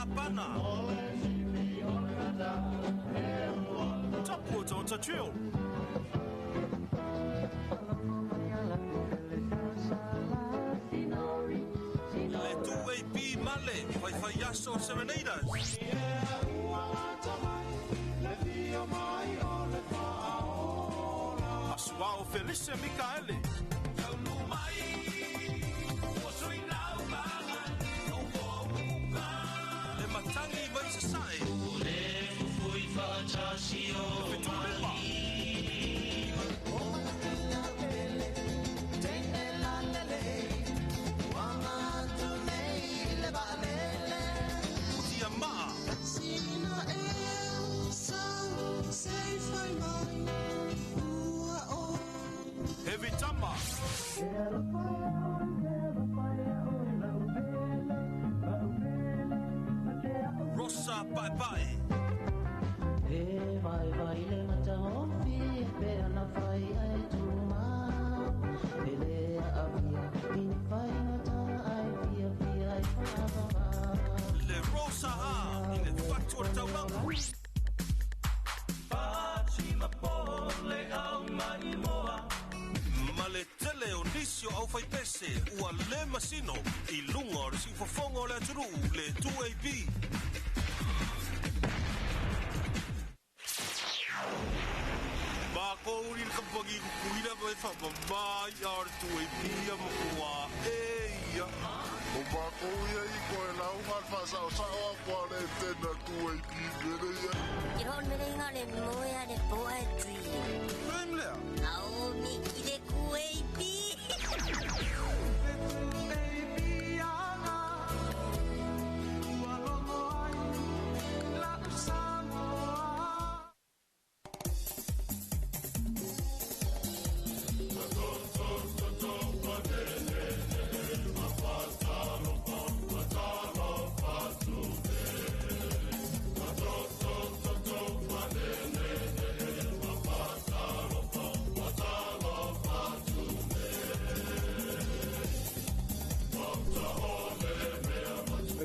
Lapana. Tapu o Tata Drill. Le 2AP Male, Faifai Aso Serenaders. Asuao Felice Mikaele. Le Matangi mai Sasae. Le Fetulima. Tia Maa. Heavy Tama. Rosa Pai Pai. Le Rosa Ha i le Fatu o le Taulaga. Ma le tele o nisi o au faipese ua le masino i luga o le siufofoga o le atunuu le 2AP. Mākou ni le kampangi kukuina mai whamamai a o le 2AP a makua e ia. O mākou ia i koe lau ngā whasao sao a koa le tena 2AP mele ia. Te hon mele inga le moe a le poa e tui. Prem lea. Ao miki le 2AP.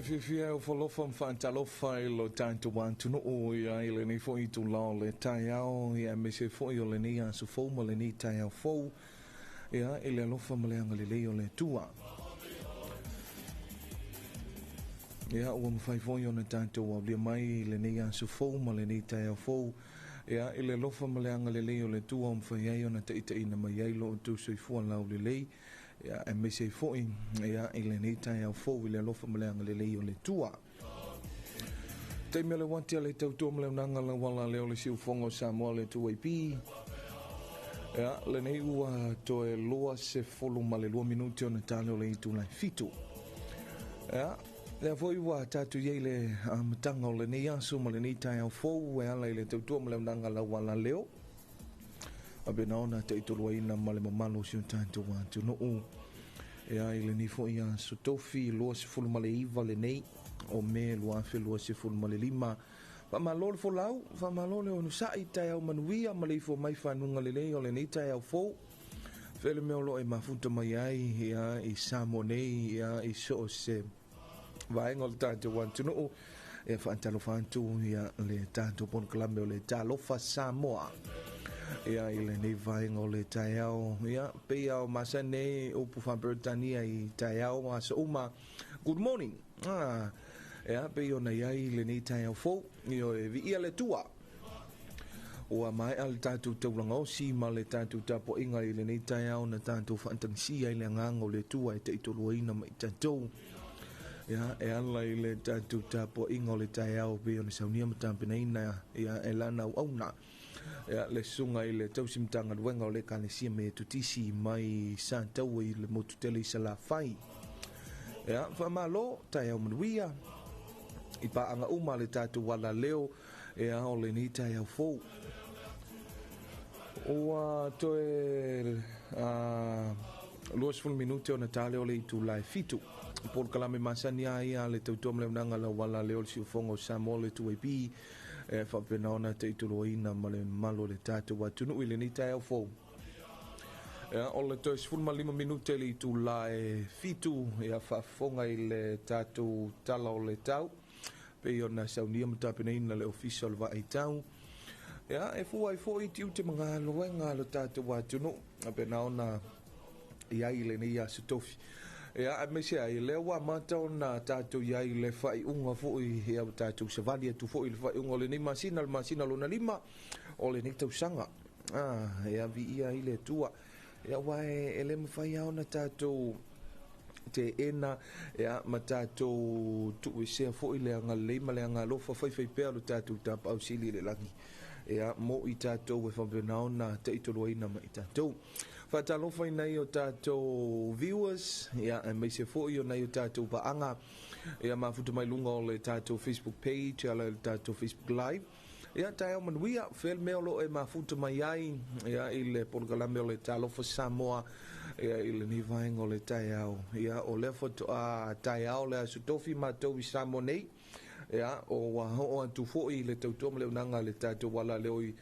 Fifia o falofa mfantalofa i lo tatou atunuu ia i lenei foi itula o le taeao ia aemaise foi o lenei aso fou ma lenei taeao fou ia i le alofa ma le agalelei o le Atua. Ia ua mafai foi ona tatou aulia mai i lenei aso fou ma lenei taeao fou ia i le alofa ma le agalelei o le Atua o mafai ai ona taitaiina mai ai lo outou soifua laulelei ia aemaise foi ia i lenei taeao fou i le alofa ma le agalelei o le Atua. Taimi o le uati a le tautua ma le auaunaga lauala lea o le siufofoga o Samoa le 2AP. Ia lenei ua toe 22 minute ona tale o le itula e 7. Ia lea foi ua tatou i ai le amataga o lenei aso ma lenei taeao fou e ala i le tautua ma le auaunaga lauala leo. Faapena ona taitoluaina ma le mamalu o si o tatou atunuu. Ia i lenei foi aso tofi 29 lenei o Me 2025. Faamalo le folau, faamalo le onosai, taeao manuia ma le ifo mai fanuga lelei o lenei taeao fou. Fele mea o loo e mafuta mai ai ia i Samoa nei ia i so o se vaega o le tatou atunuu. Ia faatalofa atu ia le tatou polokalame o le Talofa Samoa. Ia i lenei vaega o le taeao ia pei o masani nei upu faa-Peretania i taeao aso uma. Good morning. Ia pei ona iai lenei taeao fou. Ioe viia le Atua. Ua maea le tatou taulaga osi ma le tatou tapuaiga i lenei taeao na tatou faatagisia i le agaga o le Atua e taitoluaina mai tatou. Ia e ala i le tatou tapuaiga o le taeao pei ona saunia ma tapenaina ia e lana auauna. Ia le susuga i le tausi matagaluega o le Ekalesia Metotisi mai Sataua i le motu tele i Salafai. Ia faamalo taeao manuia i paaga uma le tatou ala leo ia o lenei taeao fou. Ua toe 20 minute ona tale o le itula e 7. Polokalame masani a ia le tautua ma le auaunaga lauala leo le siufofoga o Samoa le 2AP e faapena ona taitoluaina ma le mamalu o le tatou atunuu i lenei taeao fou. Ia, o le toe 15 minute le itula e 7 ia faafofoga i le tatou tala o le tau. Pei ona saunia ma tapenaina le Ofisa o le Vaaitau. Ia, e fua ai foi i tiute ma galuega a lo tatou atunuu, faapena ona i ai i lenei aso tofi. Ia, aemaise ai, lea ua amata ona tatou i ai i le faaiuga foi, ia, ua tatou savali atu foi i le faaiuga o lenei masina, le masina lona lima o lenei tausaga. Ah, ia, viia ai le Atua. Ia, aua e le mafai lava ona tatou teena, ia, ma tatou tuuesea foi le agalelei ma le agalofa faifaipea o lo tatou Tapaau Sili i le lagi, ia, mo i tatou e faapena ona taitoluaina ma i tatou. Faatalofa i nai o tatou viewers, ia, aemaise foi o nai o tatou paaga, ia, mafuta mai luga o le tatou Facebook page, ala i le tatou Facebook Live. Ia, taeao manuia, fea le mea o lo o e mafuta mai ai, ia, i le polokalame o le Talofa Samoa, ia, i lenei vaega o le taeao. Ia, o lea faatoa taeao le Aso Tofi matou i Samoa nei, ia, o ua oo atu foi le tautua ma le auaunaga a le tatou alaleo i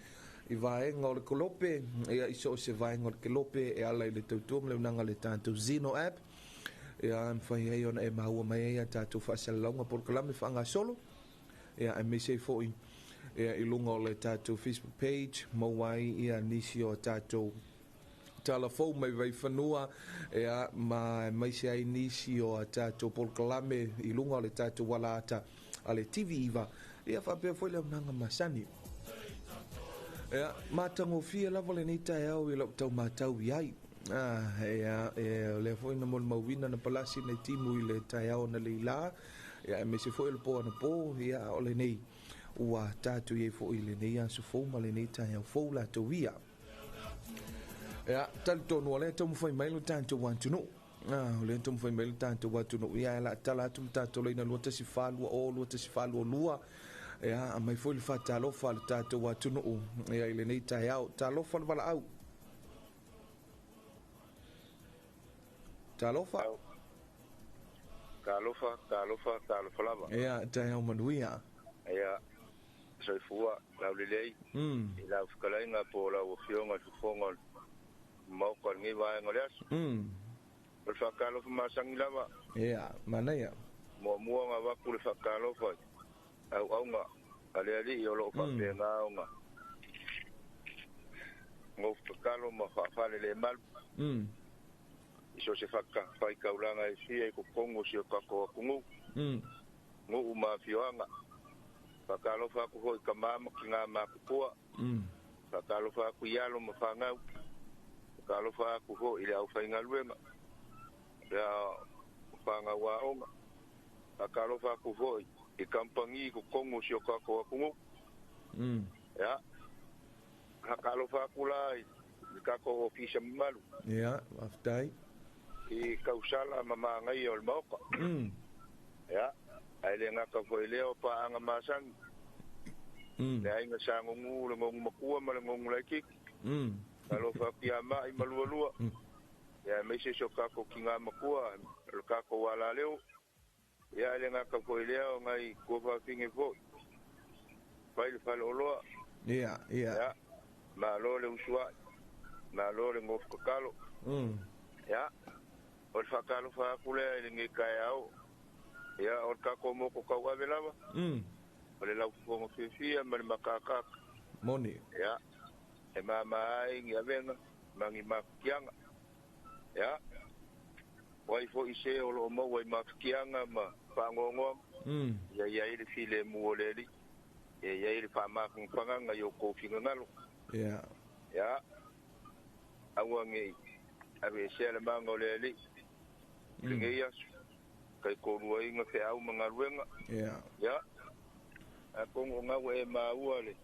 i vaega o le kolope, ia, i so o se vaega o le kelope e ala i le tautua ma le auaunaga a le tatou Zeno app, ia, e mafai ai ona e maua mai ai a tatou faasalalauga polokalame faagasolo, ia, aemaise ai foi, ia, i luga o le tatou Facebook page, maua ai, ia, nisi o tatou tala fou mai Vaifanua, ia, ma aemaise ai nisi o a tatou polokalame i luga o le tatou alaata a le TV9, ia, faapea foi le auaunaga masani. Ia, matagofie lava lenei taeao i lau tau matau i ai. Ah, ia, e, o lea foi na molimauina na palasi nei timu i le taeao na leila, ia, aemaise foi o le po anapo, ia, o lenei ua tatou i ai foi i lenei aso fou ma lenei taeao fou latou ia. Ia, talitonu o lea e taumafai mai lo tatou atunuu. Ah, o lea e taumafai mai lo tatou atunuu. Ia, e la tala atu le tatou laina 21420 21422. Ia, aumai foi le faatalofa a le tatou atunuu, ia, i lenei taeao. Talofa le valaau. Talofa. Talofa, talofa, talofa lava. Ia, taeao manuia. Ia, soifua, laulelei, i lau fetalaiga po o lau Afioga i le Fofoga o le Maota o lenei vaega o le aso. O le faatalofa masani lava. Ia, manaia. Muamua ona avatu le faatalofa i auauna a le Alii o lo o faapena ona nofotatalo ma faafalelemalu i so o se fatafaitaulaga e fia i totonu o si o tatou atunuu, nuu ma afioaga. Faatalofa atu foi i tama ma tina matutua. Faatalofa atu i alo ma fanau. Faatalofa atu foi i le aufaigaluega, ia fanau aoga. Faatalofa atu foi i kamupani i totonu o si o tatou atunuu. Ia, faatalofa atu la i le tatou ofisa mamalu. Ia, faafetai. I tausala ma magaia o le Maota. Ia, ae le gata foi i lea o paaga masani. Le aiga sa gogū, le gogu matua ma le gogu laitiiti. Talofa atu ia Mai ma Lualua. Ia, aemaise si o tatou tina matua, o le tatou alaleo. Ia, ae le gata foi i lea o nai tuafafine foi. Fai le faleoloa. Ia, ia. Ia, malo le usuai, malo le gofotatalo. Ia, o le faatalofa atu lea i lenei taeao. Ia, o le tatou motu tauave lava. O le laufofoga fiafia ma le mataataata. Moni. Ia, e mama ai ni avega ma ni mafatiaga. Ia, o ai foi se o lo o maua i mafatiaga ma faanoanoaga, ia i ai le filemu o le Alii, ia i ai le faamafanafanaga i o outou finagalo. Ia. Ia, aua ne i aveesea le mana o le Alii i lenei aso, taitoluaina feau ma galuega. Ia. Ia, atonu o lena ua e maua le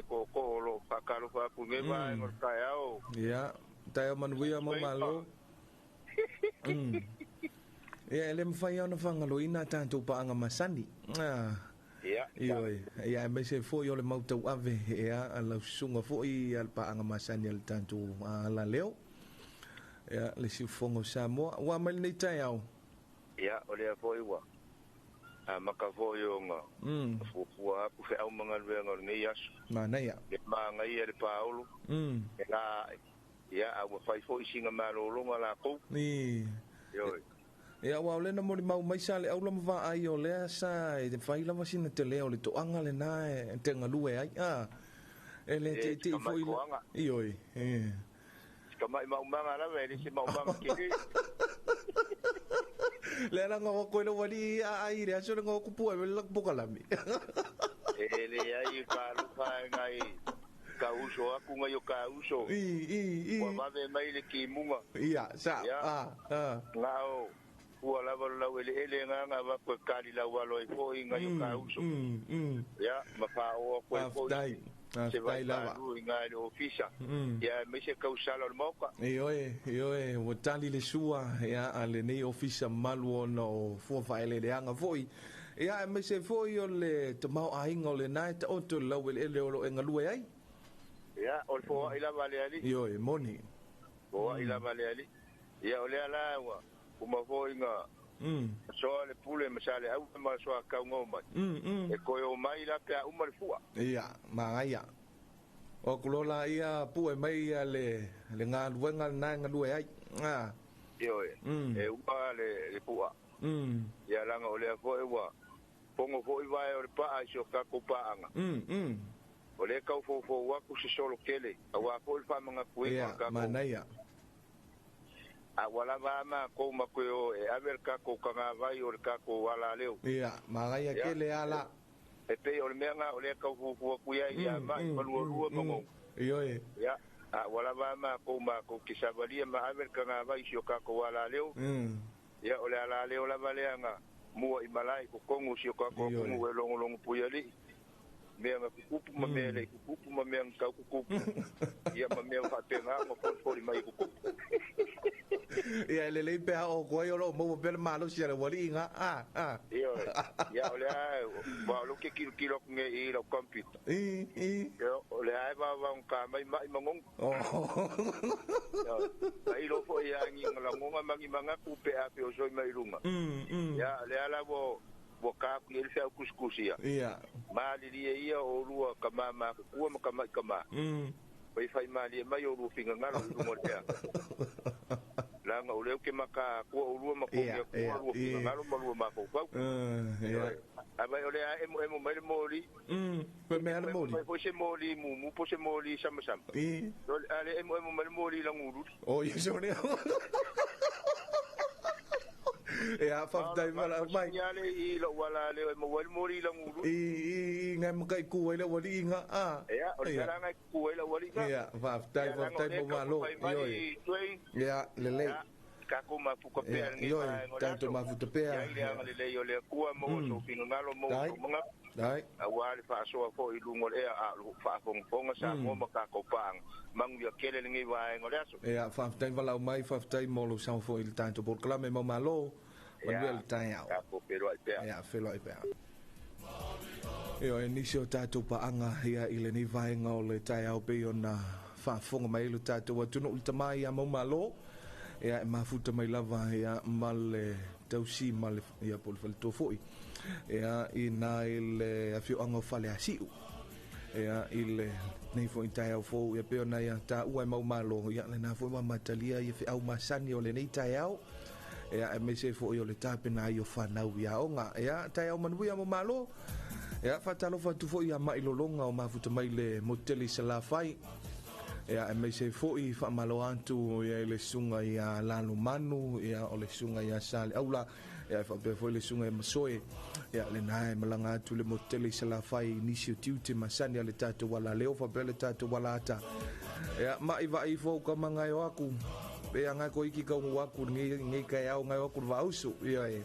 tootoo o lo o faatalofa atu i lenei vaega o le taeao. Ia, taeao manuia ma malo. Ia, e le mafai lava ona faagaloina a tatou paaga masani. Ah. Ia. Ioe. Ia, aemaise foi o le mau tauave, ia, a lau susuga foi a le paaga masani a le tatou alaleo. Ia, le siufofoga o Samoa. Ua mai lenei taeao. Ia, o lea foi ua amata foi ona fuafua atu feau ma galuega o lenei aso. Manaia. Le magaia le paolo, e la ae. Ia, a ua fai foi sina malologa latou. I. Ioe. Ia ua o lena mo le mau mai sa le aula ma vaai o lea sa e fai lava sina te leo le toanga le na e te ngalue ai. Ah. E le te te foi. Ioe. Eh. Ka mai maumanga lava e le se maumanga kele. Le ala ngā koe le wali a ai le aso le ngā kupu e le pokalami. E le ai ka lupa ngai ka uso aku ngai o ka uso. I. Ua vave mai le ki munga. Ia, sa. Ah, ah. Ngā ua lava lau ele ele ngā ngā wako e kali lau alo e foi ngai o ka uso. Ia, ma wha oa koe foi. Se vai lava. I ngā le ofisa. Ia, me se kausala o le mauka. Ioe, ua tali le sua, ia, a le nei ofisa malu ona o fua whaele le anga foi. Ia, me se foi o le tamau ainga o le nai ta oto le lau ele ele o lo e ngalue ai. Ia, o le foa i lava le ali. Ioe, moni. Foa i lava le ali. Ia, o le ala ua. Uma foi ngā soa le pule ma sa le au ma soa kau ngau mai. E koe o mai la pea uma le fua. Ia, magaia. O kulola ia pue mai ia le ngā luenga le nā lue ai. Ah. Ioe, e uma le fua. Ia langa o lea foi ua pongo foi vai o le paa i si o kako paanga. O le kau fofo waku se solo kele. A wā foi le whamanga kui o kako. Ia, manaia. A wala ma ko ma koe o e ave le kako ka ngā vai o le kako ala leo. Ia, magaia ke le ala. E pei o le mea ngā o le kau fufua kuia ia mai malua lua mango. Ioe. Ia, a wala ma ko ma ko ki savalia ma ave le ka ngā vai si o kako ala leo. Ia, o le ala leo lava lea ngā mua i malai ko kongu si o kako kongu e longo longo puiali. Mea ngā kukupu ma mea le kukupu ma mea ngā kau kukupu. Ia ma mea whapenga ma fori mai kukupu. Ia le lei pea o koe o lo maua pele malo si ale wali inga. Ah. Ia, ia o lea wa lo ke kilo kilo nge i lau computer. I. Ia o lea va va ka mai mai mangong. Oh. Ia, ai lo fo ia ngi ngala ngonga mangi manga ku pe a pe o soi mai lunga. Ia lea la wo ka ku ele fea kuskusia. Ia. Mali lia ia o lua ka mama ku ma ka mai ka ma. Pai fai mali mai o lua finga ngalo i lunga lea. Langa o leo ke maka kua o lua makongia kua lua finga ngalo ma lua mako pau. Ia. A vai o lea emo mai le moli. Pe mea le moli. Po se moli mumu, po se moli sama sama. I. Ale emo mai le moli languru. O ia se lea. Ia, whaftai mala mai. Ia le i lo wala le mo wal mori languru. I ngai makai ku ai le wali inga. Ah. Ia, o le ngai ku ai le wali inga. Ia, whaftai mo malo. Ioi. Ia, lele. Kako mafuka pea ngi. Ioi, tanto mafuta pea. Ia ile anga le yo le kua mo so finga ngalo mo manga. Dai. A wa le faasoa foi lungo le a faafongafonga sa mo makako pang. Mangu ia kele ngi vai ngole aso. Ia, whaftai wala mai, whaftai mo lo sao foi le tanto polokalame mo malo. Manuel Taiao. Ka pelo ai pea. Ia, felo ai pea. Ia, e nisi o tātou paanga ia i le nei vaenga o le taiao pe ona whaafonga mai le tātou atunu le tamai ia mau malo. Ia, e mafuta mai lava ia ma le tausi ma le ia po le faletoa foi. Ia, i nā i le afioanga o fale asiu. Ia, i le nei foi taiao fou ia pe ona ia tā ua e mau malo. Ia, le nā foi wa matalia ia whiau masani o le nei taiao. Ia, e mese foi o le tāpena ai o whanau ia onga. Ia, taiao manuia mo malo. Ia, whatalofa atu foi ia mai lolonga o mafuta mai le motele salafai. Ia, e mese foi whaamalo atu ia le sunga ia lalo manu. Ia, o le sunga ia sale aula. Ia, e whapea foi le sunga ia masoe. Ia, le nae malanga atu le motele salafai nisi o tiute masani a le tātou wala leo whapea le tātou wala ata. Ia, mai vai fo ka mangai o aku. Pea ngai ko iki ka ungu aku ngai kai au ngai aku vausu. Ia e.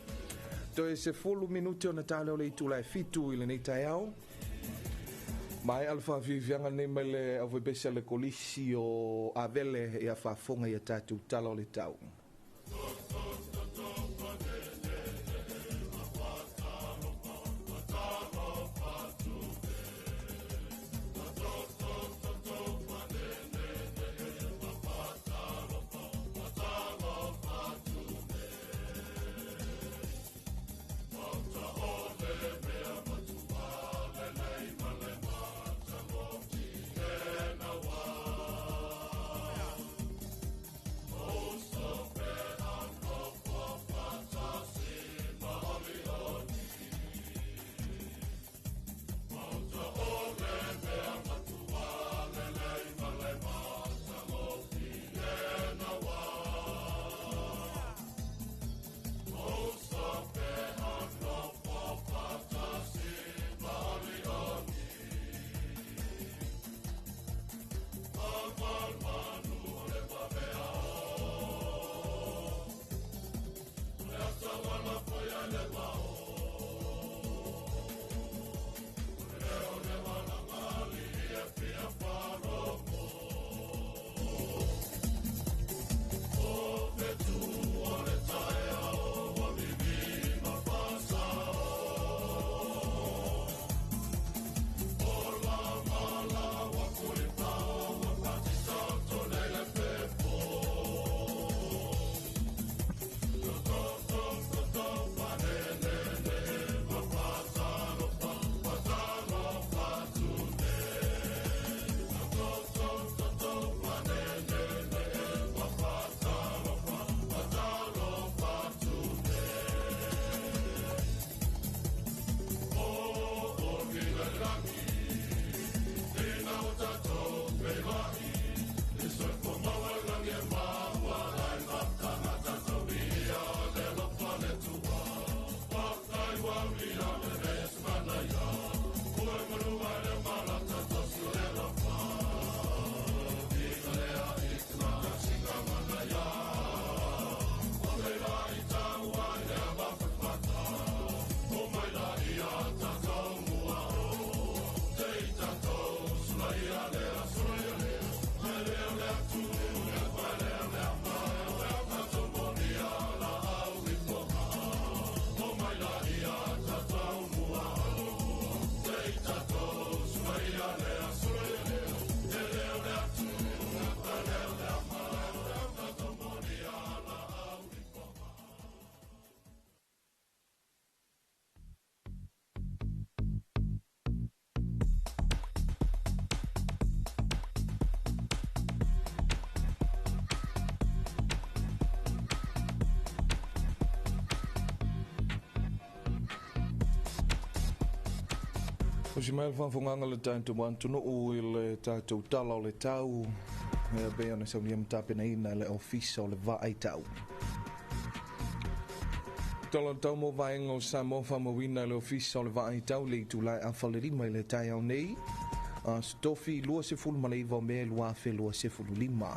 Toe se 10 minuti ona tāleo le itula e 7 i le nei taiao. Mai alfa fiafiaga nei mai le aufaipesia le kolisi o Avele ia faafoga ia tatou tala o le tau. Oh, so O si mai le faafofogaga le tatou atunuu i le tatou tala o le tau e pei ona saunia ma tapenaina e le Ofisa o le Vaai Tau. Tala o le tau mo vaega o Samoa faamauina e le Ofisa o le Vaai Tau le itula e 4:30 i le taeao nei, Aso Tofi 29 o Me 2025.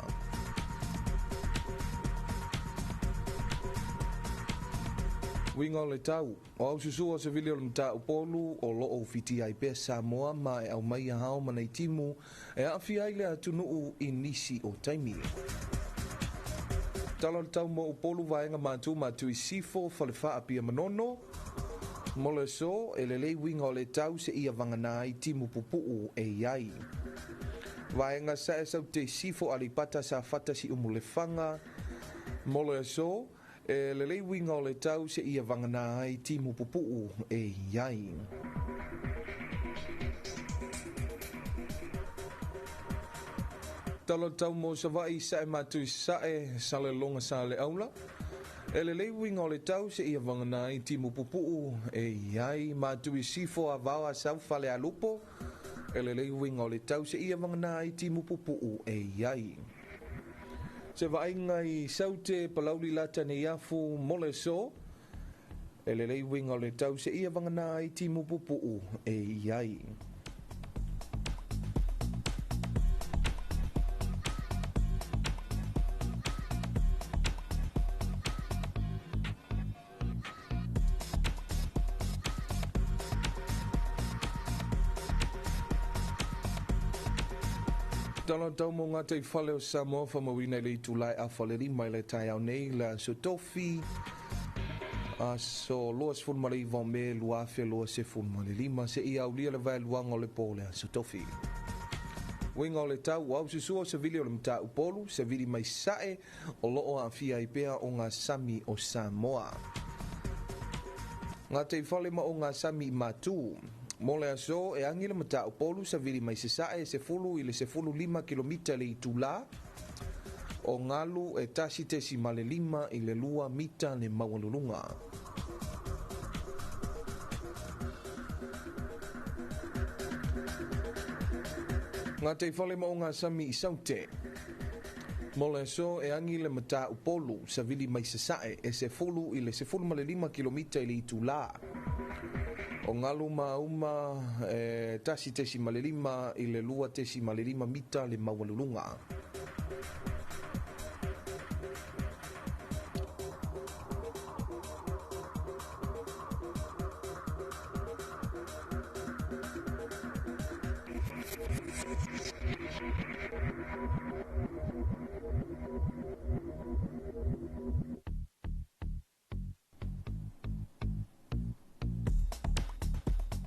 Uiga o le tau, o aususua o se vili o le Mataupolu o loo ufitia ai pea Samoa ma e aumaia hao ma nei timu e aafia ai le atunuu i nisi o taimi. Tala o le tau mo Upolu vaega Matu Matu i Sifo, Falefaa Pia Manono. Mo le aso, e lelei uiga o le tau seia vagana ai timu pupuu e i ai. Vaega Sae Saute Sifo Aleipata Safata Siumu Lefaga. Mo le aso, e lelei uiga o le tau seia vagana ai timu pupuu e i ai. Tala o le tau mo Savaii sae matu i sae Salelologa sa le aula. E lelei uiga o le tau seia vagana ai timu pupuu e i ai. Matu i Sifo Avao Asau Falealupo. E lelei uiga o le tau seia vagana ai timu pupuu e i ai. Se vaaiga i Saute Palauli Lata Neiafu mo le aso. E lelei uiga o le tau seia vagana ai timu pupuu e i ai. Tala tau mo ngā tei whale o Samoa whamawina i le itulai a whalerima i le taeao nei le aso tofi aso 29 o Me 2025 seia aulia le vaeluaga o le po le aso tofi. Uiga o le tau o aususua o savili o le Mataupolu, savili mai sae o loo aafia ai pea o ngā sami o Samoa. Ngā tei whale ma o ngā sami i Matu. Mo le aso e agi le Mataupolu savili mai sasae e 10 i le 15 kilomita le itula. O ngalu e 1.5 i le 2 mita le maualuluga. Ngā tei whale ma o ngā sami i Saute. Mo le aso e agi le Mataupolu savili mai sasae e 10 i le 15 kilomita i le itula. O ngalu ma uma e 1.5 i le 2.5 mita le maualuluga.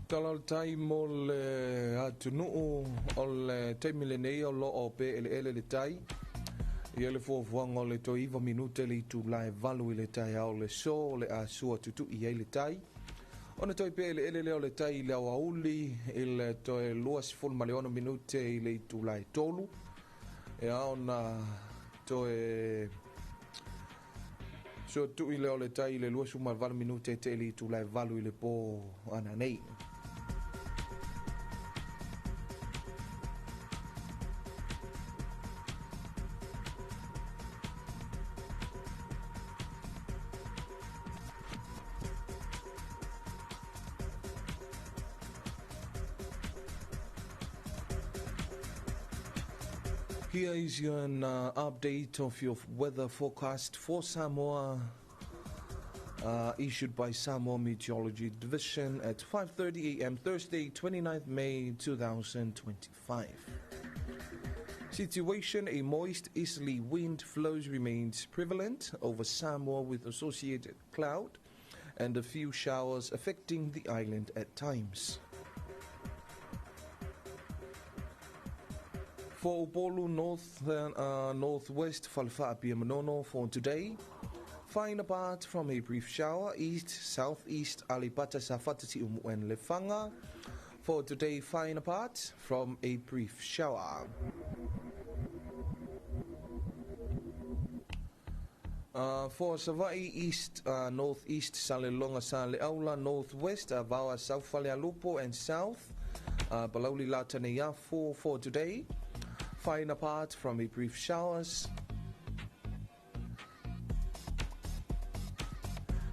Tala o le tai mo le atunuu o le taimi lenei o loo pe eleele le tai. Ia le fuafuaga o le toe 9 minute le itula e 8 i le taeao le so le asua tutui ai le tai. Ona toe pe eleele lea o le tai i le aoauli i le toe 26 minute i le itula e 3. Ia ona toe so tui lea o le tai i le 28 minute te le itula e 8 i le po ana nei. Here is your update of your weather forecast for Samoa, issued by Samoa Meteorology Division at 5:30 a.m. Thursday, 29th May 2025. Situation: a moist easterly wind flows remains prevalent over Samoa with associated cloud and a few showers affecting the island at times. For Upolu North, Northwest Falefa'a Manono for today, fine apart from a brief shower, east, southeast Aleipata Safata Siumu and Lefaga. For today, fine apart from a brief shower. For Savaii East, Northeast Salelologa Saleaula, Northwest Avaoa South Falealupo and South. Palauli Lataniafo for today. Fine apart from a brief showers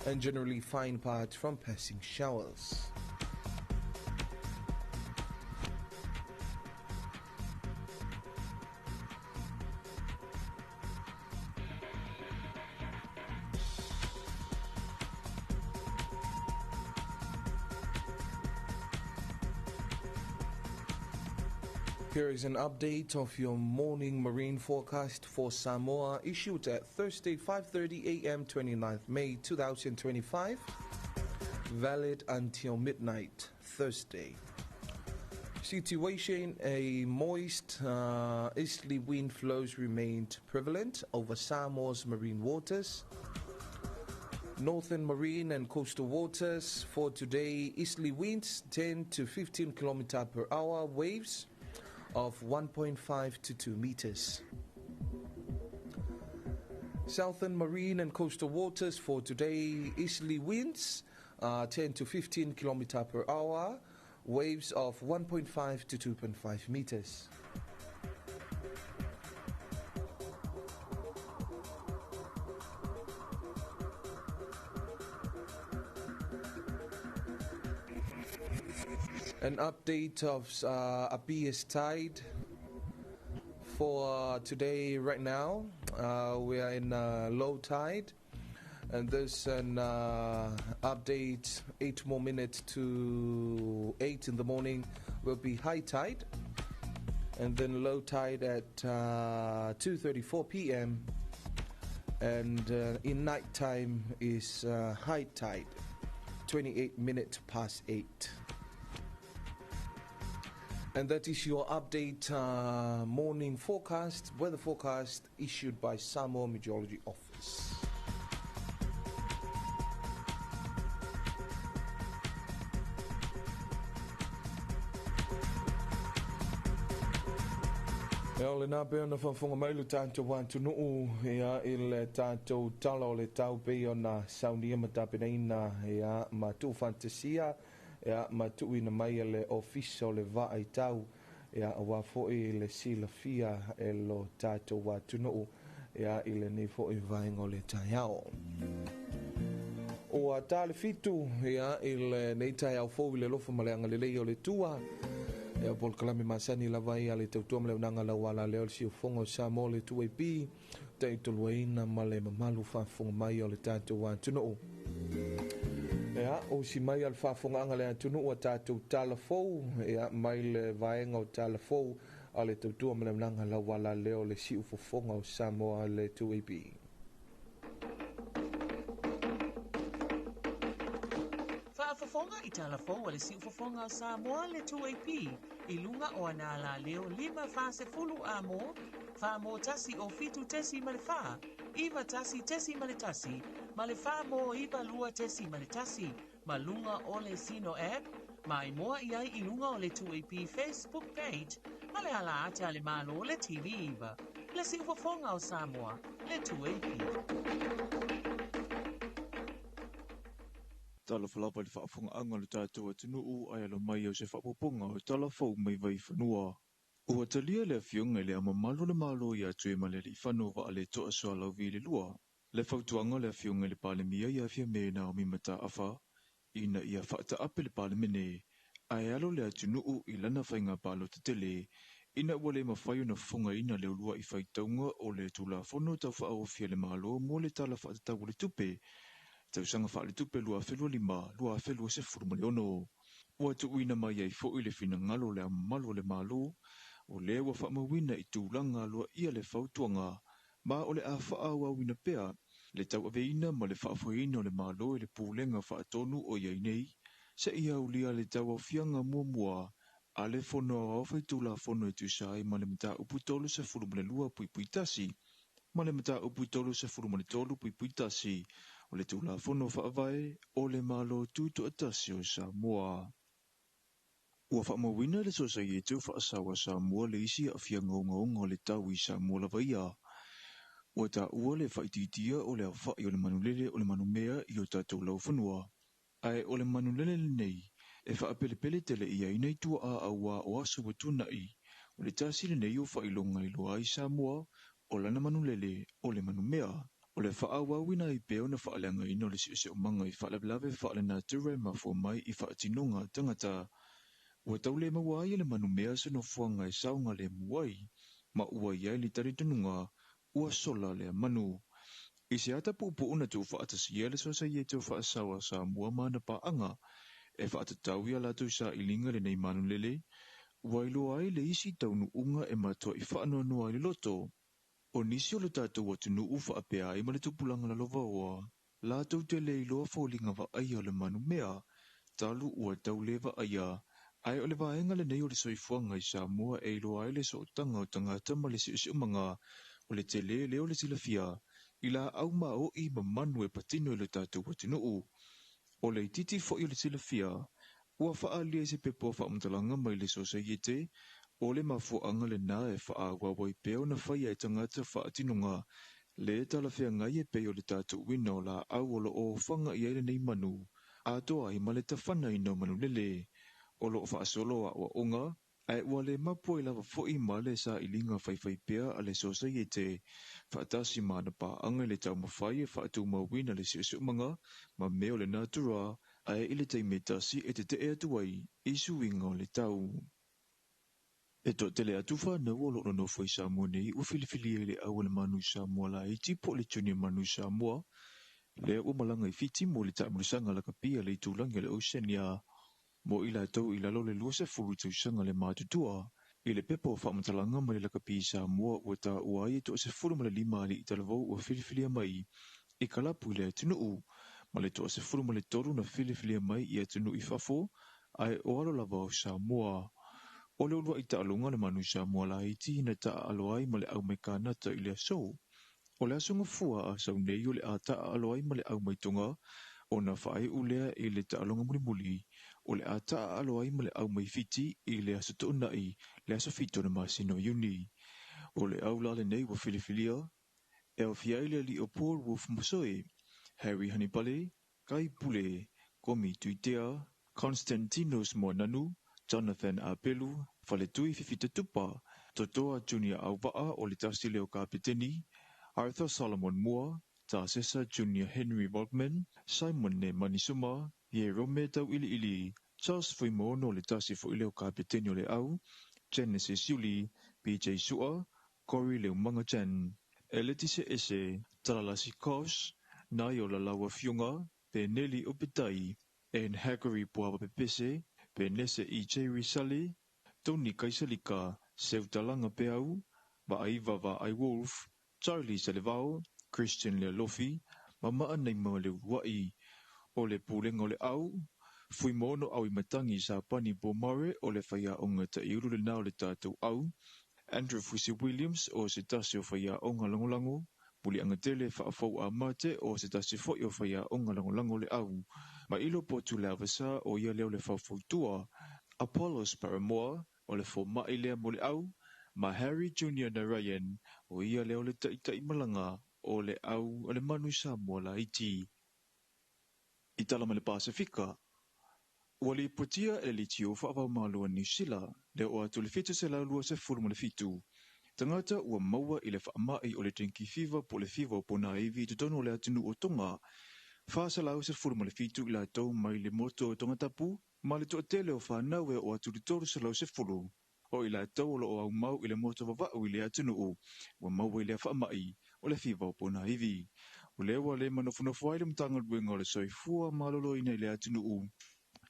and generally fine apart from passing showers. Here is an update of your morning marine forecast for Samoa, issued at Thursday 5:30 a.m. 29th May 2025, valid until midnight Thursday. Situation: a moist easterly wind flows remained prevalent over Samoa's marine waters. Northern marine and coastal waters for today, easterly winds 10 to 15 km per hour, waves of 1.5 to 2 meters. Southern marine and coastal waters for today, easterly winds 10 to 15 km per hour, waves of 1.5 to 2.5 meters. An update of Apia's tide for today right now. We are in low tide, and there's an update 8 more minutes to 8 in the morning will be high tide, and then low tide at 2:34 p.m. and in night time is high tide, 28 minutes past 8. And that is your update morning forecast, weather forecast issued by Samoa Meteorology Office. Ea o lena pe ona faafofoga mai lo tatou atunuu ia i le tatou tala o le tau pei ona saunia ma tapenaina ia ma tuufaatasia ia ma tuuina mai e le Ofisa o le Vaaitau ia aua foi le silafia e lo tatou atunuu ia i lenei foi vaega o le taeao. Ua ta le 7 ia i lenei taeao fou i le alofa ma le agalelei o le Atua. Ia polokalame masani lava ia le tautua ma le auaunaga lau ala lea o le siufofoga o Samoa le 2AP taitoluaina ma le mamalu faafofoga mai o le tatou atunuu. Ia, o si mai al faafogaaga le atunuu a tatou tala fou, ia, mai le vaega o tala fou a le tautua ma le auaunaga lau ala lea o le siufofoga o Samoa le 2AP. Faafofoga i tala fou a le siufofoga o Samoa le 2AP i luga o ana alaleo 5 40 a mo, 4 mo 1 o 7 tesi ma le 4, 9 1 tesi ma le 1, ma le 4 mo 9 2 tesi ma le 1, ma lunga o le Sino app, ma i moa i ai i lunga o le 2AP Facebook page, ma le ala ate a le malo le TV iva. Le siufofoga o Samoa, le 2AP. Talofa lava i le faafogaaga o le tatou atunuu ae alo mai au se faaopoopoga o tala fou mai Vaifanua. Ua talia le afioga i le Ao Mamalu o le Malo ia Tuimalealiifano Vaaletoa Sualauvi le lua. Le fautuaga o le afioga i le Palemia ia Fiame Naomi Mataafa ina ia faataape le Palemene ae alo le atunuu i lana faiga palota tele ina ua le mafai ona fofogaina le uluai faitauga o le Tulafono Taufaaofi a le Malo mo le Tala Faatatau o le Tupe tausaga faaletupe 2025/2026. Ua tuuina mai ai foi le finagalo o le Ao Mamalu o le Malo o lea ua faamauina i tulaga aloaia le fautuaga ma o le a faaauauina pea le tauaveina ma le faafoeina o le Malo i le pulega faatonu o i ai nei seia aulia le tauaofiaga muamua a le Fono Aoao Faitulafono e tusa ai ma le mataupu 32.1 ma le mataupu 33.1 o le Tulafono Faavae o le Malo Tutoatasi o Samoa. Ua faamauina le Sosaiete o Faasao a Samoa le isi aafiaga ogaoga o le tau i Samoa lava ia. Ua taua le faaitiitia o le aofai o le manulele o le manumea i o tatou laufanua, ae o le manulele lenei E faapelepele teleʻiaina i tuaʻā auā o aso ua tuanaʻi, o le tasi lenei o faailoga e iloa ai Samoa o lana manulele o le manumea. O le faaauauina ai pea ona faaleagaina o le siosiomaga i faalavelave faalenatura e mafua mai i faatinoga a tagata. Ua tau le maua ai e le manumea se nofoaga e saogalemu ai, ma ua i ai le talitonuga ua sola lea manu. I se ata puupuu na tuufaatasia le Sosaiete o Faasao a Samoa ma ana paaga e faatatau i a latou sailiga lenei manulele, ua iloa ai le isi taunuuga e matuai faanoanoa ai le loto. O nisi o le tatou atunuu faapea ai ma le tupulaga lalovaoa, latou te le iloa foliga vaaia o le manumea, talu ua tau le vaaia, ae o le vaega lenei o le soifuaga i Samoa e iloa ai le sootaga o tagata ma le siosiomaga, o le tele lea o le silafia i laau maoʻi ma manu e patino i le tatou atunuu. O le itiiti foi o le silafia, ua faaalia i se pepa o faamatalaga mai le Sosaiete, o le mafuaaga lena e faaauau ai pea ona faia e tagata faatinoga le talafeagai e pei o le tatuuina o laau o loo ofaga i ai lenei manu, atoa ai ma le tafanaina o manulele. O loo faasolo aoaoga, ae ua le mapu ai lava foi ma le sailiga faifaipea a le Sosaiete faatasi ma ana paaga i le taumafai e faatumauina le siosiomaga ma mea o le natura, ae i le taimi e tasi e tetee atu ai i suiga o le tau. E toatele atu fanau o loo nonofo i Samoa nei ua filifilia i le au a le manu Samoa laiti po o le Junior Manu Samoa, lea ua malaga i Fiti mo le taamilosaga lakapi a le itulagi o le Oceania mo i latou i lalo o le 20 tausaga le matutua. I le pepa o faamatalaga mai le lakapi i Samoa ua taua ai e 15 alii talavou ua filifilia mai i kalapu i le atunuu, ma le 13 na filifilia mai i atunuu i fafo, ae o alo lava o Samoa. O le uluai taaloga le manu Samoa laiti na taaalo ai ma le au mai Kanata i le aso. O le aso Gafua a sau nei o le a taaalo ai ma le au mai Tonga, ona faaiu lea i le taaloga mulimuli o le a taaalo ai ma le au mai Fiti i le aso Toonai, le aso 7 o le masina o Iuni. O le au la lenei ua filifilia, e aofia ai le alii o Paul Wolf Masoe, Harry Hanipale, Kai Pule, Komi Tuitea, Constantinos Moananu, Jonathan Apelu, Faletui Fifitatupa, Totoa Junior Auvaa o le tasi lea o kapeteni, Arthur Solomon Mua, Tasesa Junior Henry Volkman, Simon Ne Manisuma, Jerome Tauiliili, Charles Fuimono o le tasi foi lea o kapeteni o le au, Genesis Yuli, PJ Sua, Corey Leumanga Chen, Eletise Ese, Talalasi Kos, Naio Lalaua Fiunga, Peneli Opetai, Anne Haggery Puava Pepese, Penese E.J. Risali, Tony Kaisalika, Seutalanga Peau, Vaaiva Vaai Wolf, Charlie Salevao, Christian Lealofi, ma Maanei ma le Uluai. O le pulega o le au, Fuimono au i matangi Sapani Bomare o le faiaoga taiulu lena o le tatou au, Andrew Fusi Williams o se tasi o faiaoga lagolago, Muliagatele Faafou Amate o se tasi foi o faiaoga lagolago le au, Mailo Potu Leavasa o ia lea o le faufautua, Apollos Paramoa o le fomai lea mo le au, ma Harry Junior Narayan o ia lea o le taitai malaga o le au a le manu Samoa laiti. I tala mai le Pasefika, ua lipotia e le litio faavaumalo a Niu Sila le oo atu i le 727 tagata ua maua i le faamai o le dengue fever po o le fiva o ponaivi i totonu o le atunuu o Tonga, 417 i latou mai le motu o Tongatapu ma le toatele o fanau e oo atu i le 310 o i latou o loo aumau i le motu vavau i le atunuu ua maua i lea faamai o le fiva o ponaivi. O lea ua le manofonofo ai le Matagaluega o le Soifua Maloloina i le atunuu,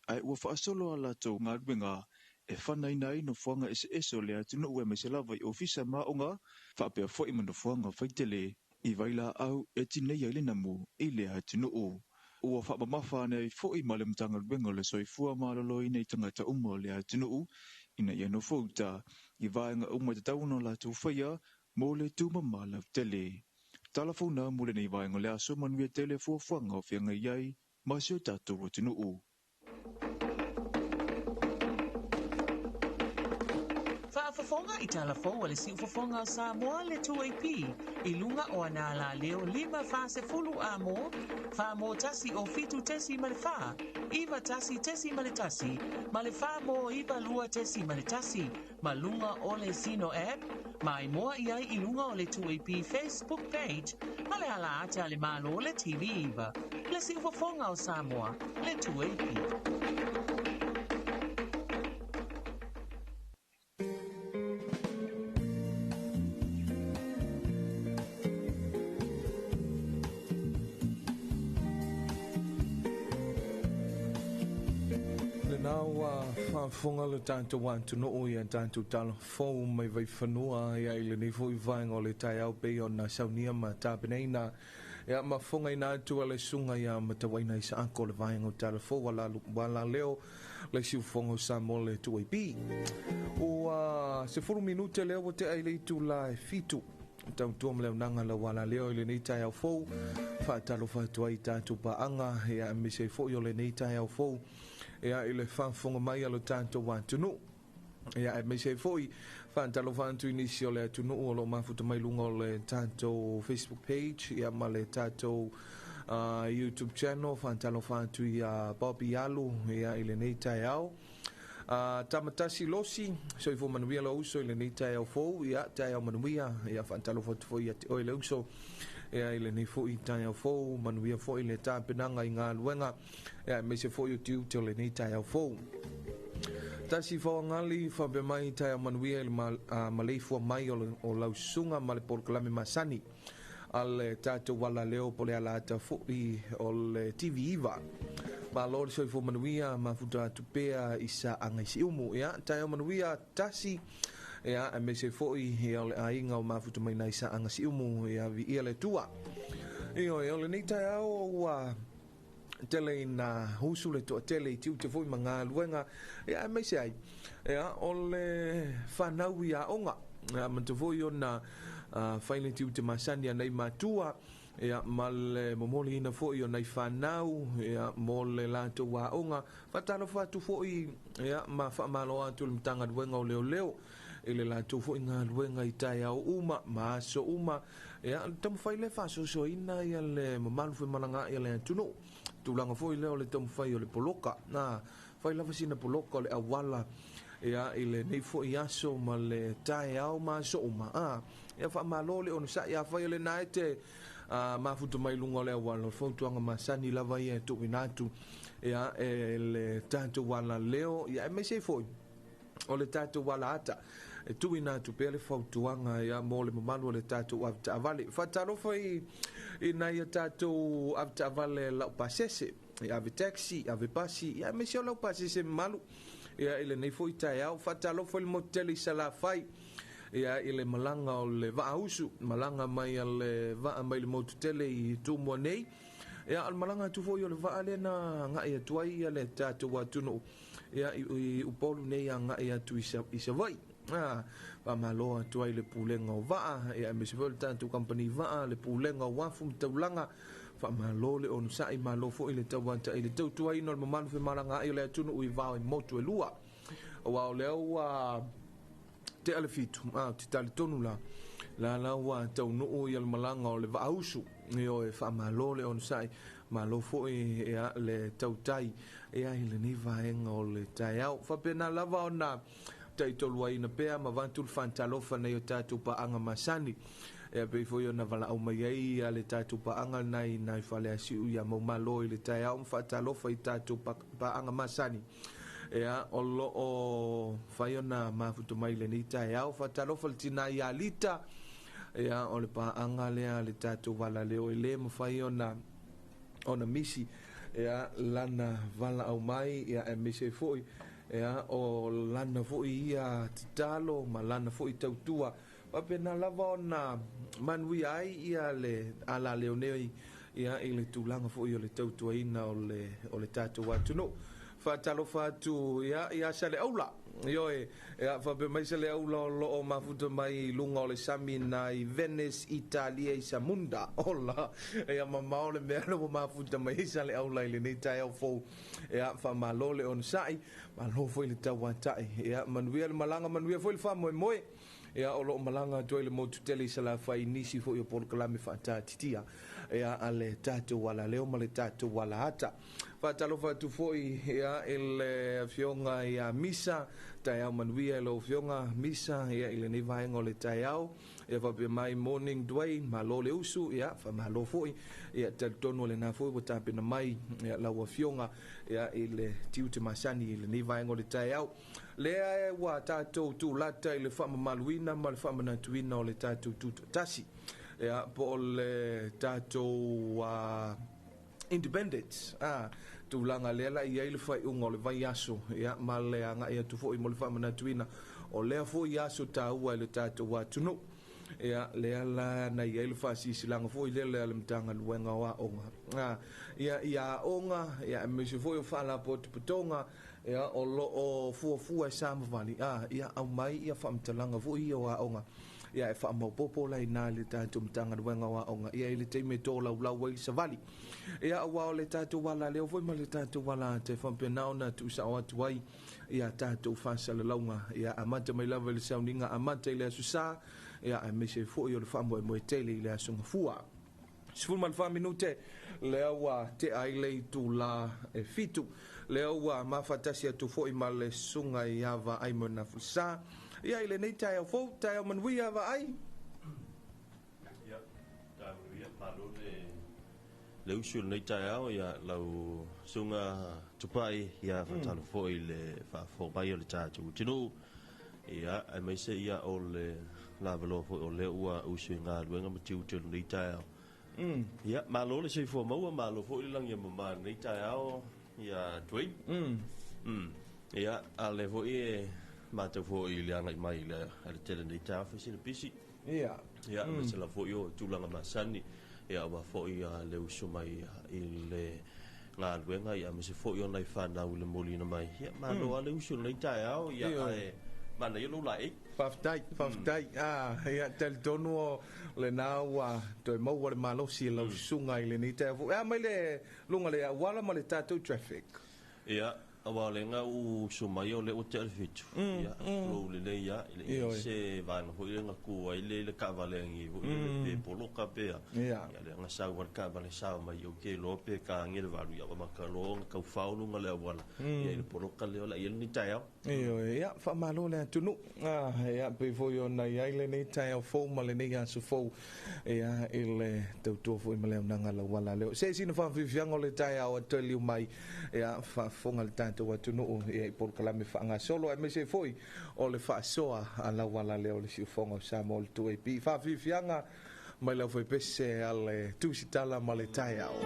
ae ua faasolo a latou galuega e fanaina ai nofoaga eseese o le atunuu aemaise lava i ofisa ma aoga, faapea foi ma nofoaga faitele i vailaau e tineia ai le namu i lea atunuu. Ua faamamafa ane ai foi ma le Matagaluega o le Soifua Maloloina i tagata uma o le atunuu ina ia nofouta i vaega uma e tatau ona latou faia mo le tumama lautele. Tala fou na mo lenei vaega o le aso, manuia tele fuafuaga o feagai ai ma si o tatou atunuu. Faafofoga i tala fou a le siufofoga o Samoa le 2AP i luga o ana alaleo 5 40 A mo, 4 mo 1 o 7 tesi ma le 4. 91.1 ma le 492.1 ma luga o le Zeno app ma e moa i ai i luga o le 2AP Facebook page ma le ala ata a le Malo le TV iva. Le siufofoga o Samoa, le 2AP. Lena ua faafofoga le tatou atunuu i a tatou tala fou mai Vaifanua ia i lenei foi vaega o le taeao pei ona saunia ma tapenaina ia ma fofogaina atu a le susuga ia Matauaina Isaako le vaega o tala fou ua laleo le siufofoga o Samoa le 2AP. Ua 10 minute lea ua tea i le itula e 7 tautua ma le aunaga lau alaleo i lenei taeao fou faatalofa atu ai i tatou paaga ia aemaise ai foi o lenei taeao fou ia i le faafofoga mai a lo tatou atunuu. Ia aemaise ai foi faatalofa atu i nisi o le atunuu o lo o mafuta mai luga o le tatou Facebook page ia ma le tatou YouTube channel. Faatalofa atu ia Bobby Alu ia i lenei taeao. Tamatasi Losi, soifua manuia lau uso i lenei taeao fou, ia taeao manuia, ia faatalofa atu foi ia te oe le uso, ia i lenei foi taeao fou, manuia foi le tapenaga i galuega, ia aemaise foi o tiute o lenei taeao fou. Tasi faoagali faapea mai taeao manuia i le maleifua mai o lau susuga ma le polokalame masani a le tatou alaleo po le ala ata foi o le TV iva. Malo le soifua manuia mafuta atu pea i sa aga i Siumu. Ia, taeao manuia tasi, ia, aemaise foi ia o le aiga o mafuta mai nai sa aga Siumu, ia, viia le Atua. Ioe, o lenei taeao ua tele ina husu le toatele i tiute foi ma galuega, ia, aemaise ai, ia, o le fanau i aoga. Ia, manatu foi ona fai le tiute masani a nai matua, ia, ma le momoliina foi o nai fanau, ia, mo le latou aoga. Faatalofa atu foi, ia, ma faamalo atu le Matagaluega o Leoleo i le latou foi galuega i taeao uma ma aso uma, ia, le taumafai le faasoasoaina ia le mamalu femalagaai a le atunuu. Tulaga foi lea o le taumafai o le poloka, na fai lava sina poloka o le auala, ia, i lenei foi aso ma le taeao ma aso uma. Ia, faamalo le onosai, afai o lena e te mafuta mai luga o le auala, o le fautuaga masani lava ia e tuuina atu, ia, e le tatou alaleo, ia, aemaise ai foi o le tatou ala ata e tuuina atu pea le fautuaga ia mo le mamalu o le tatou avetaavale. Faatalofa i nai a tatou avetaavale laupasese, i ave taxi, ave pasi, ia, aemaise o laupasese mamalu, ia, i lenei foi taeao. Faatalofa i le motu tele i Salafai, ia, i le malaga o le vaausu, malaga mai a le vaa mai le motu tele i Tumua nei, ia, o le malaga atu foi o le vaa lea na agai atu ai ia le tatou atunuu, ia, i Upolu nei agai atu i Savaii. Faamalo atu ai le pulega o vaa, ia, aemaise foi o le tatou company vaa, le pulega o uafu ma taulaga. Faamalo le onosai, malo foi le tauata'i le tautuaina o le mamalu femalagaai o le atunuu i vao i motu e lua. Aua o lea ua tea le 7, te talitonu la, la ua taunuu ia le malaga o le vaausu. Ioe, faamalo le onosai, malo foi ia le tautai ia i lenei vaega o le taeao. Faapena lava ona taitoluaina pea ma avatu le faatalofa nei o tatou paaga masani. Ia pei foi ona valaau mai ai ia le tatou paaga nai Faleasiu ia maumalo i le taeao ma faatalofa i tatou paaga masani. Ia, o loo fai ona mafuta mai lenei taeao. Faatalofa le tina ia Lita, ia, o le paaga lea le tatou alaleo e le mafai ona misi, ia, lana valaau mai, ia, aemaise foi, ia, o lana foi ia tatalo ma lana foi tautua. Faapena lava ona manuia ai ia le alaleo nei, ia, i le tulaga foi o le tautuaina o le tatou atunuu. Faatalofa atu ia ia Saleaula. Ioe, ia, faapea mai Saleaula o loo mafuta mai i luga o le sami nai Venice, Italia i Samunda. Ola, ia, mamao le mea le ua mafuta mai i Saleaula i lenei taeao fou. Ia, faamalo le onosai, malo foi le tauata'i. Ia, manuia le malaga, manuia foi le faamoemoe. Ia, o loo malaga atu ai le motu tele i Salafai i nisi foi o polokalame faatatitia, ia, a le tatou alaleo ma le tatou ala ata. Faatalofa atu fo'i ia i le afioga ia Misa, taeao manuia i lau afioga Misa ia i lenei vaega o le taeao. Ia faapea mai morning Dwayne, malo le usu, ia faamalo fo'i ia talitonu o lena foi ua tapena mai ia lau afioga ia i le tiute masani i lenei vaega o le taeao. Lea ua tatou tulata i le faamamaluina ma le faamanatuina o le tatou tutoatasi ia po o le tatou independence tulaga lea la i ai le faaiuga o le vaiaso ia ma le agai atu foi mo le faamanatuina o lea foi aso taua i le tatou atunuu. Ia lea la na i ai le faasiasilaga foi lea le Matagaluega o Aoga ia ia aoga ia aemaise foi o faalapotopotoga ia o loo fuafua e savavali ia aumai ia faamatalaga foi ia o aoga ia e faamaopoopo la ina i le tatou Matagaluega o Aoga ia i le taimi e tolaulau ai le savali. Ia auā o le tatou alaleo foi ma le tatou alata e faapena ona tuusao atu ai ia tatou faasalalauga ia amata mai lava i le sauniga amata i le aso Sa ia aemaise foi o le faamoemoe tele i le aso Gafua. 14 minute lea ua tea ai le itulā e 7, lea ua mafatasi atu foi ma le susuga ia Vaai Moenafulesā ia i lenei taeao fou, taeao manuia Vaai. Ia, taeao manuia, malo le le usu i lenei taeao, ia lau susuga Tupai, ia faatalofa foi i le faafofoga mai o le tatou atunuu, ia aemaise ia o le lavaloa foi o lea ua usu i galuega ma tiute o lenei taeao. Ia, malo le soifua maua, malo foi le lagi e mama i lenei taeao, ia Dwayne. Ia, a o lea foi e matau foi i le agai mai i le alatele i lenei taeao, fai sina pisi. Ia. Ia, aemaise lava foi o tulaga masani, ia, aua foi le usu mai i le galuega, ia, aemaise foi o nai fanau i le moliina mai. Ia, malo lava le usu i lenei taeao, ia, ae manaia lou laei. Faafetai, faafetai. Ia, talitonu o lena ua toe maua le malosi e lau susuga i lenei taeao fou. E a mai le luga le auala ma le tatou traffic? Ia, aua o lea na ou usu mai o lea ua tea le 7. Ia, flow lelei lava, e le i i ai se vaega foi lea na tu ai le taavale agi foi lele pe poloka pe a. Ia, lea na sau lava le taavale sao mai, ou te iloa pe ta agi le 8, ia ua amata loa ona tau fao luga o le auala, ia i le poloka lea o le a i ai lenei taeao. Ioe, ia, faamalo le atunuu. Ia, pei foi ona i ai lenei taeao fou ma lenei aso fou, ia, i le tautua foi ma le auaunaga lauala leo. Se sina faafiafiaga o le taeao a toe liu mai, ia, faafofoga le tatou atunuu, ia, i polokalame faagasolo, aemaise foi o le faasoa a lauala leo le siufofoga o Samoa o le 2AP. Faafiafiaga mai lau faipese a le Tusitala ma le taeao.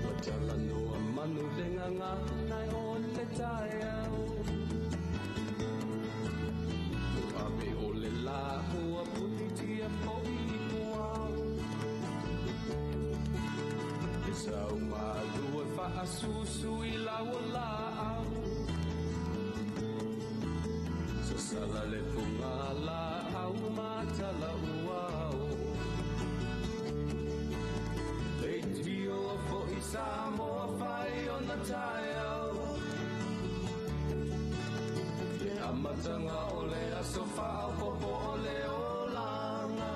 Ua talanoa manu le gagana o le taeao. Ua ave o le la ua pulitia foi i puao. Le sau malua faasusu i lau o laau. Sasala le fuga laau matala uao. Le tio foi Samoa fai o na taeao. Le amataga o le aso faaopoopo o le olaga.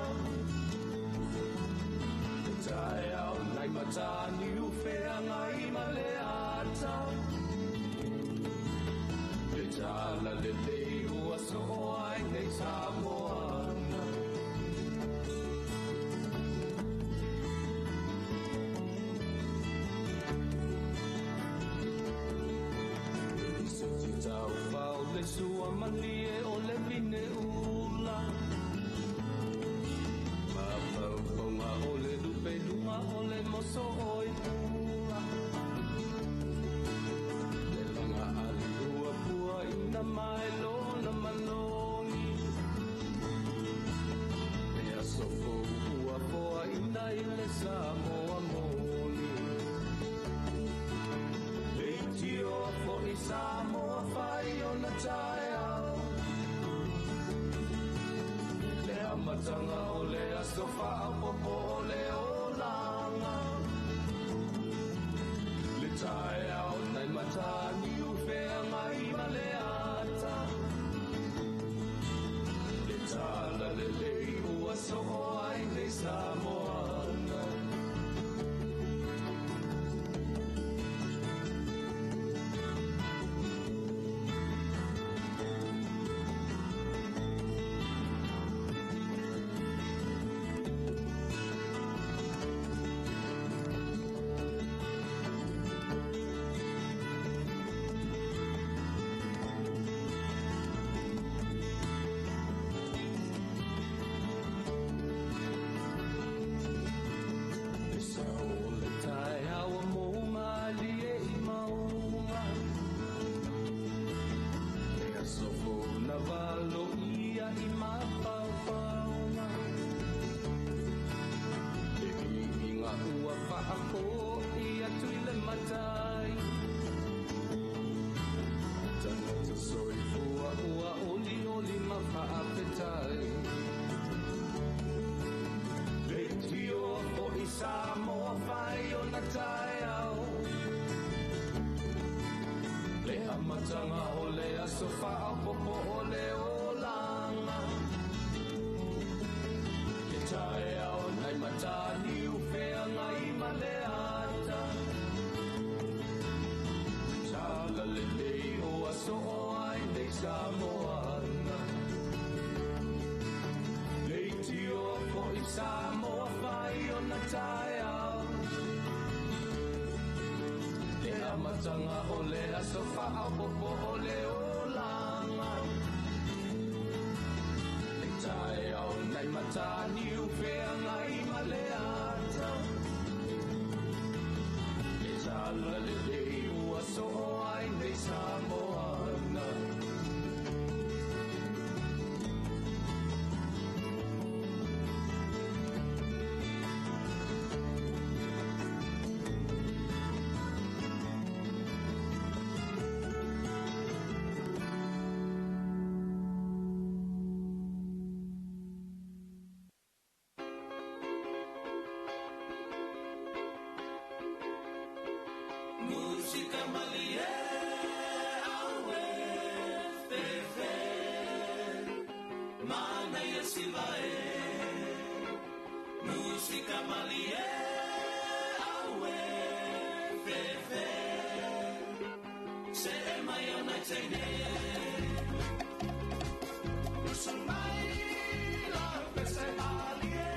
Le taeao nai mataniu feagai ma le ata. Le tala lelei ua soo ai nei Samoana. Se ti tau fao le sua malie o le vine ula. Mafaufauga o le lupe luga o le moso oi pula. Le laga ali ua pua ina mai lona malogi. Le aso fou ua foa ina i le Samoa moni. Le tio foi Samoa fai o na taeao. Le amataga o le aso faaopoopo o le olaga. Le taeao nai mataniu feagai aso o ai nei Samoana. Samoa whai o na tai au. Le amatanga o le aso whaopopo o le olanga. Ke tae au nai matani uwhea ngai ma le ata. Tala lelei o aso o ai nei Samoana. Le tio ko i Samoa whai o na tai au. Le amatanga o le aso whaopopo o le olanga. Le tae au nai matani uwhea ngai ma le ata. Le tala lelei ua so o ai nei Samoana. Música malie aue fefe mana ia sivae. Música malie aue fefe se e mai ona teine. Mai la pese alie.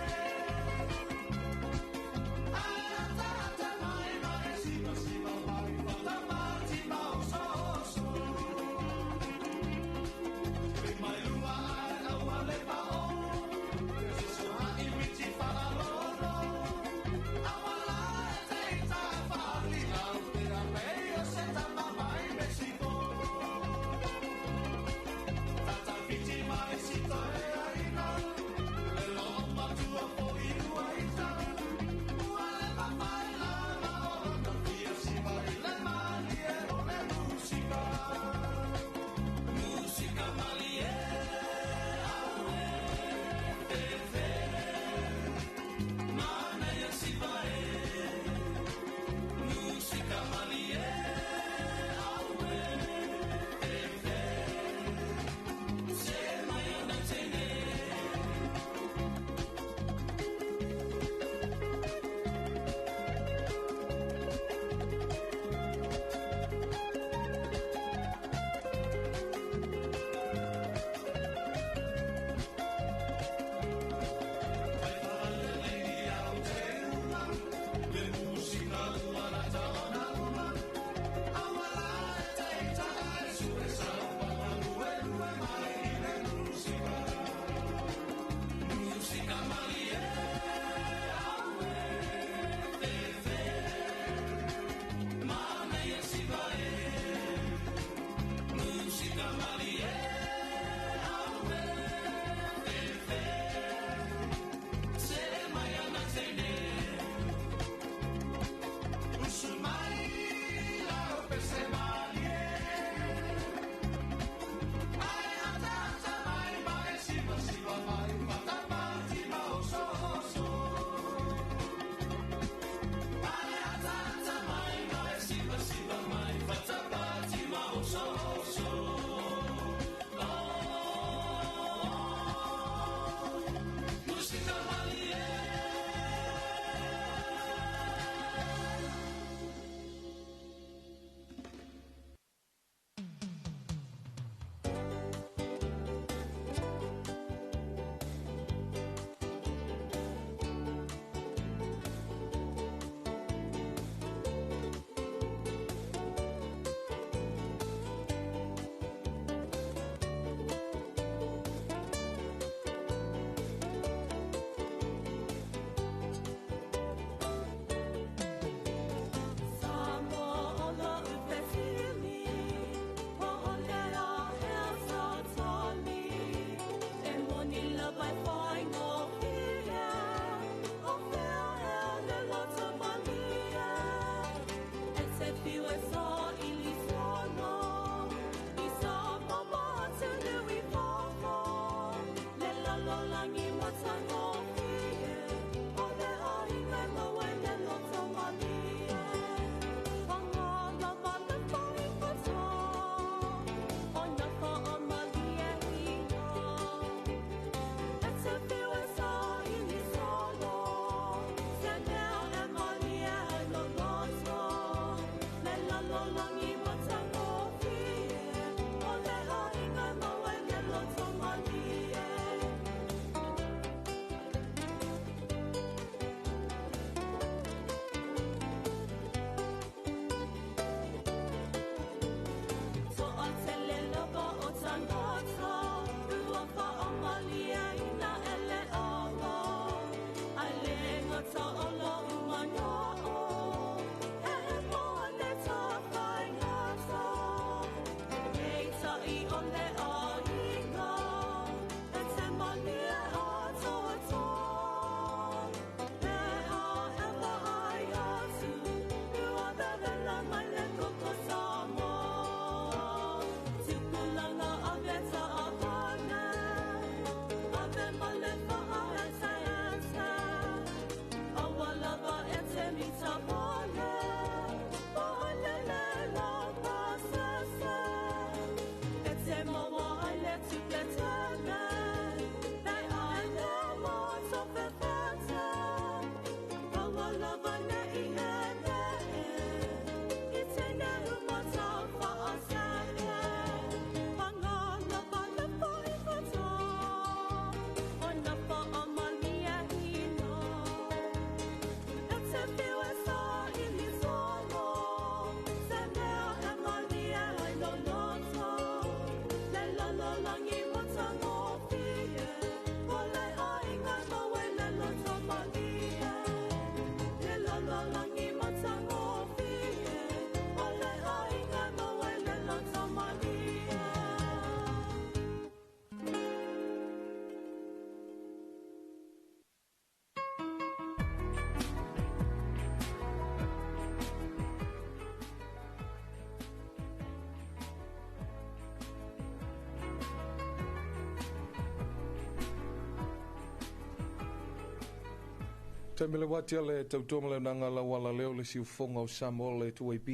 Taimele wati ale tautua ma le nanga la wala leo le siufonga o Samoa le 2AP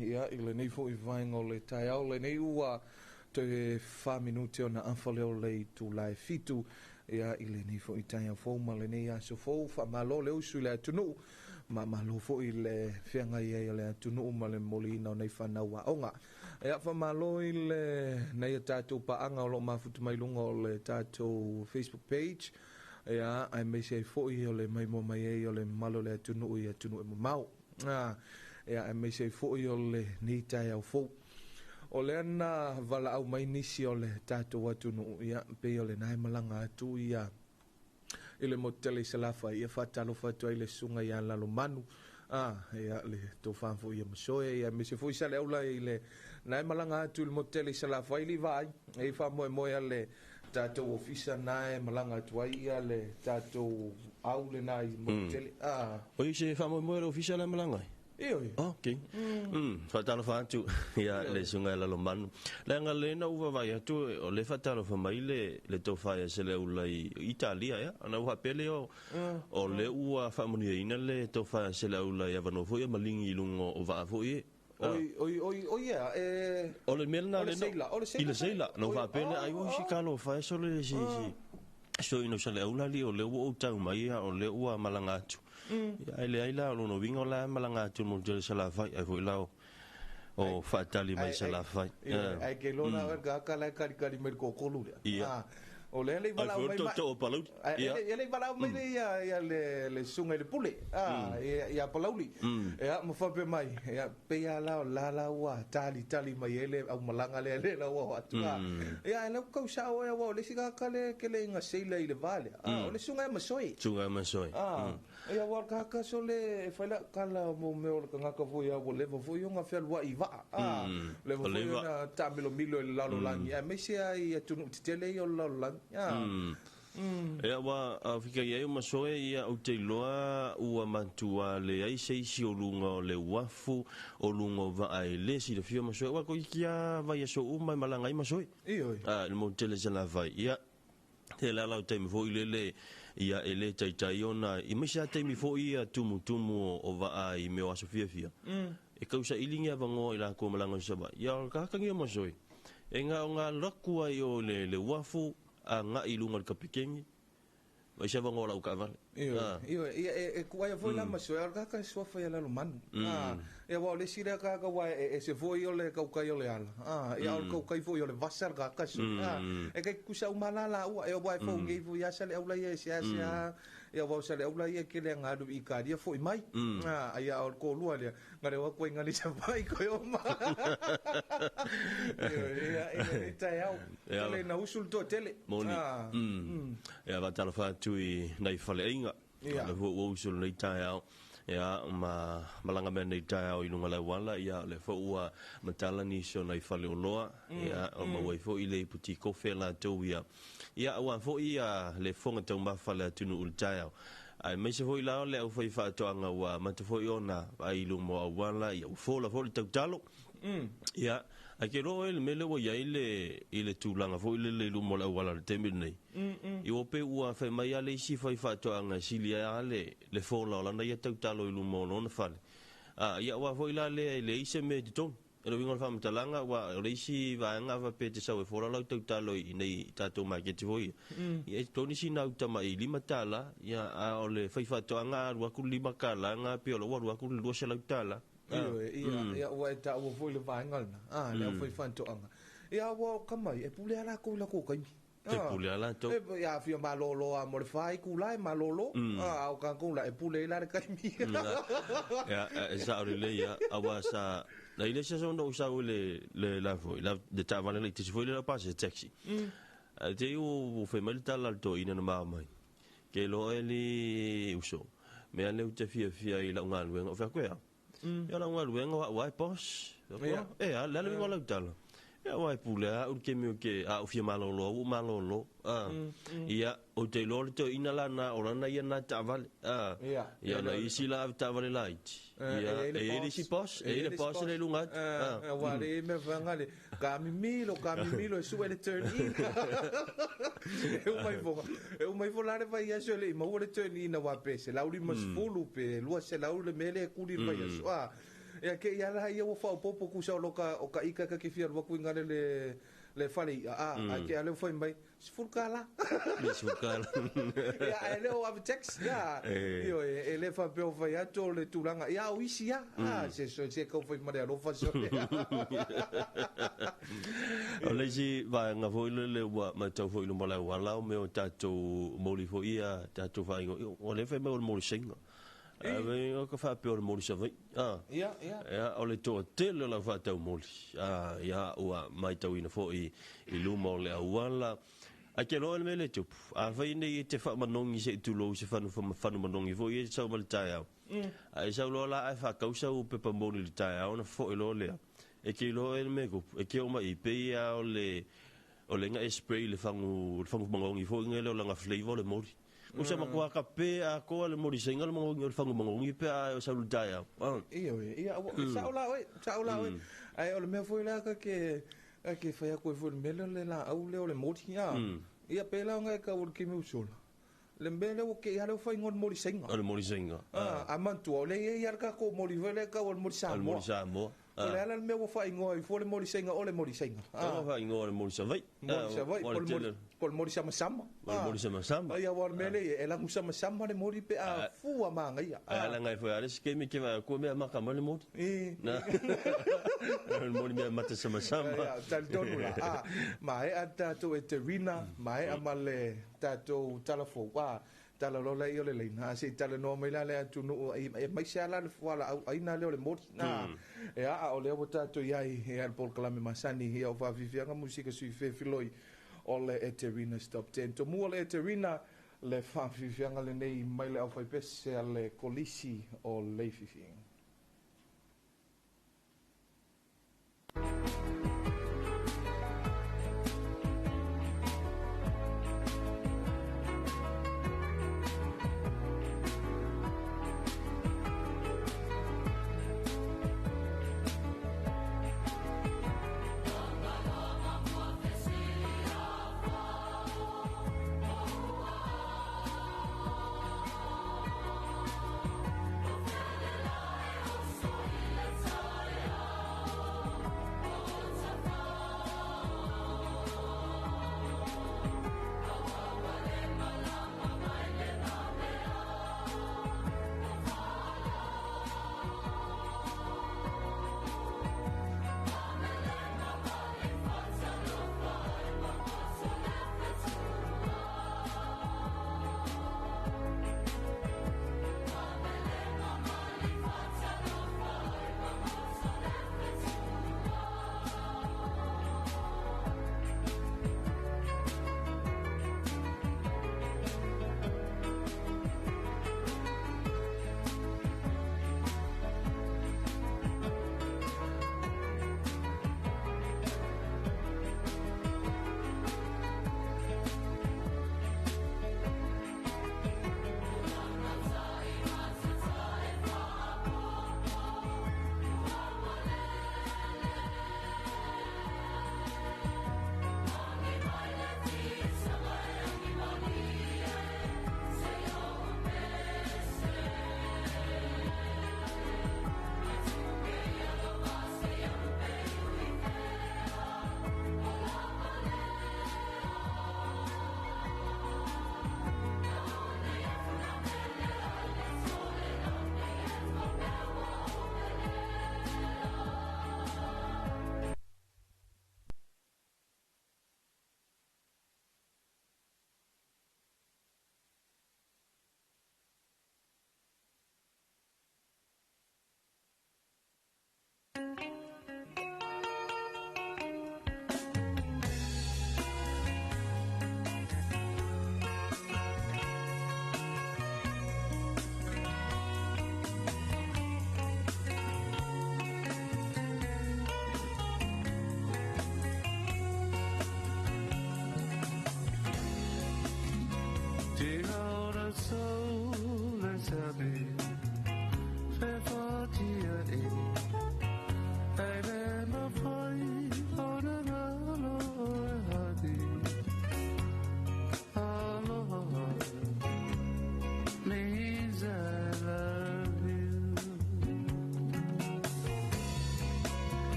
ia i lenei foi vaenga o le taeao lenei ua toe 4 minute ona afa leo le itula e 7 ia i lenei foi taeao fou ma lenei aso fou faamalo le usu i le atunuu ma malo foi le feagai ai o le atunuu ma le momoliina o nei fanau aoga. Ia faamalo i le nei o tatou paaga o loo mafuta mai luga o le tatou Facebook page. Ia, ai me se foi o le mai mo mai ai o le malo le atunuu i atunuu e mamao. Ia, ai me se foi o le nei taeao fou. O le na valaau mai nisi o le tatou atunuu, ia, pei o le nae malanga atu ia i le motu tele i Salafai, ia faatalofa atu ai le susuga ia Lalomanu. Ia, le tofa foi ia Masoe, ia me se foi sa le aula i le nae malanga atu i le motu tele i Salafai, li vaai, e faamoemoe a le tatou ofisa nae malanga atu ai ia le tatou au le nai motu tele. O i se faamoemoe le ofisa le malanga ai? Io. Ok. Faatalofa atu ia le susuga ia Lalomanu. Leaga le na ua vaai atu o le faatalofa mai le tofa ia se le aula i Italia ia. Ona ua faapea lea o le ua faamanuiaina le tofa ia se le aula i avanoa foi ia maligi i luga o vaa foi e. Oi, oi, oi, oi, ia, e O le mea lena o le le no- seila, o le seila I le seila. foi. Na Oi, faapea lea, ai, oi, si kalo fae so le si, si. So ino sa le aula li o le ua ou tau mai ia, o le ua malanga atu. Ia, ai le ai la, o lona uiga o la malanga atu mo le Salafai, ai foi la o faatali mai Salafai. Ai, ai, ke lona ka ka la kari kari mai kokolu lea. Ia. O le le Ai, valaau foi mai to ma- to o Palauli. Ai, Ia. le valaau mai le ia, ia le, le susuga i le pule. Ia, ia Palauli. Ia, ma faapea mai. Ia, pei a la o la la ua tali, tali mai e le au malanga le, le la ua atu. Ia, e lau kau sao e ua o le sika ka le ke le inga seila i le vale. O le susuga e masoe. Susuga e masoe. Ia, ua ka ka so le, e whai la kala mo meo le kangaka foi a ua leva foi o ngā whialua i waa. Leva O foi leva. o na tāmilo milo i le lalolagi. Me se ai atunu te tele i o le lalolagi. Ia, ua, a fika i ai o masoe, ia, o te iloa ua matua le ai se isi o lunga o le uafu, o lunga o vaa e le silafia o masoe. Ua, ko iki a vai aso uma e malanga ai masoe. Io, io. Le mo tele se la vai. Ia, Te la lau taimi foi lele ia e le taitai ona i mai sa taimi foi ia tumutumu o vaa i mea o aso fiafia. E kausa ili ngia vangoa i la ko malanga saba. Ia o ka kangia mo soi. E ngā o ngā laku ai o le wafu a ngā i lunga le kapikengi. Mai sa vangoa lau kavale. Io, io, ia e kuai foi la maso e ka ka sua foi la manu. Ah, ia wa le sira ka ka wa e se foi o le kaukai o le ala. Ah, ia o kaukai foi o le vasar ka ka so. Ah, e kai kusa o malala ua e wa fo ngi foi ia sa le aula ia se se ia wa sa le aula ia ke le ngalu i ka dia foi mai. Ah, ia o ko lua le ngare wa ko ngali sa vai ko yo ma. Ia e ta au. Le na usul to tele. Ah. Ia va talofa atu i nai faleaiga. Ia. Le fo ua usu lenei taeao. Ia ma malanga mea nei taeao i luga le auala. Ia le fo ua matala nisi o nai faleoloa. Ia o maua ai foi le iputi kofe latou ia. Ia aua foi ia le fofoga taumafa le atunuu i le taeao. Ae maise foi la o le aufai faatoaga ua amata foi ona vaai i luma o auala. Ia ua fola foi le tautalo. Ia, ai ke loa le mele ua iai le i le tulaga foi lele i luma o le auala i le taimi lenei. I ua pei ua fai mai lava le isi fai faatoaga e sili ai lava le fola o lana ia tautalo i luma o lona fale. A, ia aua foi la lea e leai se mea i totonu. E le uiga o le faamatalaga, ua o le isi vaega faapea e te sau e fola lau tautalo i nei tatou maketi foi ia. Ia e totonu sina uta mai $5, ia a o le fai faatoaga a alu atu le $5 ga pei o la ua alu atu le $200. Ioe, ia, ia ua e taua foi le vaega lena, a, le aufai faatoaga. Ia ua o ka mai, e pule a latou i latou taimi. E pule a latou. E, ia fia malolo a mo le whai kula e malolo, a o kākou la e pule i la le taimi. Ia, e sao lelei ia, aua sa, na i le isi aso na ou sau i le la foi, la, le taavale laitiiti foi le la pasi taxi. Ae te i ua fai mai le tala a le toeaina na maua mai. Ke loa e li uso, mea lea ou te fiafia i lau galuega, o fai atu e a? Ia lau galuega o au lava e boss. E a, le a le uiga o lau tala? Ia aua e pule lava au i le taimi ou te, a ou fia malolo au ua ou malolo. Ia, ou te iloa le toeaina la na, o lana ia na taavale. Ia, na isi la ave taavale laiti. Ia, e i ai le isi boss, e i ai le boss lea i luga atu. Aua le i ai mea whangale, ka mimilo, ka mimilo e sue le turn in. E uma ifo, e uma ifo la le vaiaso e le i maua le turn in aua pe 150 pe 200 le mea lea e kuli le vaiaso. Ah, ia ke ia la ia ua faaopoopo kusa o lo ka, o ka ika ka ke fia alu atu i ngale le fale i'a, ah, ai ke ale ua fai mai, $10. Le $10. Ia, ae le o ave tax, ia. Ioe, e le faapea o fai atu o le tulaga, ia o isi ia. Ah, se se kau fai ma le alofa so. O le isi vaega foi lele ua matau foi i luma o le auala o mea o tatou moli foi ia tatou faaigoa, ua le fai mai o le moli Saina. Ae o ka faapea o le moli Savaii. Ah. Ia, ia. Ia, o le toatele o lau faatau moli. Ah, ia, ua matauina foi i luma o le auala. Ae ke loa le mea lea e tupu. Afai nei e te faamanogi se i tulou se fanu fanu manogi foi e sau ma le taeao. Ae sau loa la ae faatau sau pepa moli i le taeao ona foe loa lea. E ke iloa e le mea e tupu. E ke oo mai i pei lava o le o le ga e spray le fagu le fagu manogi foi lea o lana flavour o le moli. O sa matua ka pe atoa le moli saina le manogi o le fagu manogi pe a e sau i le taeao. Ioe, ia, sao la oe, sao la oe. Ae o le mea foi lea ka ke Ae ke fai atu ai foi i le mea lea o le laau lea o le moli, a. Ia pei la ona e tau o le kemi usola. Le mea lea ua kei lava lea ua fai igoa o le moli saina. O le moli saina. A manatua, o lea e i ai lava le tatou moli foi lea e tau o le moli Samoa. O le moli Samoa. O le a la le mea ua faaigoa ai fua le moli saina o le moli saina? Ua faaigoa o le moli Savaii. Moli Savaii, po o le moli samasama. O le moli samasama. Ia, aua o le mea lea e i ai, e lanu samasama le moli pe a fua manaia. Ae ala ngai foi a le isi taimi ke vaai atu mea maka mai le moli. O le moli mea mata samasama. Ia, talitonu la. A, maea tatou Eterina, maea ma le tatou tala fou. A, tala loa lea o le laina. A, se i talanoa mai la le atunuu, e aemaise lava la le fualaau aina lea o le moli. A, ia, a o lea ua tatou i ai i le polokalame masani ia o faafiafiaga musika sui fefiloi o le Eterina's Top 10. Tomua le Eterina, le faafiafiaga lenei mai le aufaipese a le Kolisi o Leififi.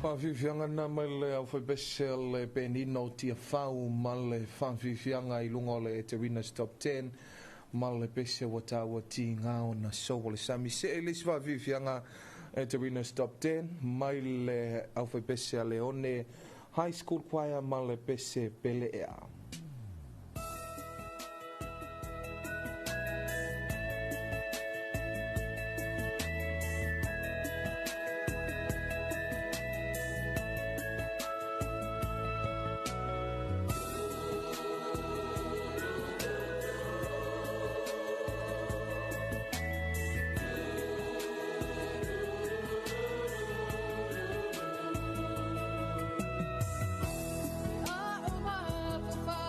Whaafifianga na mai le au whaipese le penino tia whau ma le whaafifianga i lunga o le Eterina's Top 10 ma le pese wa tāua ti ngā na so o le sami se e lisi whaafifianga Eterina's Top 10 mai le au whaipese a Leone High School Choir ma le pese pele ea. Oh, my.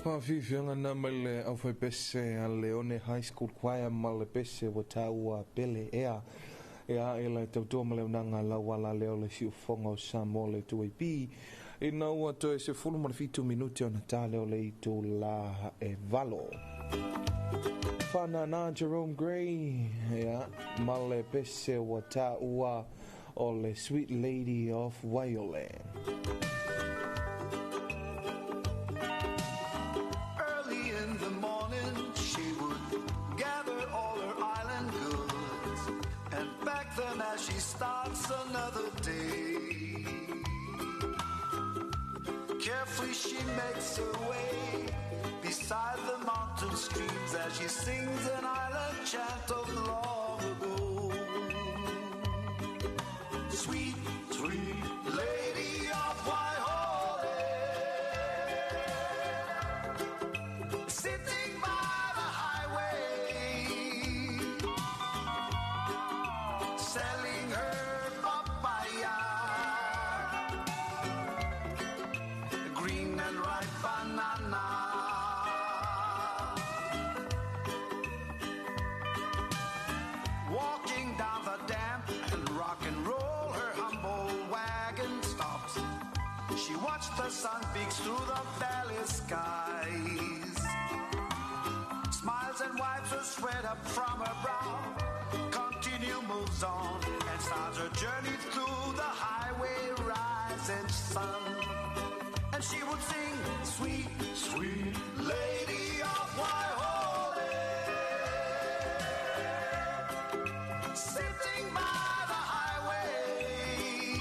Faafiafiaga na mai le aufaipese a Leone High School Choir ma le pese ua taua pele ea e a e le tautua ma le auaunaga lau ala lea o le siufofoga o Samoa le 2AP ina ua toe 17 minute ona ta lea o le itulā e 8. Whanana Jerome Gray ia, ma le pese ua taua o le Sweet Lady of Waiole. Early in the morning, she would gather all her island goods and pack them as she starts another day. Carefully she makes her way beside the mountain streams as she sings an island chant of long ago. Sweet, sweet lady of Waihole, sitting by the highway, selling her papaya, green and ripe banana. Walking down the damp and rock and roll, her humble wagon stops. She watched the sun peeks through the valley skies. Smiles and wipes the sweat up from her brow. Continue moves on and starts her journey through the highway rising sun. And she would sing, sweet, sweet lady of Waihole, sitting by the highway,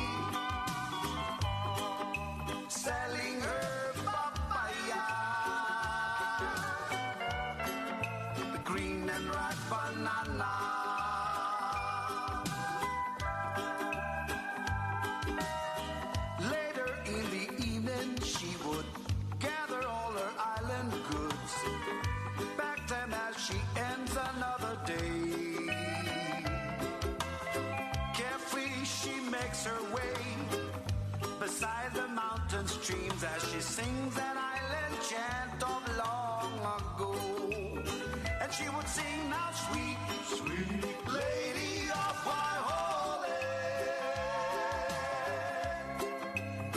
selling her papaya, the green and ripe banana. Later in the evening, she would gather all her island goods, pack them as she ends another day. Carefully she makes her way beside the mountain streams as she sings an island chant of long ago. And she would sing now, sweet, sweet lady of Waihole,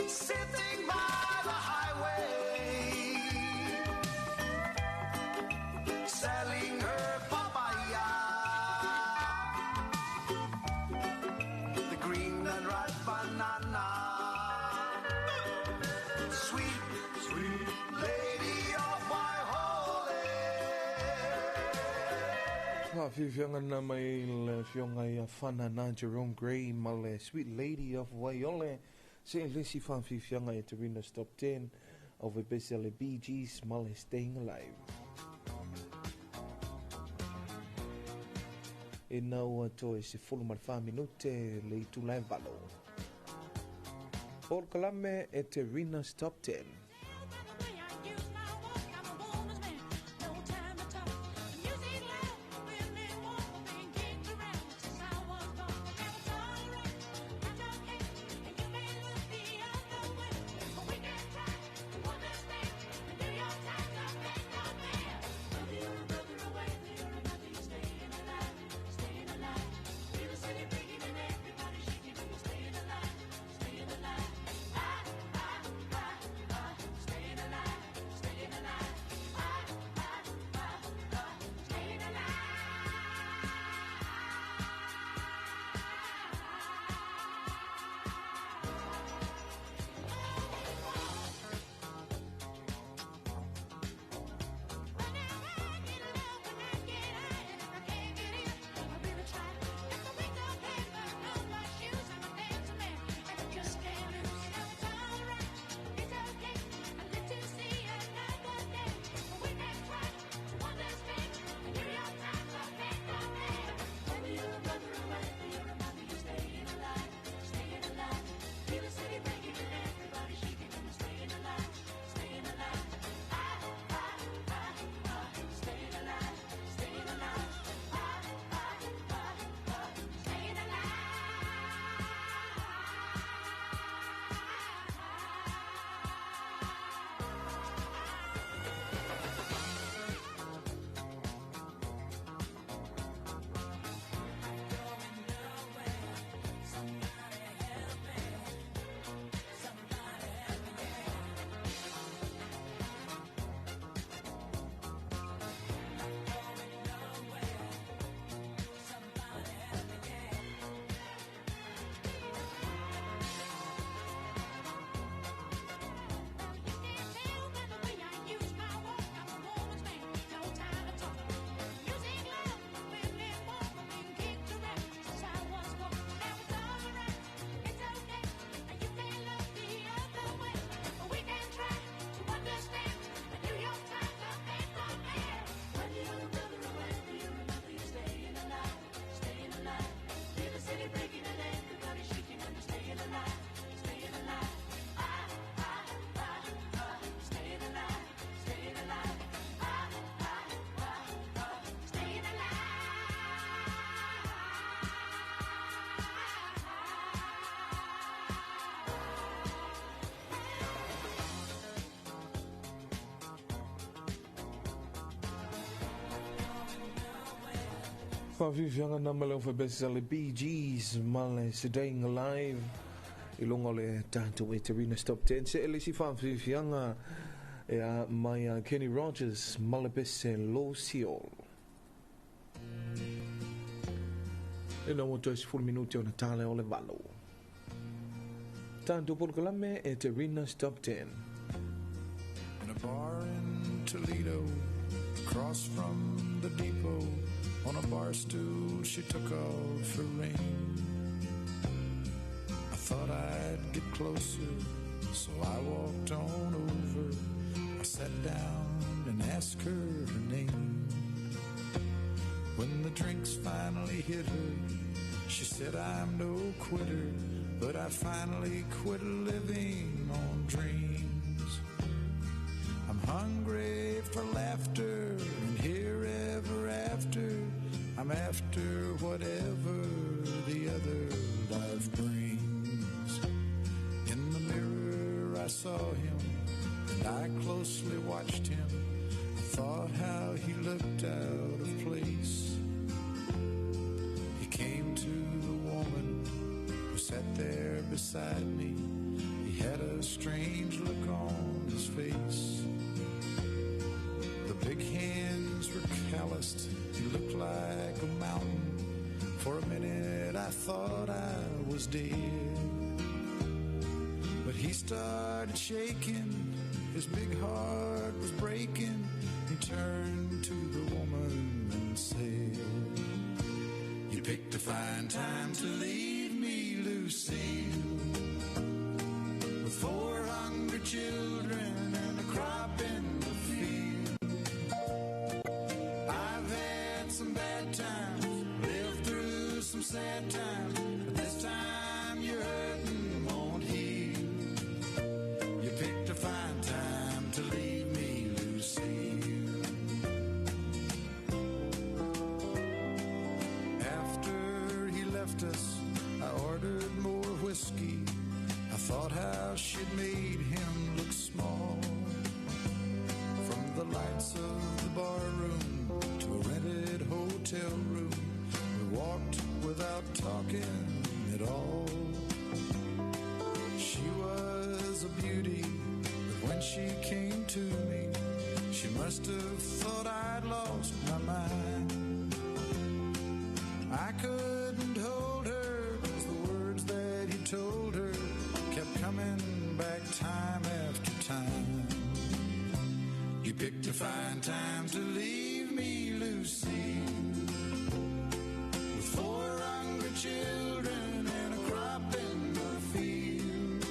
sitting by the highway, selling her papaya, the green and ripe banana. Sweet, sweet lady of Waihole. Faafiafiaga na mai le afioga ia Whanana Jerome Gray ma le Sweet Lady of Waiole. Se le isi faafiafiaga e Tarina's Top 10 aufaipese a le Bee Gees ma le Staying Alive. Ina ua toe 14 minute le itulā e 8. Polokalame e Tarina's Top 10. Staying alive. Faafiafiaga na ma le aufaipisinisi a le Bee Gees ma le Staying Alive i luga o le tatou Eterina Stop 10. Se le isi faafiafiaga ia mai a Kenny Rogers ma le pese Lucille. Ina ua toe 10 minute ona tale o le 8. Tatou polokalame Eterina Stop 10. In a bar in Toledo, across from the depot, on a bar stool she took off her ring. I thought I'd get closer, so I walked on over. I sat down and asked her her name. When the drinks finally hit her, she said, I'm no quitter, but I finally quit living on dreams. I'm hungry for laughter and here ever after. I'm after whatever the other life brings. In the mirror I saw him, and I closely watched him. I thought how he looked out of place. He came to the woman who sat there beside me. He had a strange look on his face. The big hands were calloused. He looked like a mountain. For a minute I thought I was dead. But he started shaking. His big heart was breaking. He turned to the woman and said, You picked a fine time to leave me, Lucille. With 4 hungry children and a crop in the field. I've had some bad times, lived through some sad times, but this time you're hurting won't heal. You picked a fine time to leave me, Lucille. After he left us, I ordered more whiskey. I thought how she'd made him look small. From the lights of the bar room to a rented hotel room, we walked without talking at all. She was a beauty, but when she came to me, she must have thought I'd lost my mind. I couldn't hold her, 'cause the words that he told her kept coming back time after time. You picked a fine time to leave me, Lucille, with 4 hungry children and a crop in the field.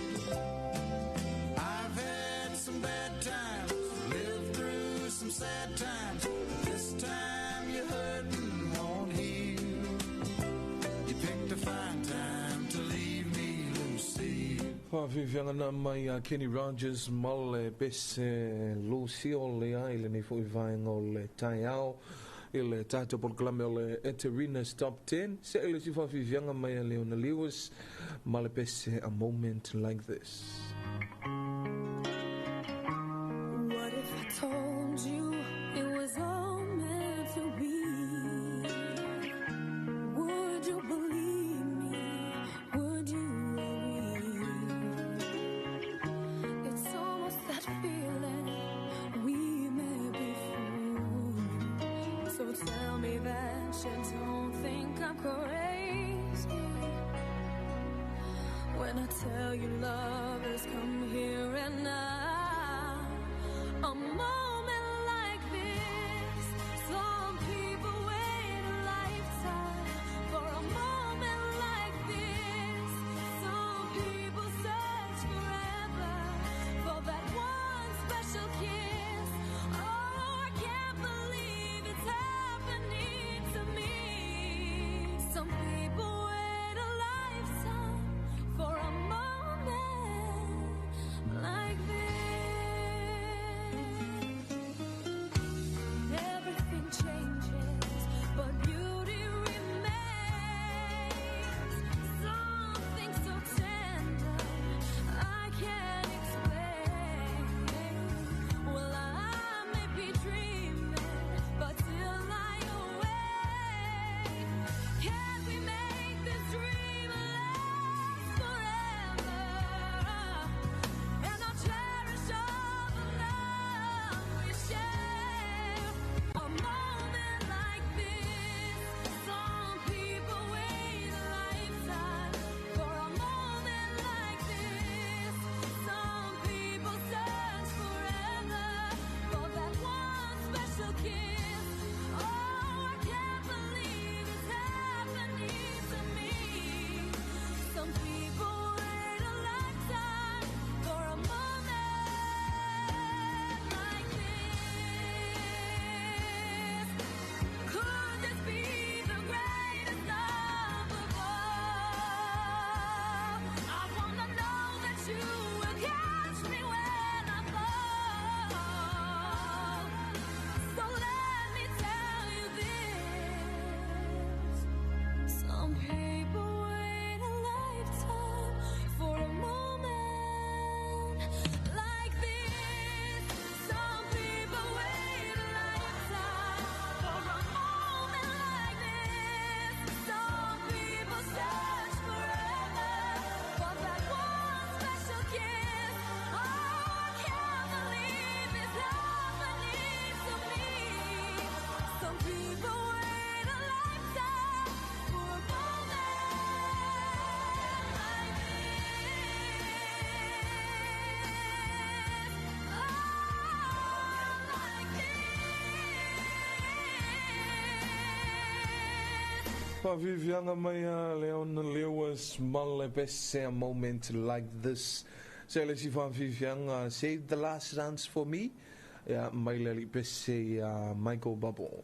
I've had some bad times, lived through some sad times, but this time you're hurting won't heal. You picked a fine time to leave me, Lucille. Faafiafiaga na mai a Kenny Rogers ma le pese Lucille le ai lenei fo'i vaega o le taeao i le tatou polokalame o le Eterina Stop 10. Se le isi faafiafiaga mai a Leona Lewis ma le pese A Moment Like This. What if I told you it was all meant to be? Would you believe me? Would you agree? It's almost that feeling we met before. So tell me that you don't think I'm crazy when I tell you love has come here and now. A moment like this, some people wait a lifetime for a moment like this. Some people search forever for that one special kiss. Oh, I can't believe it's happening to me. Some people wait a lifetime for a moment like this. Faafiafiaga mai a Leona Lewis ma le pese A Moment Like This. Se le isi faafiafiaga Save the Last Dance for Me, ia, mai le alii pese ia Michael Bubble.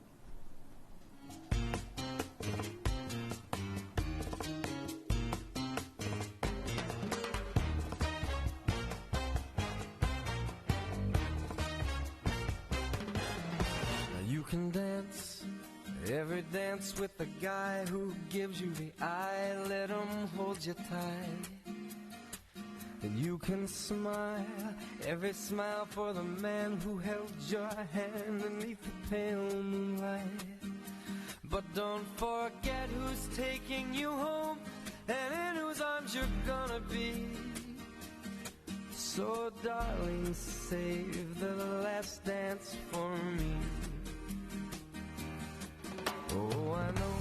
Now you can dance every dance with the guy who gives you the eye. Let him hold you tight. And you can smile every smile for the man who held your hand beneath the pale moonlight. But don't forget who's taking you home and in whose arms you're gonna be. So darling, save the last dance for me. Oh, I know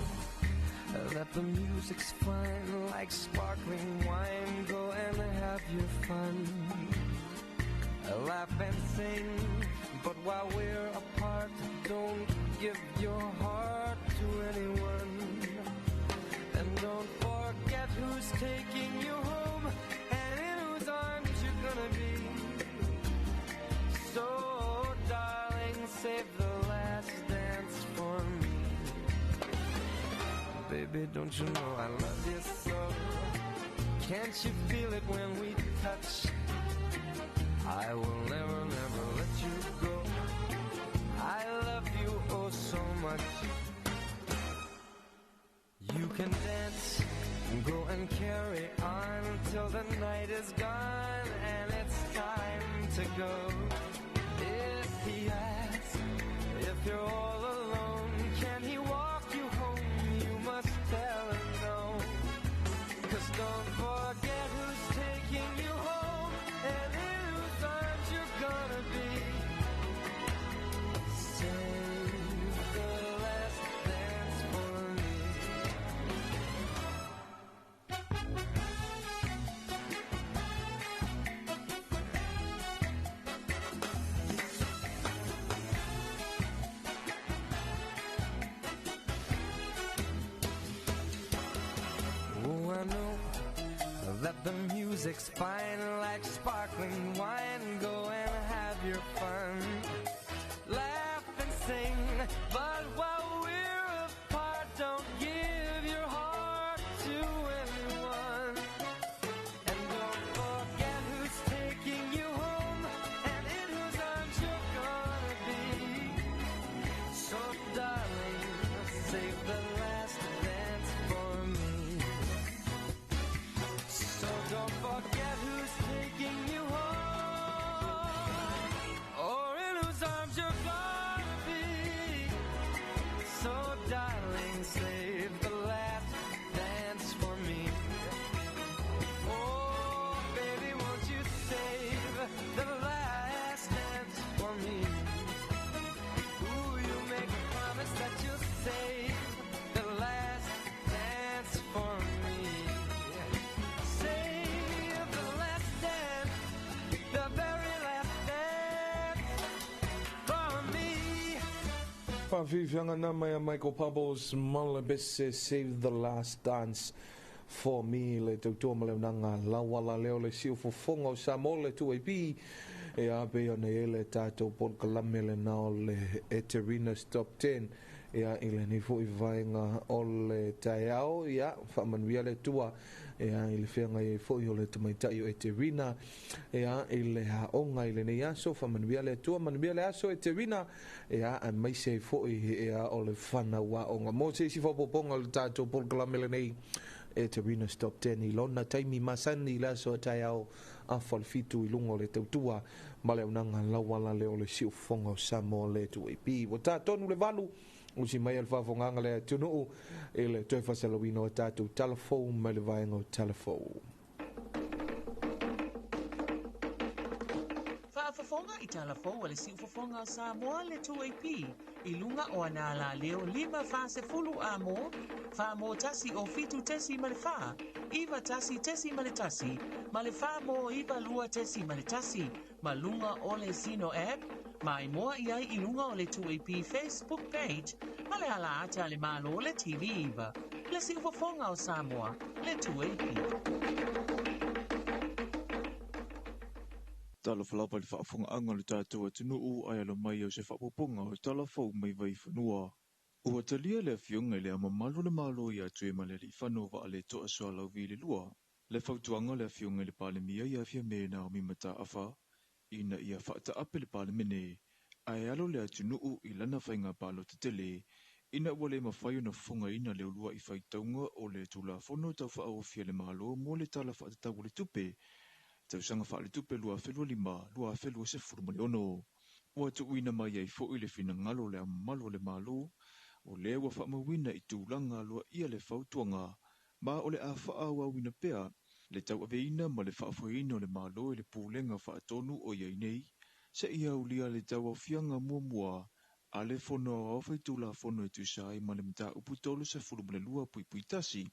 that the music's fine, like sparkling wine. Go and have your fun. Laugh and sing, but while we're apart, don't give your heart to anyone. And don't forget who's taking you home and in whose arms you're gonna be. So, darling, save the last dance for me. Baby, don't you know I love you so? Can't you feel it when we touch? I will never, never let you go. I love you oh so much. You can dance, go and carry on till the night is gone and it's time to go. If he asks if you're all alone, can he walk you home? You must tell him no. 'Cause don't forget who's taking you home and in whose arms you're gonna be. Save the last dance for me. Oh, I know that the music's fine like sparkling wine. Go and have your fun. Laugh and sing, but while we're apart, don't give your heart to anyone. And don't forget who's taking you home and in whose arms you're gonna be. So darling, save the last dance for me. So don't forget who's taking you home or in whose arms you're gonna be. So darling, save the last dance for me. Oh, baby, won't you save the last dance for me? Ooh, you make a promise that you'll save the last dance for me. Save the last dance, the very last dance for me. Faafiafiaga na mai a Michael Pubbles ma le pese Save the Last Dance for Me, le tautua ma le auaunaga lauala lea o le Siufofoga o Samoa le 2AP e a pei ona i ai le tatou polokalame lena o le Eterina's Top 10 ia i lenei foi vaega o le taeao. Ia faamanuia le Atua ia i le feagai ai foi o le tamaitai o Eterina ia i le aoga i lenei aso. Faamanuia le Atua, manuia le aso Eterina, ia aemaise ai foi ia o le fanau aoga. Mo se isi faaopoopoga o le tatou polokalame lenei Eterina's Top 10 i lona taimi masani i le aso a taeao afa o le 7 i luga o le tautua ma le auaunaga lauala lea o le Siufofoga o Samoa le 2AP. Ua ta tonu le 8, usi mai a le faafofogaaga le atunuu i le toe faasalauina o tatou tala fou mai le vaega o tala fou. Faafofoga i tala fou a le Siufofoga o Samoa le 2AP i luga o ana alaleo 5 40 A mo, 4 mo 1 o 7 tesi ma le 4, 9 1 tesi ma le 1, ma le 4 mo 9 2 tesi ma le 1, ma luga o le Zeno app, ma e moa i ai i luga o le 2AP Facebook page, ma le ala ata a le Malo le TV 9. Le siufofoga o Samoa, le 2AP. Talofa lava i le faafofogaaga o le tatou atunuu ae alo mai o se faaopoopoga o tala fou mai Vaifanua. Ua talia le afioga i le Ao Mamalu o le Malo ia Tuimalealiifano Vaaletoa Sualauvi le lua, le fautuaga a le afioga i le Palemia ia Fiame Naomi Mataafa ina ia faataape le Palemene ae alo le atunuu i lana faiga palota tele ina ua le mafai ona fofogaina le uluai faitauga o le Tulafono Tau Faaofi a le Malo mo le Tala Faatatau o le Tupe tausaga faaletupe 2025/2026. Ua tuuina mai ai foi le finagalo o le Ao Mamalu o le Malo, o lea ua faamauina i tulaga aloaia le fautuaga, ma o le a faaauauina pea le tauaveina ma le faafoeina o le Malo i le Pulega Faatonu o i ai nei, seia aulia le tauaofiaga muamua a le Fono Aoao Faitulafono e tusa ai ma le Mataupu 32.1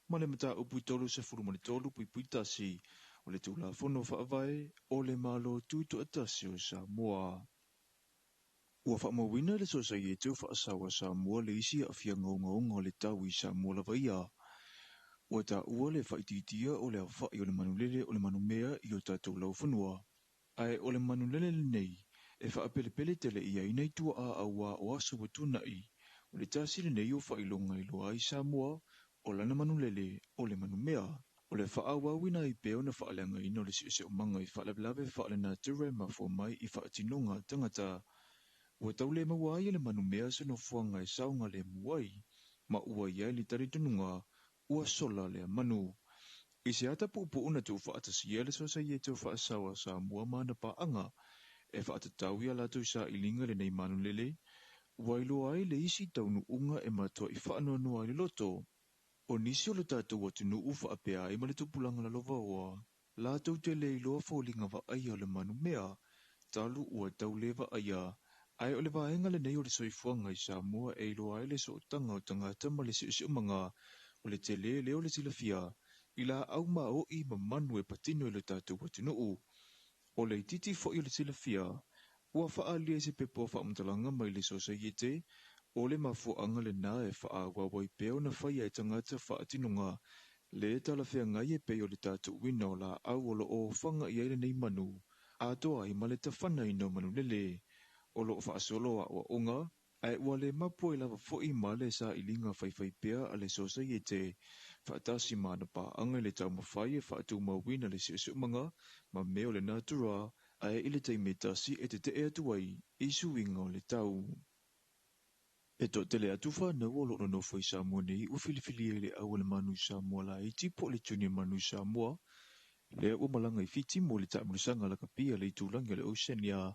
ma le Mataupu 33.1 o le Tulafono Faavae o le Malo Tutoatasi o Samoa. Ua faamauina e le Sosaiete o Faasao a Samoa le isi aafiaga ogaoga o le tau i Samoa lava ia. Ua taua le faaitiitia o le aofai o le manulele o le manumea i o tatou laufanua, ae o le manulele lenei e faapelepele tele i ai nai tuaa auā o aso ua tuanai, o le tasi lenei o faailoga e iloa ai Samoa o lana manulele o le manumea. O le faaauauina ai pea ona faaleagaina o le siosiomaga i faalavelave faalenatura e mafua mai i faatinoga a tagata, ua tau le maua ai e le manumea se nofoaga e saogalemu ai, ma ua i ai le talitonuga ua sola lea manu. I se ata puupuu na tuufaatasia le Sosaiete o Faasao a Samoa ma ana paaga e faatatau i a latou sailiga lenei manulele, ua iloa ai le isi taunuuga e matuai faanoanoa ai le loto. O nisi o le tatou atunuu faapea ai ma le tupulaga lalovaoa, latou te le iloa foliga vaaia o le manumea, talu ua tau le vaaia, ae o le vaega lenei o le soifuaga i Samoa e iloa ai le sootaga o tagata ma le siosiomaga, o le tele lea o le silafia i laau maoi ma manu e patino i le tatou atunuu. O le itiiti foi o le silafia, ua faaalia i se pepa o faamatalaga mai le Sosaiete, o le mafuaaga lena e faaauau ai pea ona faia e tagata faatinoga le talafeagai e pei o le tatuuina o laau o lo o ofaga i ai lenei manu, atoa ai ma le tafanaina o manulele. O lo o faasolo aoaoga, ae ua le mapu ai lava foi ma le sailiga faifaipea a le Sosaiete, faatasi ma ana paaga i le taumafai e faatumauina le siosiomaga ma mea o le natura, ae i le taimi e tasi e tetee atu ai i suiga o le tau. E toatele atu fanau o lo o nonofo i Samoa nei ua filifilia i le au a le manu Samoa laiti po o le Junior Manu Samoa, lea ua malaga i Fiti mo le taamilosaga lakapi a le itulagi o le Oceania.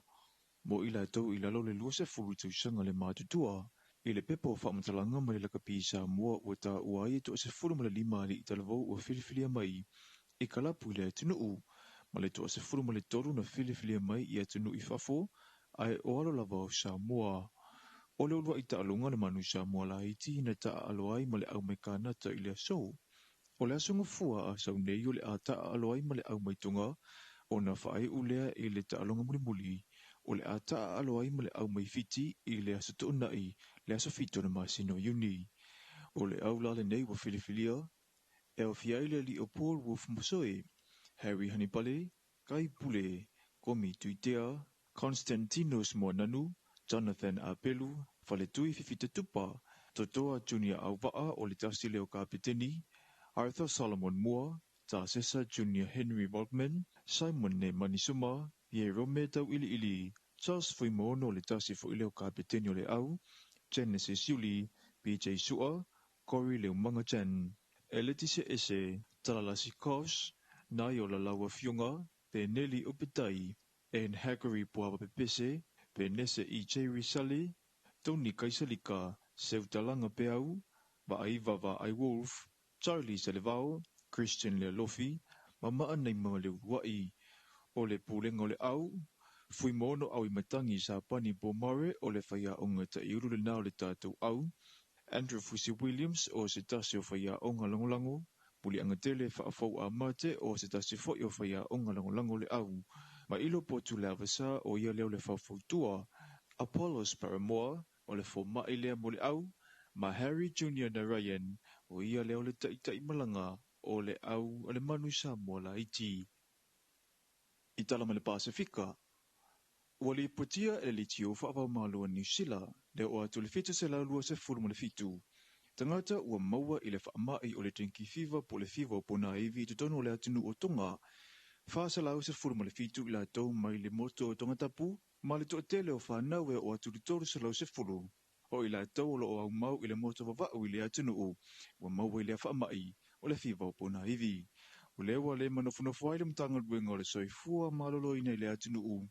Mo i latou i lalo o le 20 tausaga le matutua. I le pepa o faamatalaga mai le lakapi i Samoa ua taua ai e toa-15 alii talavou ua filifilia mai i kalapu i le atunuu, ma le toa-13 na filifilia mai i atunuu i fafo, ae o alo lava o Samoa. O le uluai taaloga a le manu Samoa laiti na taaalo ai ma le au mai Kanata i le aso. O le aso Gafua a sau nei o le a taaalo ai ma le au mai Tonga, ona faaiu lea i le taaloga mulimuli o le a taaalo ai ma le au mai Fiti i le aso Toonai, le aso 7 o le masina o Iuni. O le au la lenei ua filifilia, e aofia ai le alii o Paul Wolf Mosoe, Harry Hanipale, Kai Pule, Komi Tuitea, Constantinos Moananu, Jonathan Apelu, Faletui Fifita Tupa, Totoa Junior Auvaa o le tasi lea o kapeteni, Arthur Solomon Mua, Tasesa Junior Henry Volkman, Simon Ne Manisuma, Ierome Tauiliili, Charles Fuimaono o le tasi foi lea o kapeteni o le au, Genesis Iuli, PJ Sua, Corey Leumanga Chan, Eletise Ese, Talalasi Koss, Naiola Lauafioga, Peneli Opetai, Ann Haggery Puava Pepese, Penese EJ Risali, Tony Kaisalika, Seutalaga Peau, Vaaiva Vaai Wolf, Charlie Salevao, Christian Lealofi, ma Maanaima Leuluai. O le Pulega o le Au, Fuimaono Auimatagi Sapani Pomare o le faiaoga taiulu lena o le tatou au, Andrew Fusi Williams o se tasi o faiaoga lagolago, Muliagatele Faafou Amate o se tasi foi o faiaoga lagolago o le au, Mailo Potu Leavasa o ia lea o le faufautua, Apollos Paramoa o le fomai lea mo le au, Ma Harry Junior Narayan, o ia lea o le ta'ita'i malaga o le au a le manu Samoa laiti. I tala mai le Pasefika, ua lipotia e le Litio Fa'avaumalo a Niusila le oo atu i le 727 tagata ua maua i le fa'ama'i o le dengue fever po o le fiva o ponaivi i totonu o le atunu'u o Toga, 417 i latou mai le motu o Tongatapu, ma le to'atele o fanau e oo atu i le 310 o i latou o lo'o aumau i le motu vava'u i le atunu'u ua maua i lea fa'ama'i o le fiva o ponaivi. O lea ua le manofonofo ai le Matagaluega o le Soifua Maloloina i le atunu'u,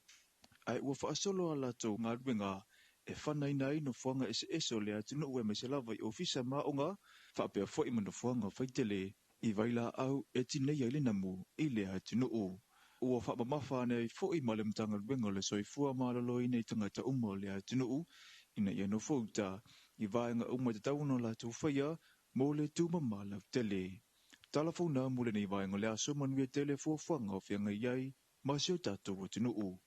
ae ua fa'asolo a latou galuega e fanaina ai nofoaga eseese o le atunu'u aemaise lava i ofisa ma aoga faapea fo'i ma nofoaga faitele i vailā'au e tineia ai le namu i lea atunu'u. Ua fa'amamafa ane ai fo'i ma le Matagaluega o le Soifua Maloloina i tagata uma o le atunu'u ina ia nofouta i vaega uma e tatau ona latou faia mo le tumamā lautele. Tala fou mo lenei vaega o le aso. Manuia tele fuafuaga o feagai ai ma si o tatou atunu'u.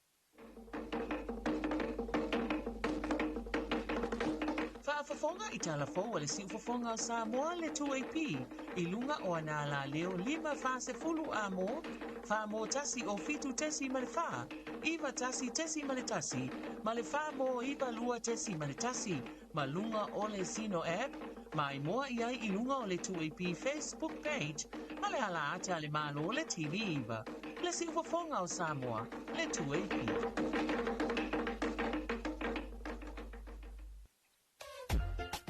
Faafofoga i tala fou a le siufofoga o Samoa le 2AP i luga o ana alaleo 5 40 amo, 4 1 o 7.4, 91.1, ma le 4 9 2.1, ma luga o le Zeno app, ma i moa i ai i luga o le 2AP Facebook page, ma le ala ata le malo le TV iva. Le siufofoga o Samoa, le 2AP.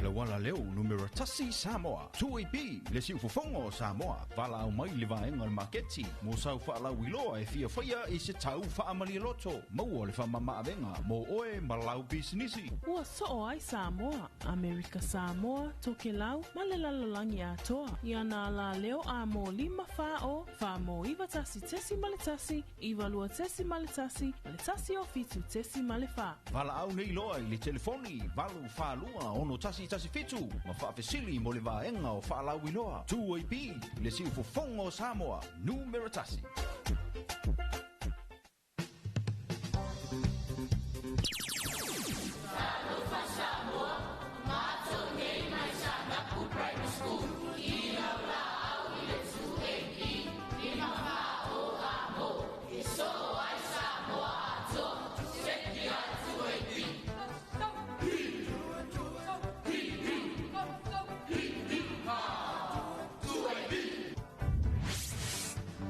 Le wala leo numero tasi Samoa. 2AP, le siufofoga o Samoa. Valaau mai le vaega o le maketi. Mo sau faalauiloa e fia faia i se tau faamalialoto. Maua le faamamaavega mo oe ma lau pisinisi. Ua so'o ai Samoa, Amerika Samoa, Tokelau, ma le lalolagi atoa. Ia nā la leo a mō 5 whā o, whā mō 91.1, 92.1, ma le 107.4. Valaau nei loa i le telefoni 842 6117 ma faafesili mo le vaega o faalauiloa. 2AP, le siufofoga o Samoa, numero tasi.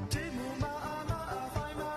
Timu ma'a ma'a.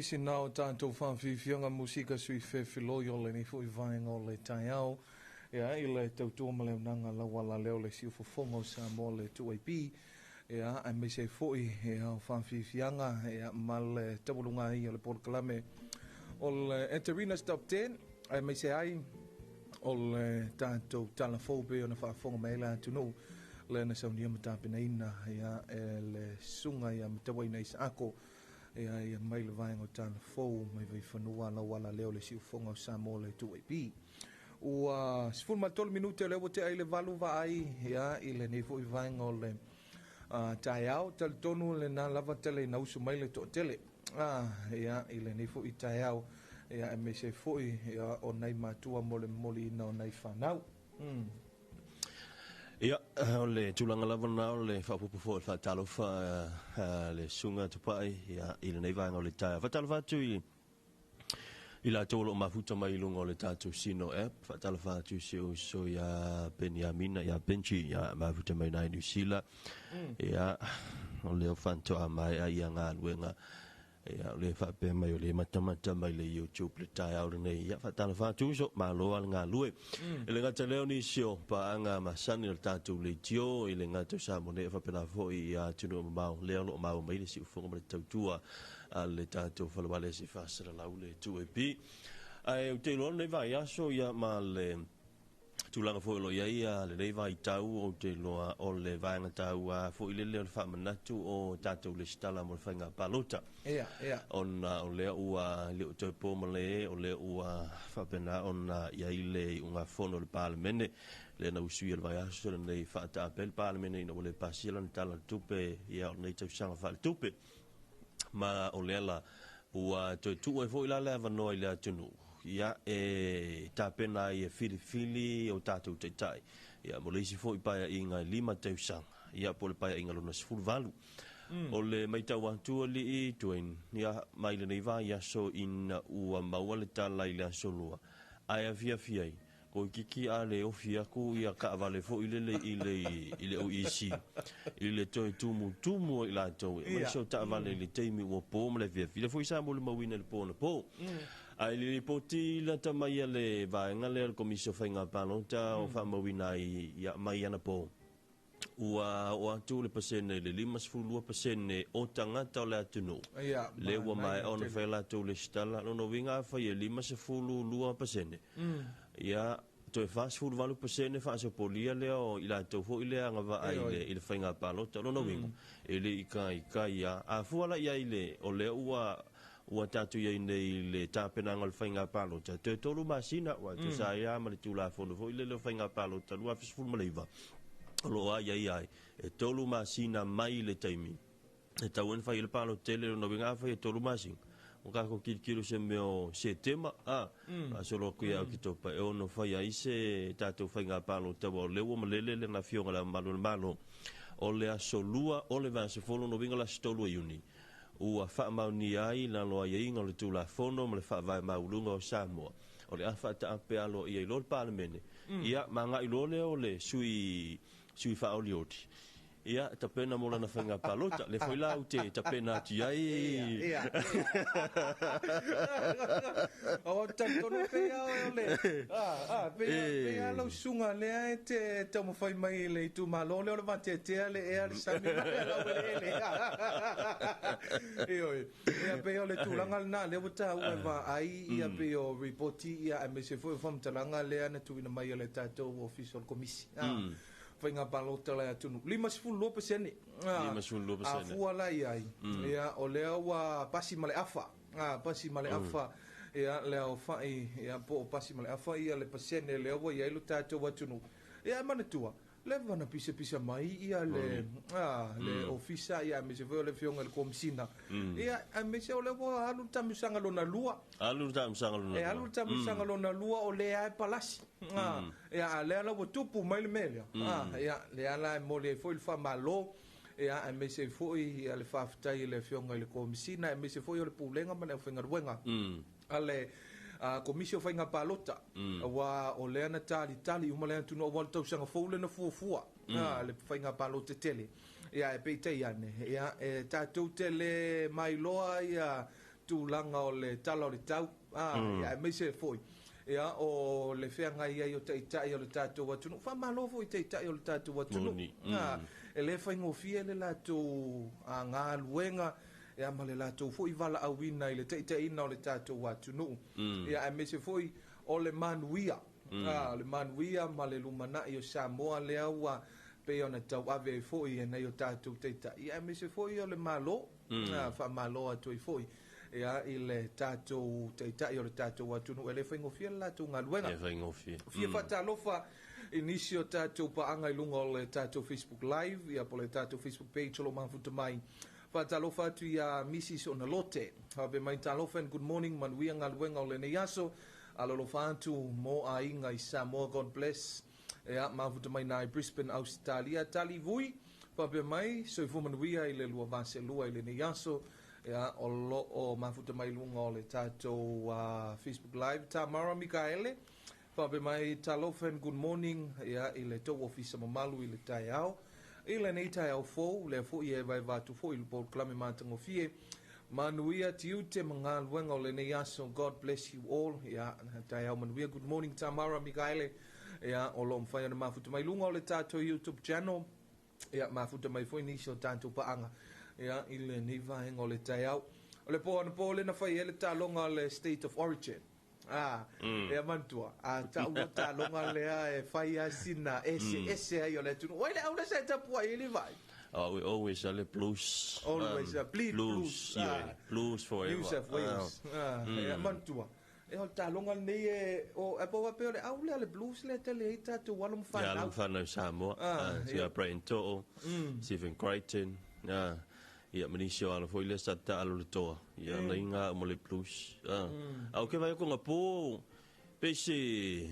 nisi na o tātou whawhiwhianga musika sui whewhiloi o lenei foi vaenga o le taeao. Ia, i le tautua ma le unanga lau ala leo le siufofoga o Samoa le 2AP. Ia, aemaise ai foi ia o whawhiwhianga ia, ma le taualuga ai o le polokalame o le Enterina's Top 10, aemaise ai o le tātou tala fou pei ona faafofoga mai ai le atunuu lea na saunia ma tapenaina ia e le susuga ia Matauaina Isaako ia ia mai le vaega o tala fou mai Vaifanua lau ala lea o le siufofoga o Samoa le 2AP. Ua 13 minute o lea ua tea i le 8 vaai ia i lenei foi vaega o le taeao. Talitonu lena lava tele ina usu mai le toatele ia i lenei foi taeao ia aemaise ai foi ia o nai matua mo le momoliina o nai fanau. Ia, o le tulaga lava lena o le faaopoopo foi o le faatalofa a le Susuga Tupai ia, i lenei vaega o le taeao. Faatalofa atu i i latou o lo o mafuta mai i luga o le tatou Sino app. Faatalofa atu i si ou uso ia Beniamina, ia Benji, ia mafuta mai nai Niu Sila. Ia, o lea o faatoa maea ia galuega. Ia, o lea faapea mai o lea matamata mai le YouTube le taeao lenei. Ia, faatalofa atu uso, malo lava le galue. E le gata lea o nisi o paaga masani o le tatou leitio, e le gata o Samoa nei, faapena foi i atunuu mamao, lea o lo o maua mai le siufofoga ma le tautua a le tatou fale se faasalalau le 2AP. Ae ou te iloa lenei vaiaso ia ma le tulaga foi o lo o i ai lenei vaitau, ou te iloa o le vaega taua foi lele o le faamanatu o tatou lesitala mo le faiga palota. Ia, ia. Ona o lea ua le o toe po ma le, o lea ua faapena ona i ai le iugafono o le Palemene, lea na usuia le vaiaso lenei faataape le Palemene ina ua le pasia lana Tala o le Tupe ia o lenei tausaga faaletupe. Ma o lea la ua toe tuu ai foi la le avanoa i le atunuu ia e tapena ai e filifili o tatou taitai ia mo le isi foi paeaiga e 5 tausaga ia po o le paeaiga lona 18. O le matau atu alii Dwayne ia mai lenei vaiaso ina ua maua le tala i le aso Lua ae afiafi ai Koikiki a le ofi aku ia kaavale foi lele i le i le OEC i le toe tumutumu ai latou e aumai so taavale i le taimi ua po ma le afiafi. Lea foi sa molimauina i le po anapo. Ae i le lipoti lata mai a le vaega lea o le Komisi o Faiga Palota o faamauina ai ia mai anapo, Ua oo atu le pasene i le 52% o tagata o le atunuu lea ua maea ona fai a latou lesitala. Lona uiga afai e 52%, ia, toe 48% faasopolia lea o i latou foi lea agavaa i le faiga palota. O lona uiga, e le i ikaika lava. A fua la i ai le, o lea ua ua tatou i ai nei i le tapenaga o le faiga palota, toe 3 masina, aua e tusa ai lava ma le Tulafono foi lele o Faiga Palota 2019, o lo o aiaia ai, e 3 masina mai le taimi e tatau ai ona fai ai le palota tele. Lona uiga afai e 3 masina, ua tatou tilotilo i se mea o Setema, a, faasolo atu ia Oketopa e ono fai ai se tatou faiga palota, aua o lea ua malele lana Afioga i Le Ao Mamalu o le Malo, o le aso 2 o le Vaiaso Fou, lona uiga o le aso 3 o Iuni, ua faamaonia ai lalo aiaiga o le Tulafono ma le Faavae Maualuga o Samoa, o le a faataape aloaia i loa le Palemene, ia, ma agai loa lea o le sui, sui faaolioli, ia, tapena mo lana faiga palota. Lea foi la ou te tapena atu i ai. Ia, ia. O talitonu pei lava o le, a, a, pei, pei lava lau susuga lea e te taumafai mai i le itumalo lea o le vateatea le ea, le sami ma le laueleele. Ioe. Ia pei o le tulaga lena lea ua taua e vaai ia pei o ripoti ia aemaise foi o faamatalaga lea na tuuina mai e le tatou Ofisa o le Komisi. Faiga palota le atunuu. 52%. 52%. A fua la i ai, ia o lea ua pasi ma le afa. Pasi ma le afa ia le aofai ia po o pasi ma le afa ia le pasene lea ua i ai lo tatou atunuu. Ia e manatua, leva na pisapisa mai ia le, le ofisa ia aemaise foi o le afioga i le Komesina. Ia aemaise o lea ua alu le taamilosaga lona lua. Alu le taamilosaga lona lua. E alu le taamilosaga lona lua o lea e palasi. Ia a lea la ua tupu mai le mea lea. Ia lea la e momoli ai foi le faamalo ia aemaise ai foi ia le faafetai i le afioga i le Komesina aemaise foi o le Pulega ma le aufaigaluega a le Komisi o Faiga Palota, aua o lea na talitali uma le atunuu aua o le tausaga fou lea na fuafua le faiga palota tele. Ia ae peitai ane, ia e tatou te le mailoa ia tulaga o le tala o le tau, ia aemaise foi ia o le feagai ai o taitai o le tatou atunuu. Faamalo foi i taitai o le tatou atunuu. E le faigofie le latou galuega ia ma le latou foi valaauina i le taitaiina o le tatou atunuu. Ia aemaise foi o le manuia. Le manuia ma le lumanai o Samoa lea ua pei ona tauave ai foi e nai o tatou taitai. Ia aemaise foi o le Malo. Faamalo atu ai foi ia i le tatou taitai o le tatou atunuu. E le faigofie le latou galuega. E faigofie. Fia faatalofa i nisi o tatou paaga i luga o le tatou Facebook Live, ia po o le tatou Facebook page o lo o mafuta mai. Faatalofa atu ia Mrs. Onalote. Faapea mai talofa and good morning, manuia galuega o lenei aso. Alolofa atu mo aiga i Samoa, God bless. Ia, mafuta mai nai Brisbane, Australia. Tali vui, faapea mai, soifua manuia i le 22 i lenei aso. Ia, o lo o mafuta mai luga o le tatou Facebook Live. Tamara Mikaele, faapea mai talofa and good morning, ia, i le tou ofisa mamalu i le taeao. I lenei taeao fou, lea foi e vaevae atu foi i le polokalame matagofie. Manuia tiute ma galuega o lenei aso. God bless you all. Ia, taeao manuia. Good morning, Tamara Mikaele. Ia, o lo o mafai ona mafuta mai luga o le tatou YouTube channel. Ia, mafuta mai foi nisi o tatou paaga. Ia, i lenei vaega o le taeao. O le po anapo le na fai ai le taloga o le State of Origin. Ia manatua, a tau o taloga lea e fai a sina ese ese ai o le atunuu. Oi le au le sa tapu ai le vai. Oh, we always are the blues. Always bleed blues. Blues, yeah, blues forever. New South Wales. Ia manatua. E o taloga nei e o e po pe o le au le blues le tele i tatou alo Yeah, mawhanau. alo whanau Samoa. Yeah. Sia Brian To'o, Stephen Crichton. Ia manisi o alo foi le sa ta alo le toa. Ia na inga mo le blues. Au ke vai ko ngā pō, pe se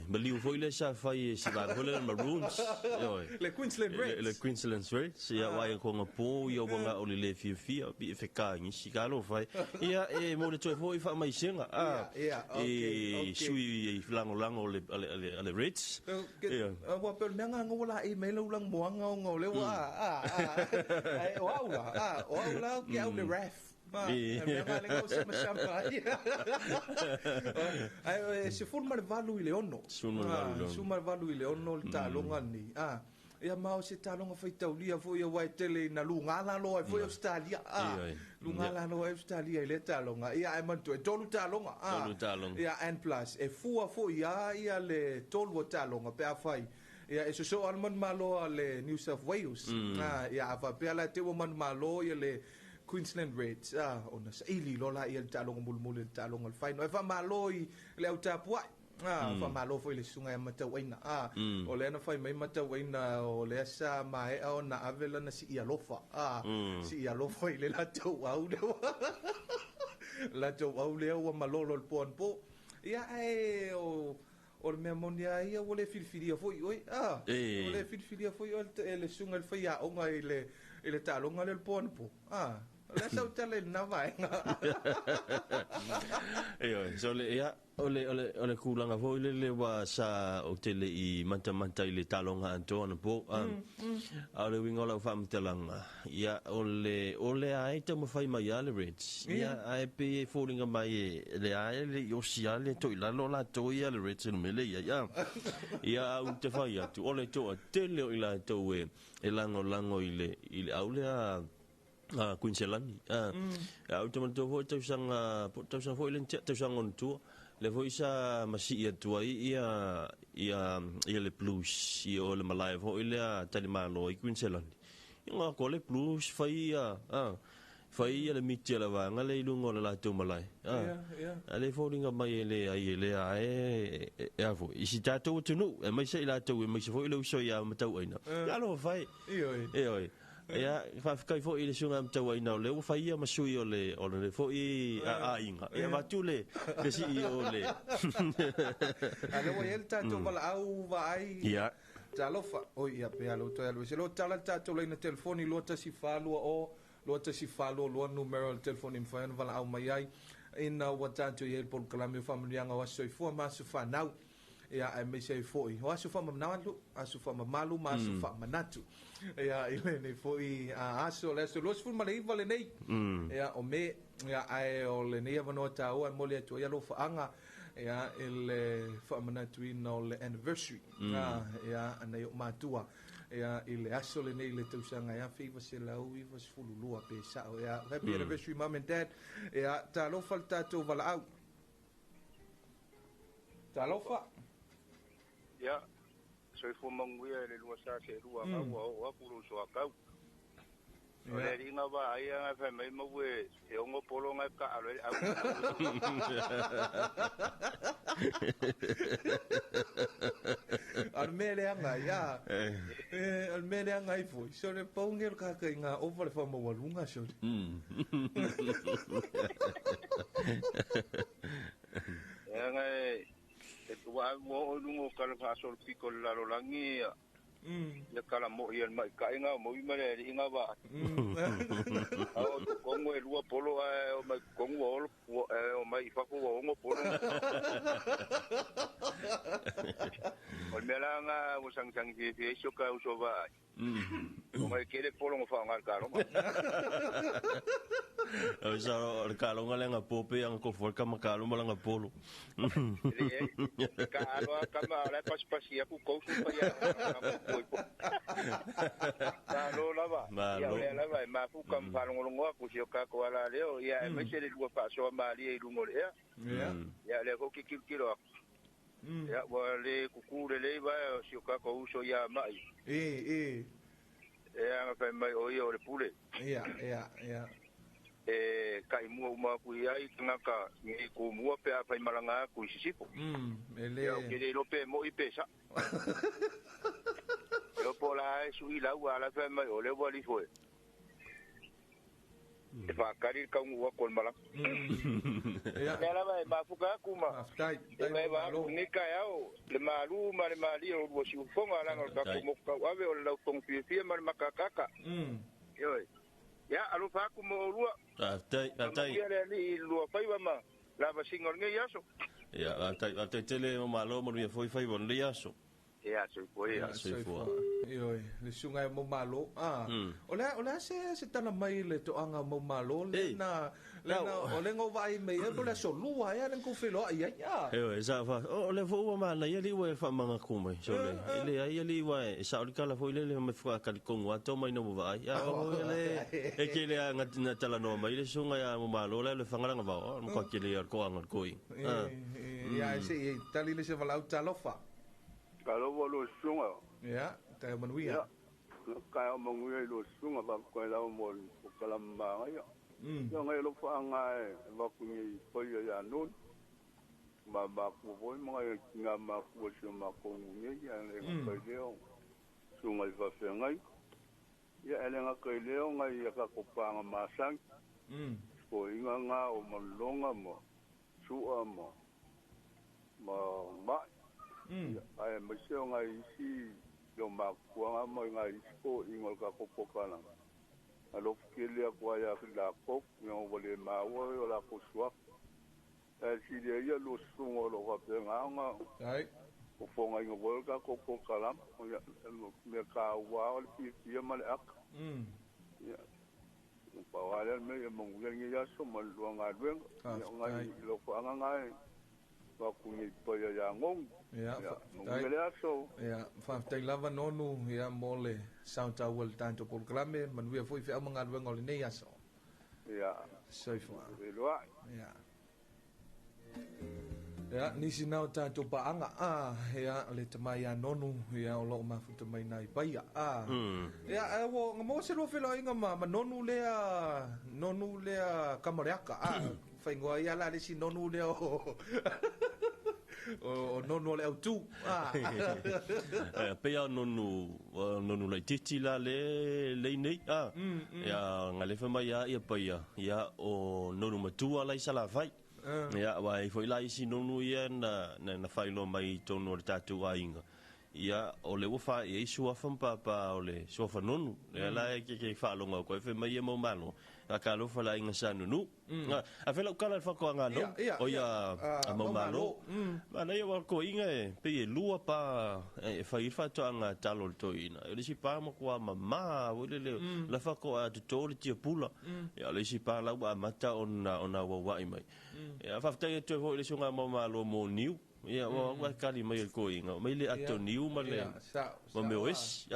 maliu foi le sa fai e si vara foi le Maroons. Oi. Le Queensland Reds. Le Queensland Reds. Ia wai ko ngā pō, ia wanga o le le fia fia, pi e wheka ngi si ka alo fai. Ia e mo le toe foi wha mai senga. Yeah, okay, E okay. sui i lango lango le le Reds. Ia. Ua pe mea ngā ngola e me lau lang moanga o ngau le wa. Ai o au la. O au la ke au le ref. Ma, e mea ngā le ngau sama sama. Ai se fulu ma le valu i le ono. Sefulu ma le valu i le ono. Sefulu ma le valu i le ono le taloga ni. Ia mao se taloga faitaulia foi ia wai tele na lunga la loa foi Australia. Lunga la loa Australia i le taloga. Ia ai mantu e tolu taloga. Tolu taloga. Ia and plus e fua foi ia le tolu o taloga pe a fai. Ia e soso al man maloa le New South Wales. Ia a fa pe ala te o man maloa ia le Queensland Reds. Ona sa ili lola ia le taloga mulumuli le taloga le whaino. E fa malo i le au tapuai. Fa malo foi le sunga e matau aina. O le ana fai mai matau aina o le asa mae o na avela na si ia lofa. Si ia lofa i le latou au lea. Latou au lea ua malolo le poan po. Ia e o le mea moni a ia ua le filifilia foi oi. O le filifilia foi oi le sunga le whai a onga i le talonga le poan po. Le sau tele na vaenga. Oi, so le ia o le kulanga foi le le wa sa o tele i manta manta i le talonga antoa na po. A le winga la whamtalanga. Ia o le ai te mawhai mai a le Reds. Ia ai pe e fōringa mai e le ai le yosi a le toi lalo la toi a le Reds e mele ia ia. Ia au te whai atu. O le toa tele o i la tau e lango lango i le au le a Queensland. Au te mantua foi tausanga foi le tausanga on tua. Le foi sa masi ia tua ia le blues ia o le malai foi le tali malo i Queensland. Ia ngā ko le blues fai ia fai ia le miti la vanga le ilunga o le latou malai. A le fōringa mai e le ai e le a e a foi. I si tātou tunu e mai se i latou e mai se foi le uso ia matau aina. Ia alofa fai. Ioi. Ioi. Ia whawhikai foi i le sunga mtau aina o le ua whaia masui o le o le foi a inga. Ia watu le si i o le. A le ua ele tātou wala au vaai. Ia. Talofa. Oi ia pe alo toi alo. Se lo tala tātou leina telefoni lua tasi whalua o lua tasi whalua lua numero le telefoni mwhaiana wala au mai ai. Ina ua tātou i ele polokalame o whamunianga o aso i fua masu whanau. Ia aemaise ai fo'i o aso fa'amanalu aso fa'amamalu ma aso fa'amanatu ia i lenei fo'i aso le aso 29 lenei ia o Me ia ae o lenei avanoa tāua e momoli atu ai alofa'aga ia i le fa'amanatuina o le anniversary ia nai o'u matua ia i le aso lenei i le tausaga e 1992 pe sa'o ia. Happy anniversary, mom and dad. Ia talofa le tatou valaau. Talofa. Ia, soifua manuia i le lua sa seelua gaua oo aku lou soakau. O le alii vaai aga fai mai mau e ono polo ga kaalo ai le au. O le mea leaga ia. O le mea leaga ai foi. So le pau lenei o le kakaiga ova le faamaualuga sole. Leaga e ua oo i luga o tala faasolopito o le lalolagi ia ia tala mo'i a le maʻitaʻi o moi ma le alii vaai. A o totonu e lua polo ae o mai totonu ua olo o mai i fafo ua ono polo. O le mea la ga ua sagisagi fiafia ai si o ka uso vaai. O ngai kele polo ngo faaaoga le kaloga. O sa o le kaloga le nga pope anga ko fo kama kalo ma langa polo. Le ka alo a kama o la pasipasi aku kousu pa ia. Malo lava. Ia o lea lava e mafuka ma faalogologo aku si o kako ala leo ia aemaise le lua faasoa malie i luga o le ea. Ia lea foi kilokilo aku. Ia ua le kuku lelei vae o si o kako uso ia ma'i. E. E aga fai mai o ia o le pule. Ia, ia, ia. E ka'imua uma aku i ai tagata nei kumua pe a faimalaga aku i sisifo. E le. Ia o ke le iloa pe mo'i pe sa'a. E o po o la e su'i lau a la fai mai o le ua alifo e. E faakali le kaunu'u aku o le malaga. Lea lava e mafuka aku ma. Faafetai. E maeva aku lenei taeao le malū ma le malie o lua siufofoga laga o le tatou motu tau'ave o le lautogo fiafia ma le makakaka. Ioe. Ia alofa aku mo oulua. Faafetai, faafetai. Faamanuia le Alii i le lua faiva ma lavasiga o lenei aso. Ia, faafetai, faafetai tele mo malo manuia foi faiva o lenei aso. Ia, soifua ia. Soifua. Ioe, le susuga e mau malo. O le o le a se se tala mai le toaga o mau malo le na le na o le ngo vaai mai e po le aso lua ea le kou feloai ai. Ioe, sa fa o le fo ua manaia alii ua e faamagaku mai. So le e leai alii ua e sao le tala foi lele mai fuakali kongu ato mai na ua vaai. A o le e ke le anga na talanoa mai le susuga ia mau malo le le fagalaga vao. O le matua kele ia o le toaga o le koi. Ia, e se i tali le se valaau talofa. Talofa lua susuga. Ia, taeao manuia. Ia, taeao manuia i lua susuga, faafetai lava mo le polokalame manaia. Ia ngai alofaaga e avatu nei i paia ia Noni, ma matua foi ma ngai tina matua si o matou nuu nei, ae le gata i lea o susuga i faafeagai. Ia, e le gata i lea o ngai a tatou paga masani, toeaiina na o Manologa ma Su'a ma ma Ma'i, ia, aemaise o nai isi lomatuaga ma nai isi toeaiina o le tatou polokalame. Alofa tele atu ai ia latou, ina ua le maua o latou suafa. Ae sili ai ia lua susuga o lo o faapena ona fofogaina foi o le tatou polokalame. Ia, mea taua lava o le fiafia ma le aka. Ia, pau lava lea o le mea ia manuia lenei aso ma le lua galuega. Ia, o nai alofaaga na e avatu nei paia ia Nonu. Ia, Ia, manuia le aso. Ia, faafetai lava Nonu, ia, mo le sao taua i le tatou polokalame, manuia foi feau ma galuega o lenei aso. Ia. Soifua. Feiloai. Ia. Ia, nisi na o tatou paaga, ia, le tama ia Nonu, ia, o loo mafuta mai nai paia. Ia, ae ua maua se lua feloaiga ma, ma Nonu lea, Nonu lea Kamareaka, faingoa ia la le isi Nonu lea o, o Nonu o le autu. Pei a Nonu, Nonu laitiiti la le lei nei, Ia, galefa mai a ia paia, ia, o Nonu matua la i Salafai. Ia, aua e foi la isi Nonu ia na, na, na faailoa mai i totonu o le tatou aiga. Ia, o le ua faa'i ai suafa ma pāpā o le suafa nonu. Lea la e ke faalogo atu ai fai mai ia mau malo, a talofa le aiga Sa Nunu. A fai lau tala i le faatoaga a Nonu, o ia a mau malo. Manaia aua o le toeaina e pei e lua pa e fai ai le faatoaga a talo a le toeaina. O le isi pa matua mama foi lele, la faatoa toto le tiapula. Ia o le isi pa la ua amata ona auauai mai. Ia faafetai atu ai foi i le susuga mau malo mo niu. Ia, ua ua tali mai e le toeaina, mai le ato niu ma le ma mea o esi.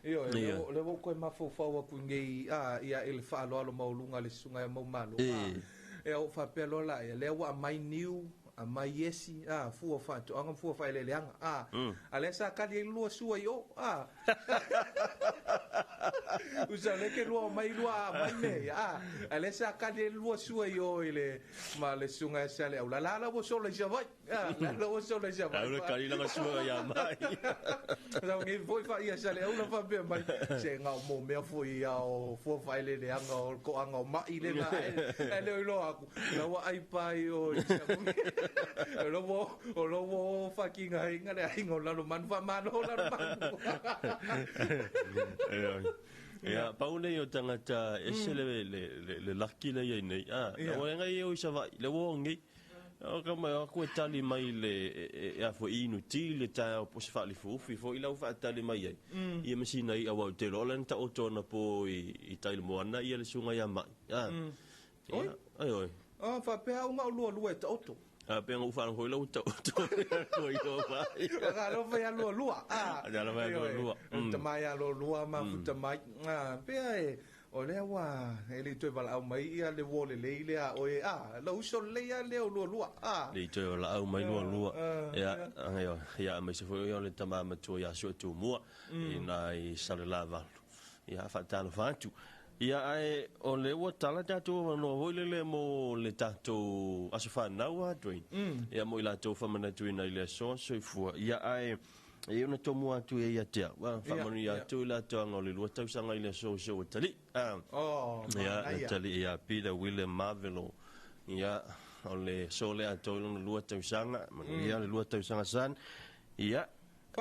Ioe, o lea ua ou toe mafaufau atu nei ia, i le faaaloalo maualuga a le susuga ia Maumalo. Ia, ou faapea loa laia, lea ua aumai niu, aumai esi, fua o faatoaga ma fua o faaeleeleaga. A lea sa tali ai le lua sua i o. Usa o lea ke lua omai lua aumai mea ia. A lea sa tali ai le lua sua i o i le ma le susuga ia Saleaula. La la ua sola i Savaii. La la ua sola i Savaii. Au le kali langa sua ia mai. Sau nei foi fa ia Saleaula faapea mai. Se ngao mo mea foi ia o fua faaeleeleaga o le toaga o mai le na e leo iloa atu. La ua ai pa i o i Savaii. O lo ua o lo ua faatigaina le aiga o Lalomanu, faamalo Lalomanu. Ia, pau nei o tagata ese le laki le iai nei. Ua ngai e o i Savaii, le ua o nei. O ka mai aku e tali mai le e a foi inu ti le taeao po se faalifuufi foi lau faatali mai ai. Ia masina i aua o te loa lana taoto ona po i tai le moana ia le susuga ia Mai. Oi? Ai oi. Oh, faapea au ngao lua lua e taoto. A pe ngau whanau hoi lau taoto. Ko i o mai. Ka lo fai a lua lua. A lo fai a lua lua. Tamai a lua lua mafuta mai. Pea e o lea ua e le toe valaau mai ia le uo lelei lea oe la uso lelei a lea o lua lua. Le toe valaau mai lua lua. Ia, ia mai se foi o le tama matua ia sua tumua i nai Salelavalu. Ia faatalofa atu. Ia ae o le ua tala tatou avanoa foi lele mo le tatou aso fanau a Dwayne. Ia mo i latou faamanatuina i le aso soifua. Ia ae e ona tomu atu e ia te au. Faamanuia atu i latou o le 2 tausaga i le aso so ua tali. Oh, ia le tali ia Peter William Marvelo. Ia o le so le atoa i lona 2 tausaga. Manuia le 2 tausaga san. Ia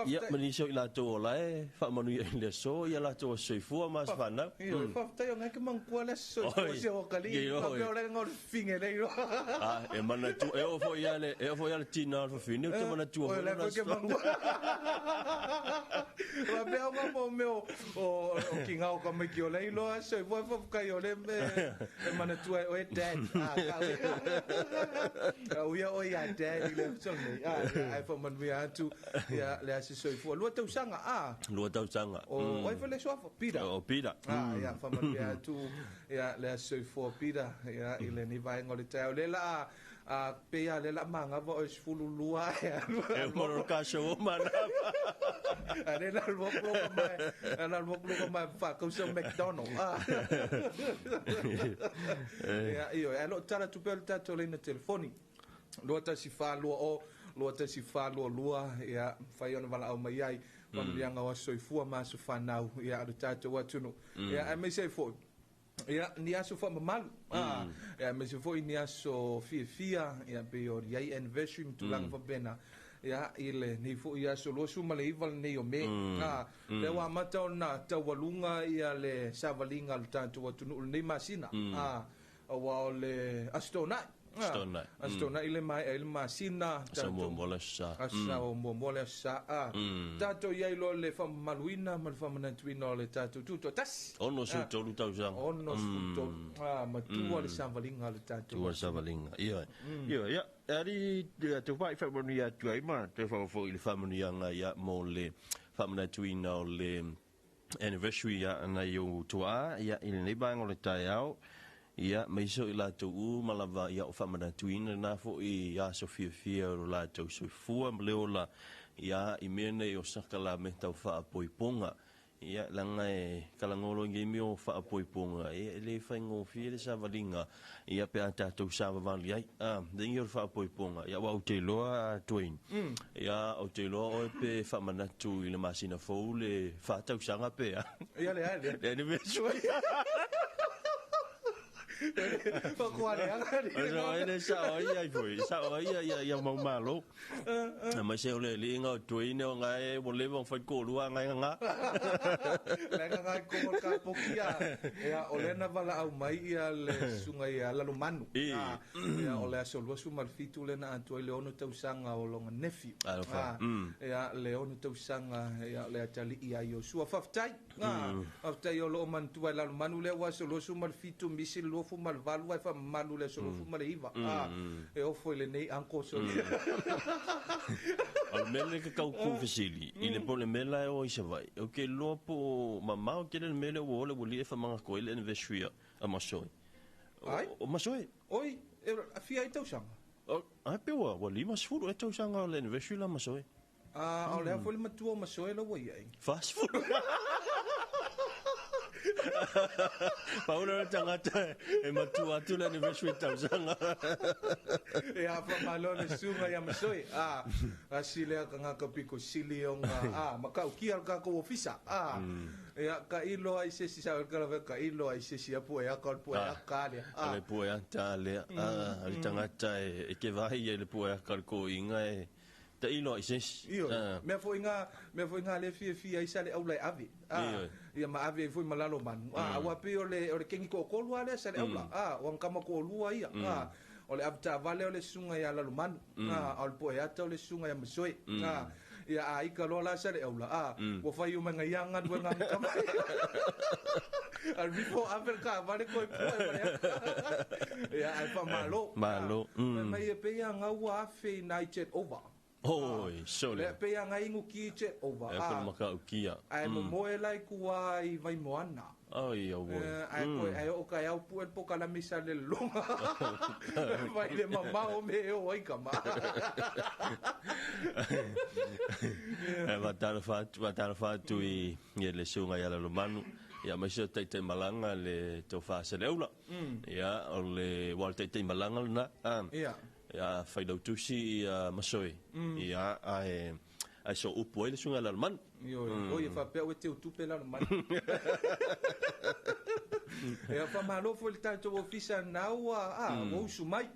Ia, ma nisi o i latou o la e faamanuia i le aso, ia latou aso soifua ma aso fanau. Ia, faafetai o ngai ke manatua le aso soifua se o kali. Faapea o le ngao le finge le iloa. E manatua, e oo foi ia le, e oo foi ia le tina o le fafine, ou te manatua foi lona aso. Faapea o ngā mo mea o ki ngao ka mai ki o le iloa soifua faafetai o le e manatua e oe dad. Ka uia o ia dad i le aso nei. Ai faamanuia atu ia le aso soifua. 2 tausaga, 2 tausaga. O ai foi le suafa, Peter. O Peter. Ia, faamanuia atu ia le aso soifua Peter ia i lenei vaega o le taeao. Le la pe ia le la mangava o 12 E moro ka show o mana. A le la lua kuloka mai, a la lua kuloka mai whakausa McDonald. Ia, io, e lo tala tupe o le tātou leina telefoni. 214 20 214 22, ia, whai ona wala au mai ai, wamanuiaga o aso soifua ma aso fanau, ia, le tātou atunuu. Ia, e mai foi. Ia, ni aso whamamalu. Ia, me se foi ni aso fiafia, ia, pe o iai anniversary ma tulaga faapena. Ia, i le nei foi aso 29 lenei o Me. Le ua amata ona taualuga ia le savaliga o le tatou atunuu lenei masina. Aua o le Aso Toonai. Aso Toonai. Aso Toonai le maea ai le masina. Aso muamua le aso sa. Aso muamua le aso sa. Tatou iai loa le faamamaluina ma le faamanatuina o le tatou tutoatasi. 63 tausaga. 63. Matua le savaliga o le tatou. Matua le savaliga. Ia. Ia, ia. Ali te whai whaamanuia atu ai ma te whakafo i le faamanuiaga ia mo le faamanatuina o le anniversary ia nai o tuaa ia i lenei vaega o le taeao. Ia mai so i latou uma lava ia o faamanatuina na foi aso fiafia o latou soifua ma le ola ia i mea nei o saka la me tau faapoipoga. Ia laga e kalagolo i nei mea o faapoipoga e le faigofie le savaliga ia pe a tatou savavali ai. Legi o le faapoipoga ia ua ou te iloa Dwayne. Ia ou te iloa oe pe faamanatu i le masina fou le 4 tausaga pe a. Ia le ai le. Le anniversary. Fakoaleaga O ele sa o ia i foi, sa o ia ia ia mau malo. Mai se o le liinga o tuine o ngai o leva o fai ko lua ngai nga. Le nga ko mo ka pokia. Ia o le na vala au mai ia le sunga ia la manu. Ia o le aso lua suma fitu le na atu le ono tausanga o longa nephew. Ia le ono tausanga ia le atali ia Iosua faftai. Faftai o lo man tu la manu le wa so lo suma fitu misi lo fu mal valu ai fa malu le so lo fu mal iva. E o foi le nei anko so. O le mele ka kau ku fesili i le pole mela e o i savai. O ke loa po mamao ke le mele o ole wali e fa manga ko ile anniversary a masoi. O masoi. Oi, e fia i tausanga. O ai pe wa wali masfuru e tausanga o le anniversary la masoi. Ah, o le afo le matua o masoi la wa iai. Fasfuru. Paula le tangata e matua atu le anniversary tausanga. E a fa malo le sunga ia masoi. Ah, asile ka ngaka piko sili onga. Ah, makau kia ka ko ofisa. Ah. Ia ka ilo ai se si sa ka la ka ilo ai se si apu e ka pu e ka le. Ah, le pu e ta le. Ah, le tangata e ke vai e le pu e ka ko inga e ta ilo ai se. Io, mea foi nga le fia fia i sale aulai ave. Ah, ia ma ave foi malalo manu. Ah, wa pe o le kengi ko kolua le sale aula. Ah, wa kama ko lua ia. Ah, o le avta vale o le sunga ia lalo manu. Ah, o le po e ata o le sunga ia masoi. Ah, ia a ika lola sale aula. Ah, wa fai o manga ia nga dua nga kama. Al before ave ka vale ko e po e vale. Ia ai fa malo. Malo. Mai e pe ia nga ua afe night over. Oi, sole. Le pe ia ngai nguki che over. E ko maka ukia. Ai mo moe lai kua i vai moana. Ai au. Ai ko ai o ka au pu po kala misa le longa. Vai le mama o me o ai kama. E va tala fa tu i le sunga ia le manu. Ia mai se tei malanga le to fa se le ula. Ia o le wal tei malanga na. Ia. Ia whailau-tusi ia masoi. Ia ai so upu ai le sunga la manu. Io, oi fa pe o te utupe la manu. Ia fa malo fo le tatou ofisa naua a o usu mai.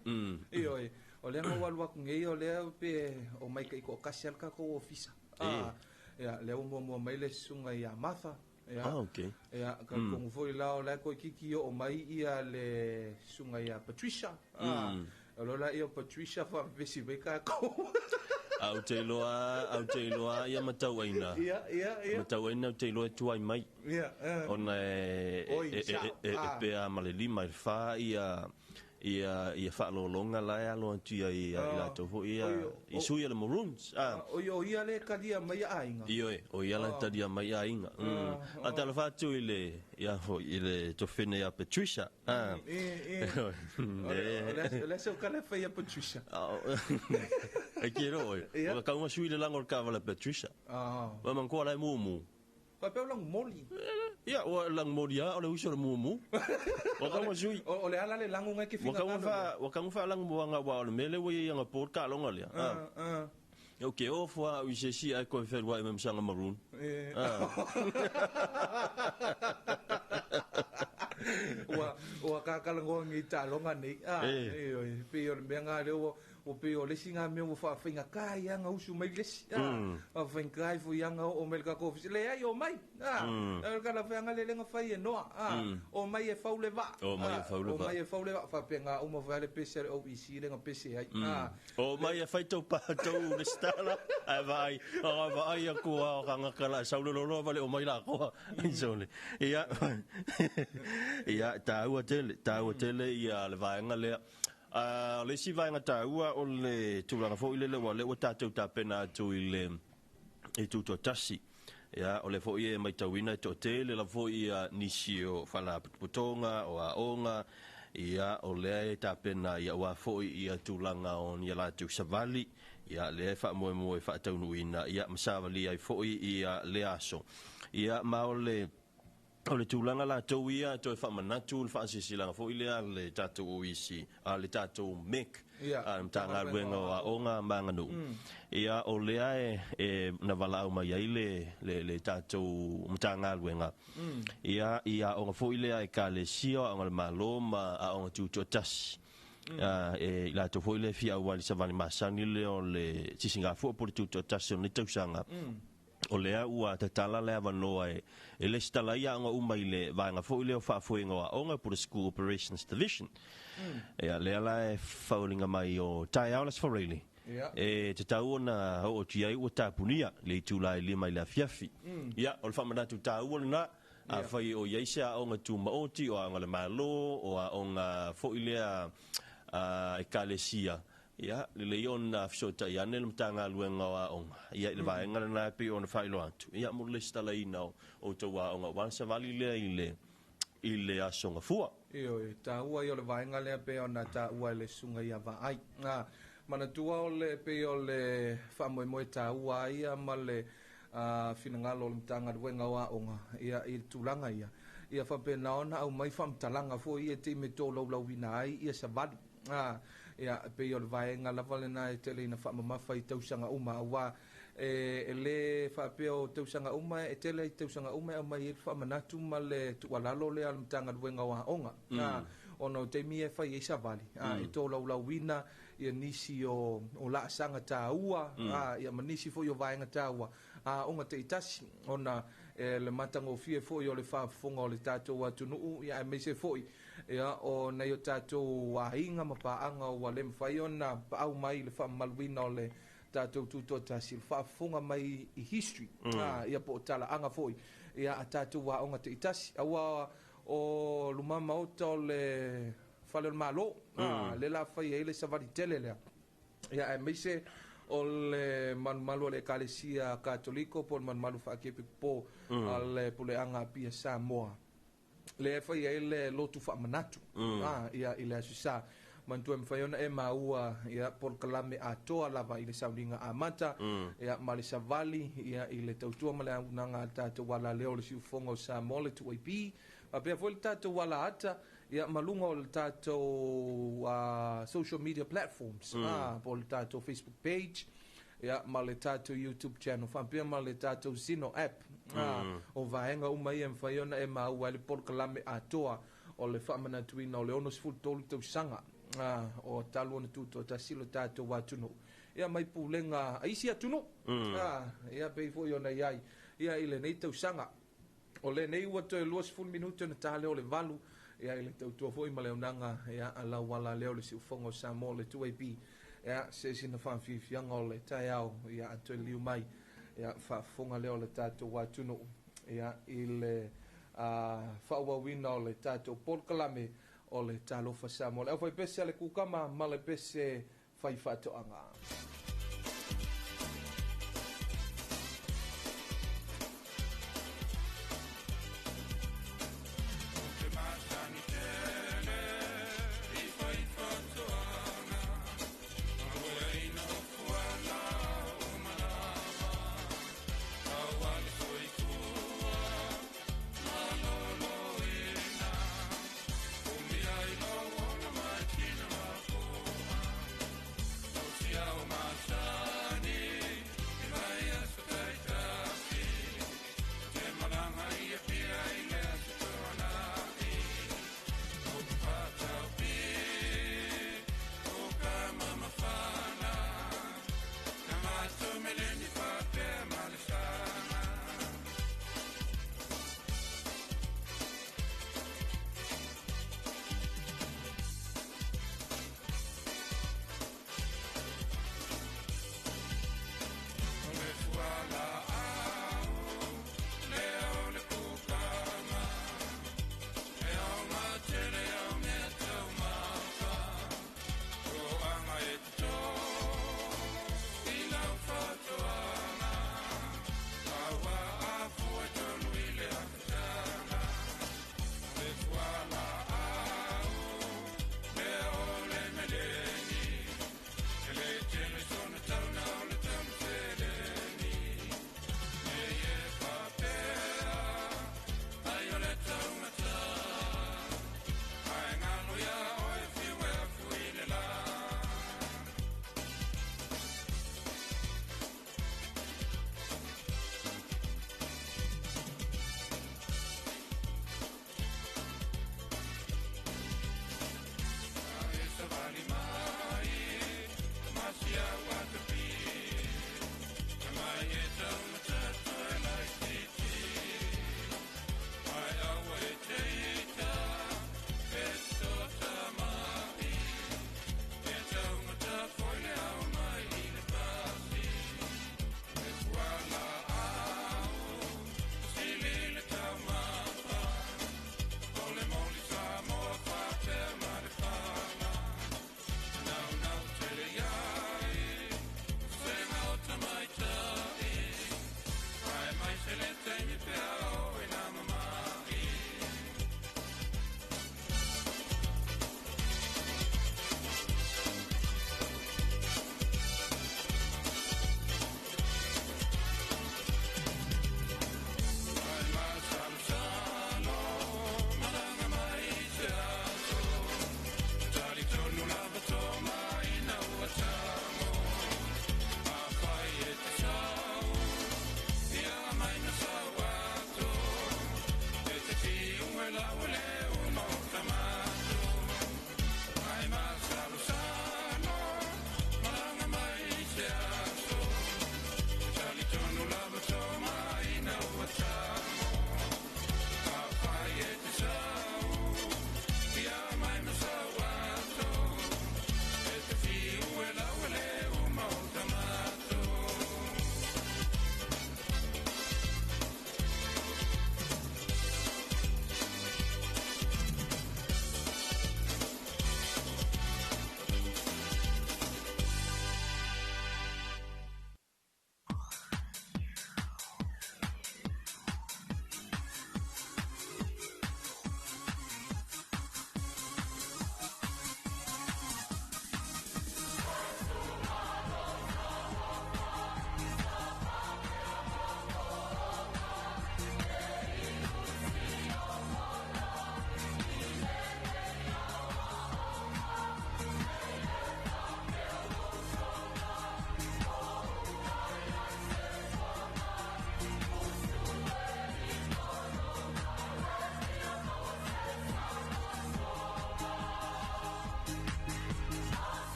Io, o le ngo walu aku ngei o le pe o mai kai ko kasi al ka ko ofisa. Ah, ia le o mo mai le sunga ia Martha. Ia. Ah, okay. Ia ka kongu foi la o la ko kiki o mai ia le sunga ia Patricia. Ah. Lola ia Patricia fa vesi ka ko. Au te loa ia matau aina. Ia. Matau aina au te loa tuai mai. Ia. Ona e pe a malelima i fa ia ia whaalolonga la e alo atu ia i latou foi ia i sui le Maroons. Ah. O ia le kalia mai ainga. Io e, o ia le talia mai ainga. A tala fatu i le ia foi i le tofene ia Patricia. Ah. E. O le seu kala fai ia Patricia. E ki ro oi. O ka uma sui le lango ka vala Patricia. Ah. Ma man ko la mumu. Pa pe lang moli. Ia o lang moli a o le uso le mumu. O ka uma sui. O le ala le lango ngai ke finga. O ka fa lang moanga wa o le mele we ia nga por ka longa le. Ah. O ke o fwa u se si ai ko fe wa mem sanga maroon. Eh. Wa ka ka lango ngi ta longa nei. Ah. E pe o le menga le o o pe o le singa me o fa finga kai anga usu mai le si. Ah, fa kai fu yanga o mel ka ko le ai o mai. Ah, ka la fa nga le nga fa ye no. Ah, o mai e faule va. O mai e faule va. O mai e faule va fa pe nga o mo fa le PC o IC le nga PC ai. Ah. O mai e fai tau pa tau le stala. Ai vai. O vai a ko a nga kala saule lo va le o mai la ko. Sole. Ia. Ia ta ua tele ia le vaenga le. Le si vaenga tāua o le tūlanga fo i le lewa le ua tātou tāpena atu i le i tūtua tasi. Ia, o le fo i e mai tauina e tō tele la fo i a nisi o whala putonga o a onga. Ia, o lea e tāpena ia ua fo i a tūlanga o ni a lātou savali. Ia, lea e wha moe moe wha taunuina. Ia, masawali ai fo i a le aso. Ia, ma o le O le tulaga latou ia toe faamanatu le faasilasilaga foi lea a le tatou OEC, a le tatou MEC, a le Matagaluega o Aoga ma Aganuu. Ia, o lea e, e na valaau mai ai le, le, le tatou Matagaluega, ia, i aoga foi lea a Ekalesia, o aoga a le Malo ma aoga tutoatasi. E i latou foi lea e fia auali savali masani lea o le sisigafua po o le tutoatasi o lenei tausaga. O lea ua tatala le avanoa e e lesitala ai aoga uma i le vaega foi lea o faafoega o aoga po o le School Operations Division. Ia, lea la e faualiga mai o taeao le Aso Faraile, e tatau ona oo atu i ai ua tapunia le itula e 5 i le afiafi. Ia, o le faamanatu taua lena, afai o i ai se aoga tumaoti, o aoga a le Malo, o aoga foi lea a Ekalesia, Ia, lelei ona fesootai ane le Matagaluega o Aoga, ia, i le vaega lena e pei ona faailoa atu, ia, mo le lesitalaina o outou aoga aua le savali lea i le, i le Aso Gafua. Ioe, taua ia o le vaega lea pei ona taua e le Susuga ia Vaai. A, manatua o le, pei o le faamoemoe taua a ia ma le finagalo o le Matagaluega o Aoga, ia, i le tulaga ia, ia faapena ona aumai faamatalaga foi ia e taimi e tolaulauina ai ia savali. A, ia, e pei o le vaega lava lena e tele ina faamamafa i tausaga uma, aua e, e le faapea o tausaga uma, e tele i tausaga uma e aumai ai le faamanatu ma le tuualalo lea a le Matagaluega o Aoga. A, ona o taimi ia e fai ai savali, a, e tolaulauina ia nisi o, o laasaga taua, a, ia ma nisi foi o vaega taua a aoga taitasi, ona e le matagofie foi o le faafofoga o le tatou atunuu, ia aemaise foi Ia, o nai o tatou aiga ma paaga ua le mafai ona paau mai i le faamamaluina o le tatou tutoatasi, le faafofoga mai i history, ia po o talaaga foi, ia, a tatou aoga taitasi. Aua o luma maota o le fale o le Malo, lea la fai ai le savali tele lea. Ia, aemaise o le malumalu o le Ekalesia Katoliko po o le malumalu faakepekepo a le Puleaga Apia Samoa. Lea e fai ai le lotu faamanatu ia, i le Aso Sa. Manatua e mafai ona e maua ia, polokalame atoa lava i le sauniga amata ia, ma le savali ia, i le tautua ma le auaunaga a le tatou alaleo o le siufofoga o Samoa, le 2AP, faapea foi le tatou alaata ia, ma luga o le tatou social media platforms po o le tatou Facebook page, ia, ma le tatou YouTube channel, faapea ma le tatou Zeno app. O vaega uma ia e mafai ona e maua ai le polokalame atoa o le faamanatuina o le 63 tausaga o talu ona tutoatasi lo tatou atunuu, ia, mai pulega a isi atunuu, ia, pei foi ona i ai ia i lenei tausaga. O lenei ua toe 20 minute ona ta lea o le 8, ia, i le tautua foi ma le auaunaga, ia, a lau ala lea o le siufofoga o Samoa o le 2AP, ia, se sina faafiafiaga o le taeao, ia, a toe liu mai, ia, faafofoga lea o le tatou atunuu, ia, i le faaauauina o le tatou polokalame o le Talofa Samoa. Le aufaipese a le kukama ma le pese faifaatoaga.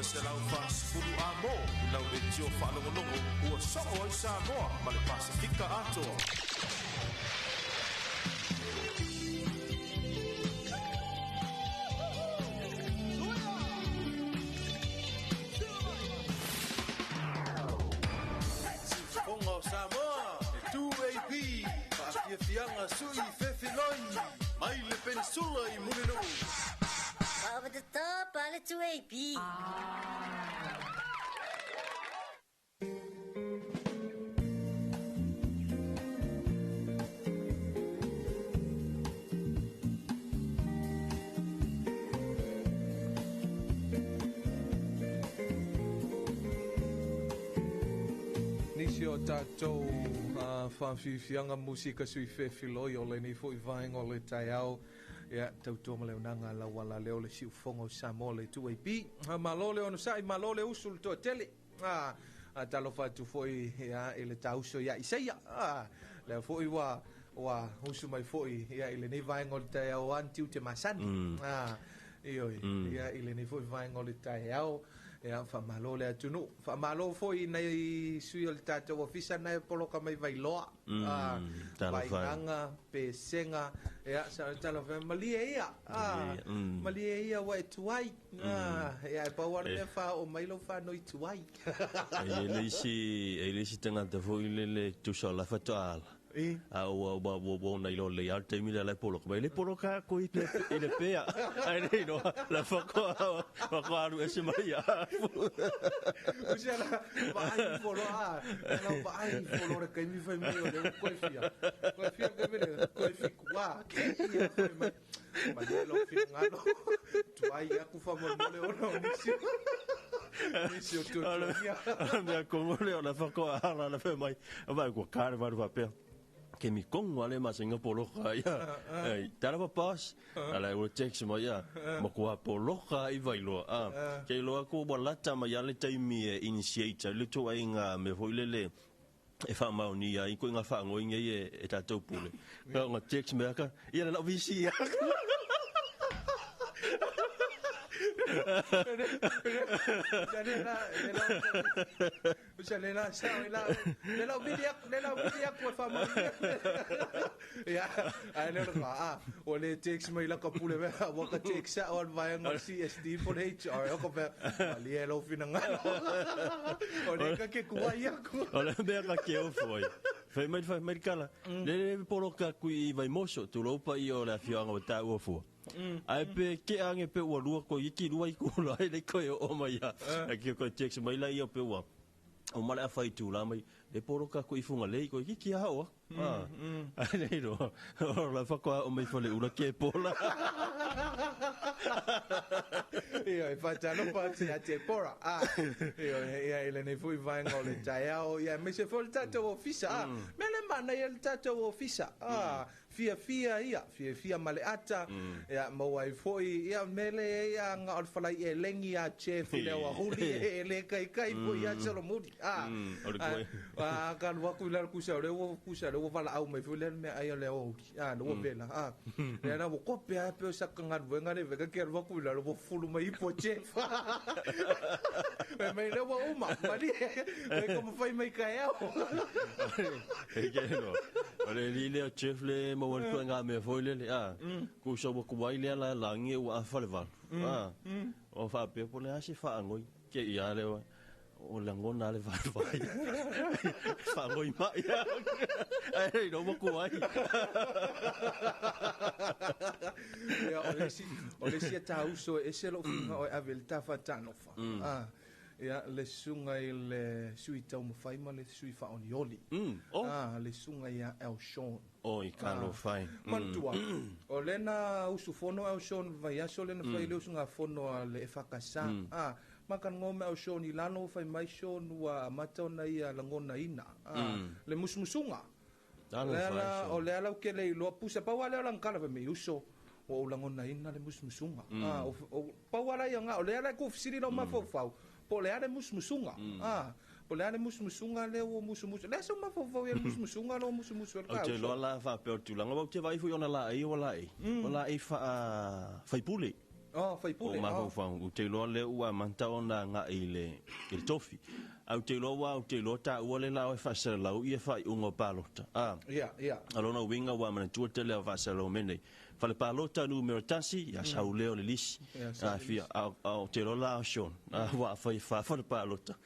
940 amo i lau leitio faalogologo ua soo ai Samoa ma le Pasifika atoa. Siufofoga o Samoa, e 2AP, faafiafiaga sui fefiloi, mai le Peninsula i Mulinuu. Over the top, ale 2AP. Nisi o tātou whawhiwhianga musika sui whewhiloi o le nei fo i vaenga o le taeao. Ia, tautua ma le unanga lau ala leo le siufoga o Samoa le 2AP. Malo le ono sai, malo le usu le toatele. Talofa atu foi ia, i le tauso ia Isaia. Lea foi ua usu mai foi ia, i lenei vaenga o le taeao an tiu te masani. Ioi, ia, i lenei foi vaenga o le taeao. Ia, whamalo le atunu. Whamalo foi nei sui o le tātou ofisa nei poloka mai Vailoa. Vainanga, pesenga. Ia, sa talo wha malie ia. Malie ia wa e tuai. Ia, e pau ara mea wha o mailo wha noi tuai. E le isi tangata foi le tusa o la whatoa ala. A ua na ilo le al taimi le poloka mai le poloka ko i le pea ai le no la whako aru ese mai a Usia la vaai folo a la vaai folo le kaimi fai mai o le koe fia kaimi le koe fi kua ke ia fai mai ma le lo finangalo tuai aku fa mo le ona o nisi nisi o tu ia mea kongo le ona whako ala la fai mai vai ko kare varu papea ke mi kongo ale ma singa poloka ia ei tara pa ala o text mo ia mo ko poloka i Vailoa a ke loa ko walata ma ia le taimi e initiate le to ai nga me foi lele e fa maoni ai ko nga fa ngoi ngai e tatou pule nga text me aka ia la visi ia Ia, ai le ra o le text mai la kapule me wa ka text sa on vai ngo CSD for HR o ko pe ali e lo finanga o le ka ke kuai aku o le me ka ke o foi fai mai kala le poloka kui vai moso tu lopa i o le afioanga o tāua fua. Ai pe ke ange pe ua lua ko iki lua i kula ai le koe o mai ia. Ai ki ko text mai la ia pe ua. O mala a whai tū la mai le poroka ko i funga lei ko iki ki a hoa. Ai le ro. O la whakoa o mai whale ura ke pola. Ia, e whatano pati a te pora. Ia, ia, ile nei fui vaenga o le taeao. Ia, me se fo le tātou ofisa. Me le mana ia le tātou ofisa. Fia fia ia, fia fia male ata. Ia, maua i foi, ia, mele ia, nga o le whalai e lengi a chef le o ahuli e le kai kai po ia Solomoni. Ka luaku i lalo kusa o le ua kusa le ua wala au mai foi le mea ai o le o le ua vela. Le na ua kope a pe o saka ngaruenga le veka ke luaku i lalo ua fulu mai ipo chef. Mai le ua uma, mali, mai ka mawhai mai ka eau. E ke no. O le li le o chef le maua le ngā mea foi le le. Kusa ua kuai le ala langi ua awha le valu. O whaapea po le ase whaangoi. Ke ia le o o langona le valu vai. Whaangoi mai. Ai, no mo kuai. Ia, o le si a tāuso e se lo whinga o e ave le tāwha tānofa. Ia, le sunga i le sui taumawhai ma le sui whaonioli. Le sunga ia El Sean. O, i ka lo whai. Mantua, o lena usu fono El Sean vai aso lena whai le usu ngā fono a le e whakasa. Makan ngome El Sean i lano whai mai Sean ua mata ona ia langona ina. Le musumusunga. O le ala uke le iloa pusa pau ale o langkala whai me uso. O langona ina le musumusunga. Pau ala ia ngā, o le ala e kufisiri lau mawhau. Po le ale musumusunga. Po le ale musumusunga le o musumusu. Le so mawhau ia musumusunga lo musumusu. O te loa la wha peo tūlanga. Wau te vai fui ona la e o la e. O la e wha whaipule. Oh, faipule. O mafaufauga, ou te iloa lea ua amata ona agai i le i le tofi. Ae ou te iloa aua ou te iloa taua le la o e faasalalau ia faaiuga o palota. A. Ia, ia. O lona uiga ua manatua tele au faasalalau mea nei. Fale palota numera 1, ia sau lea o le lisi. A fia, a, a ou te iloa la o Sean, a, aua afai e fa fale palota.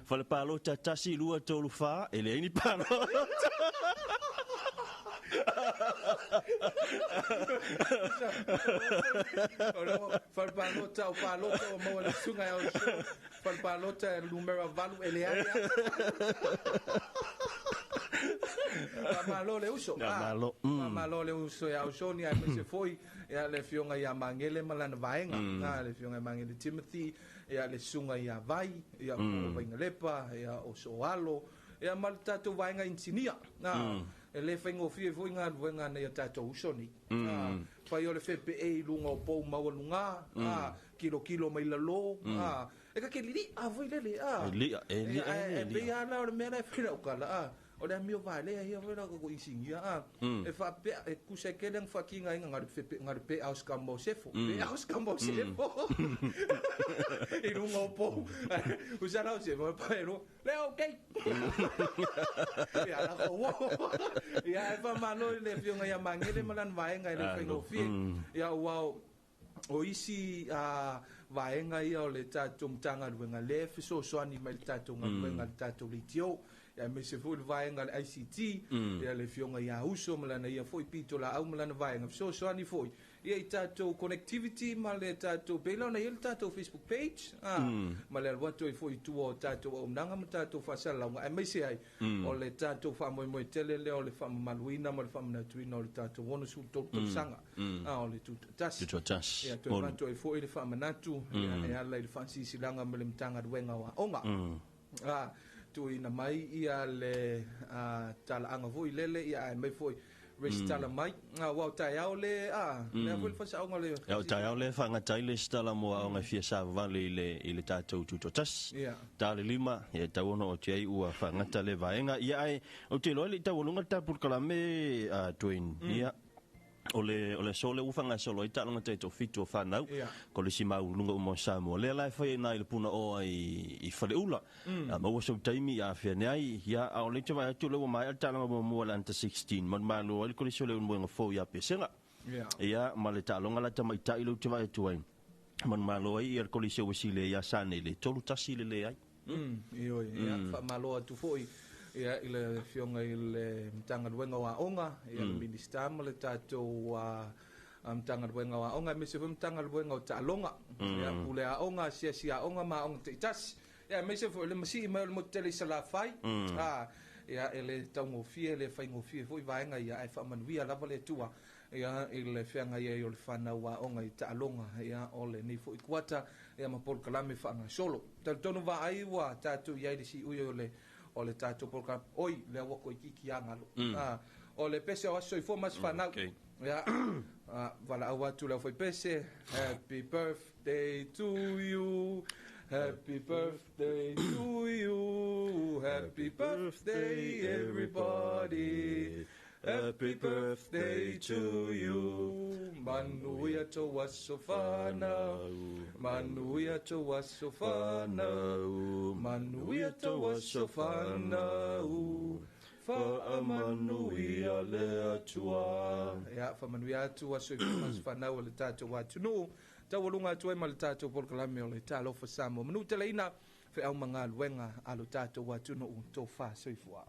Fale palota 1, 2, 3, 4, e leai ni palota. O lea fale palota o palota ua maua le susuga ia Sean. Fale palota e numera 8 e leai lava. Faamalo le uso. Faamalo. Faamalo le uso ia Sean ia aemaise foi ia le afioga ia Magele ma lana vaega. Le afioga ia Magele Timothy, ia le susuga ia Vai, ia o Vainalepa, ia o Soalo, ia ma le tatou vaega inisinia. E le faigofie foi galuega a nai o tatou uso nei. Fai o le fepeei i luga o pou maualuga, kilokilo mai lalo, e ka ke lili'a foi lele, E li'a, e li'a, e E pei lava la o le mea la e fai lau tala, o le amio valea ia foi la ko inisinia, e faapea, e tusa e tele ana faatinoina na o le fepe, na o le pe'a o se kama o sefo, pe'a o se kama o sefo, i luga o pou, usa la o sefo, e pae loa, lea okay. Ia, la ko ua. Ia, e faamalo i le afioga ia Magele ma lana vaega e le faigofie. Ia, ua o isi vaega ia o le tatou Matagaluega lea e fesoasoani mai i le tatou galuega le tatou leitio. Ia, aemaise foi le vaega le ICT, ia le afioga ia Uso ma lana ia foi pitolaau ma lana vaega fesoasoani foi ia i tatou connectivity ma le tatou pei la ona i ai le tatou Facebook page, ma le alu atu ai foi i tua o tatou auaunaga ma tatou faasalalauga, aemaise ai o le tatou faamoemoe tele lea o le faamamaluina ma le faamanatuina o le tatou 63 tausaga o le Tutoatasi. Tutoatasi. Ia, toe avatu ai foi le faamanatu ia, e ala i le faasilasilaga ma le Matagaluega o Aoga. Tuuina mai ia le talaaga foi lele, ia ae mai foi resitala mai. Aua o taeao le, lea foi le faasaoga o le Ia, o taeao lea e faagata ai le resitala mo aoga e fia savavale i le, i le tatou Tutoatasi. Ta le 5, ia e tatau ona oo atu i ai ua faagata lea vaega. Ia ae ou te iloa e le i taualuga le ta polokalame, Dwayne. Ia, o le, o le aso lea ua faagasolo ai taaloga taitoafitu o fanau, kolisi maualuluga uma o Samoa. Lea la e fai ai i ina i le Punaoa i, i Faleula. A maua sou taimi, ia afea ane ai. Ia, a o lea ou te vaai atu o lea ua maea le taaloga muamua a le Under 16, manumalo ai le kolisi o Leulumoega Fou ia Pesega. Ia, ma le taaloga la tamaitai lea ou te vaai atu ai, manumalo ai ia le kolisi o Uesile ia Sanele, 3-1 le leai. Ioe, ia, faamalo atu foi ia i le afioga i le Matagaluega o Aoga, ia le Minisita ma le tatou Matagaluega o Aoga, aemaise foi Matagaluega o Taaloga, ia, Pule Aoga, Asiasi Aoga ma Aoga Taitasi, ia, aemaise foi le masii mai o le motu tele i Salafai, ia, e le taugofie, e le faigofie foi vaega ia, ae faamanuia lava le Atua ia, i le feagai ai o le fanau aoga i taaloga, ia, o lenei foi kuata, ia, ma polokalame faagasolo. Talitonu vaai ua tatou i ai i le siui o le o le tatou polokalame. Oi, lea ua toeitiiti lava galo. O le pese o Aso Soifua ma Aso Fanau. Ia, valaau atu le aufaipese, Happy birthday to you, happy birthday to you, happy birthday everybody, happy birthday to you. Manuia tou aso fanau, manuia tou aso fanau, manuia tou aso fanau, faamanuia le Atua. Ia, faamanuia atu aso soifua ma aso fanau o le tatou atunuu. Taualuga atu ai ma le tatou polokalame o le Talofa Samoa. Manuteleina feau ma galuega a lo tatou atunuu, tofa soifua.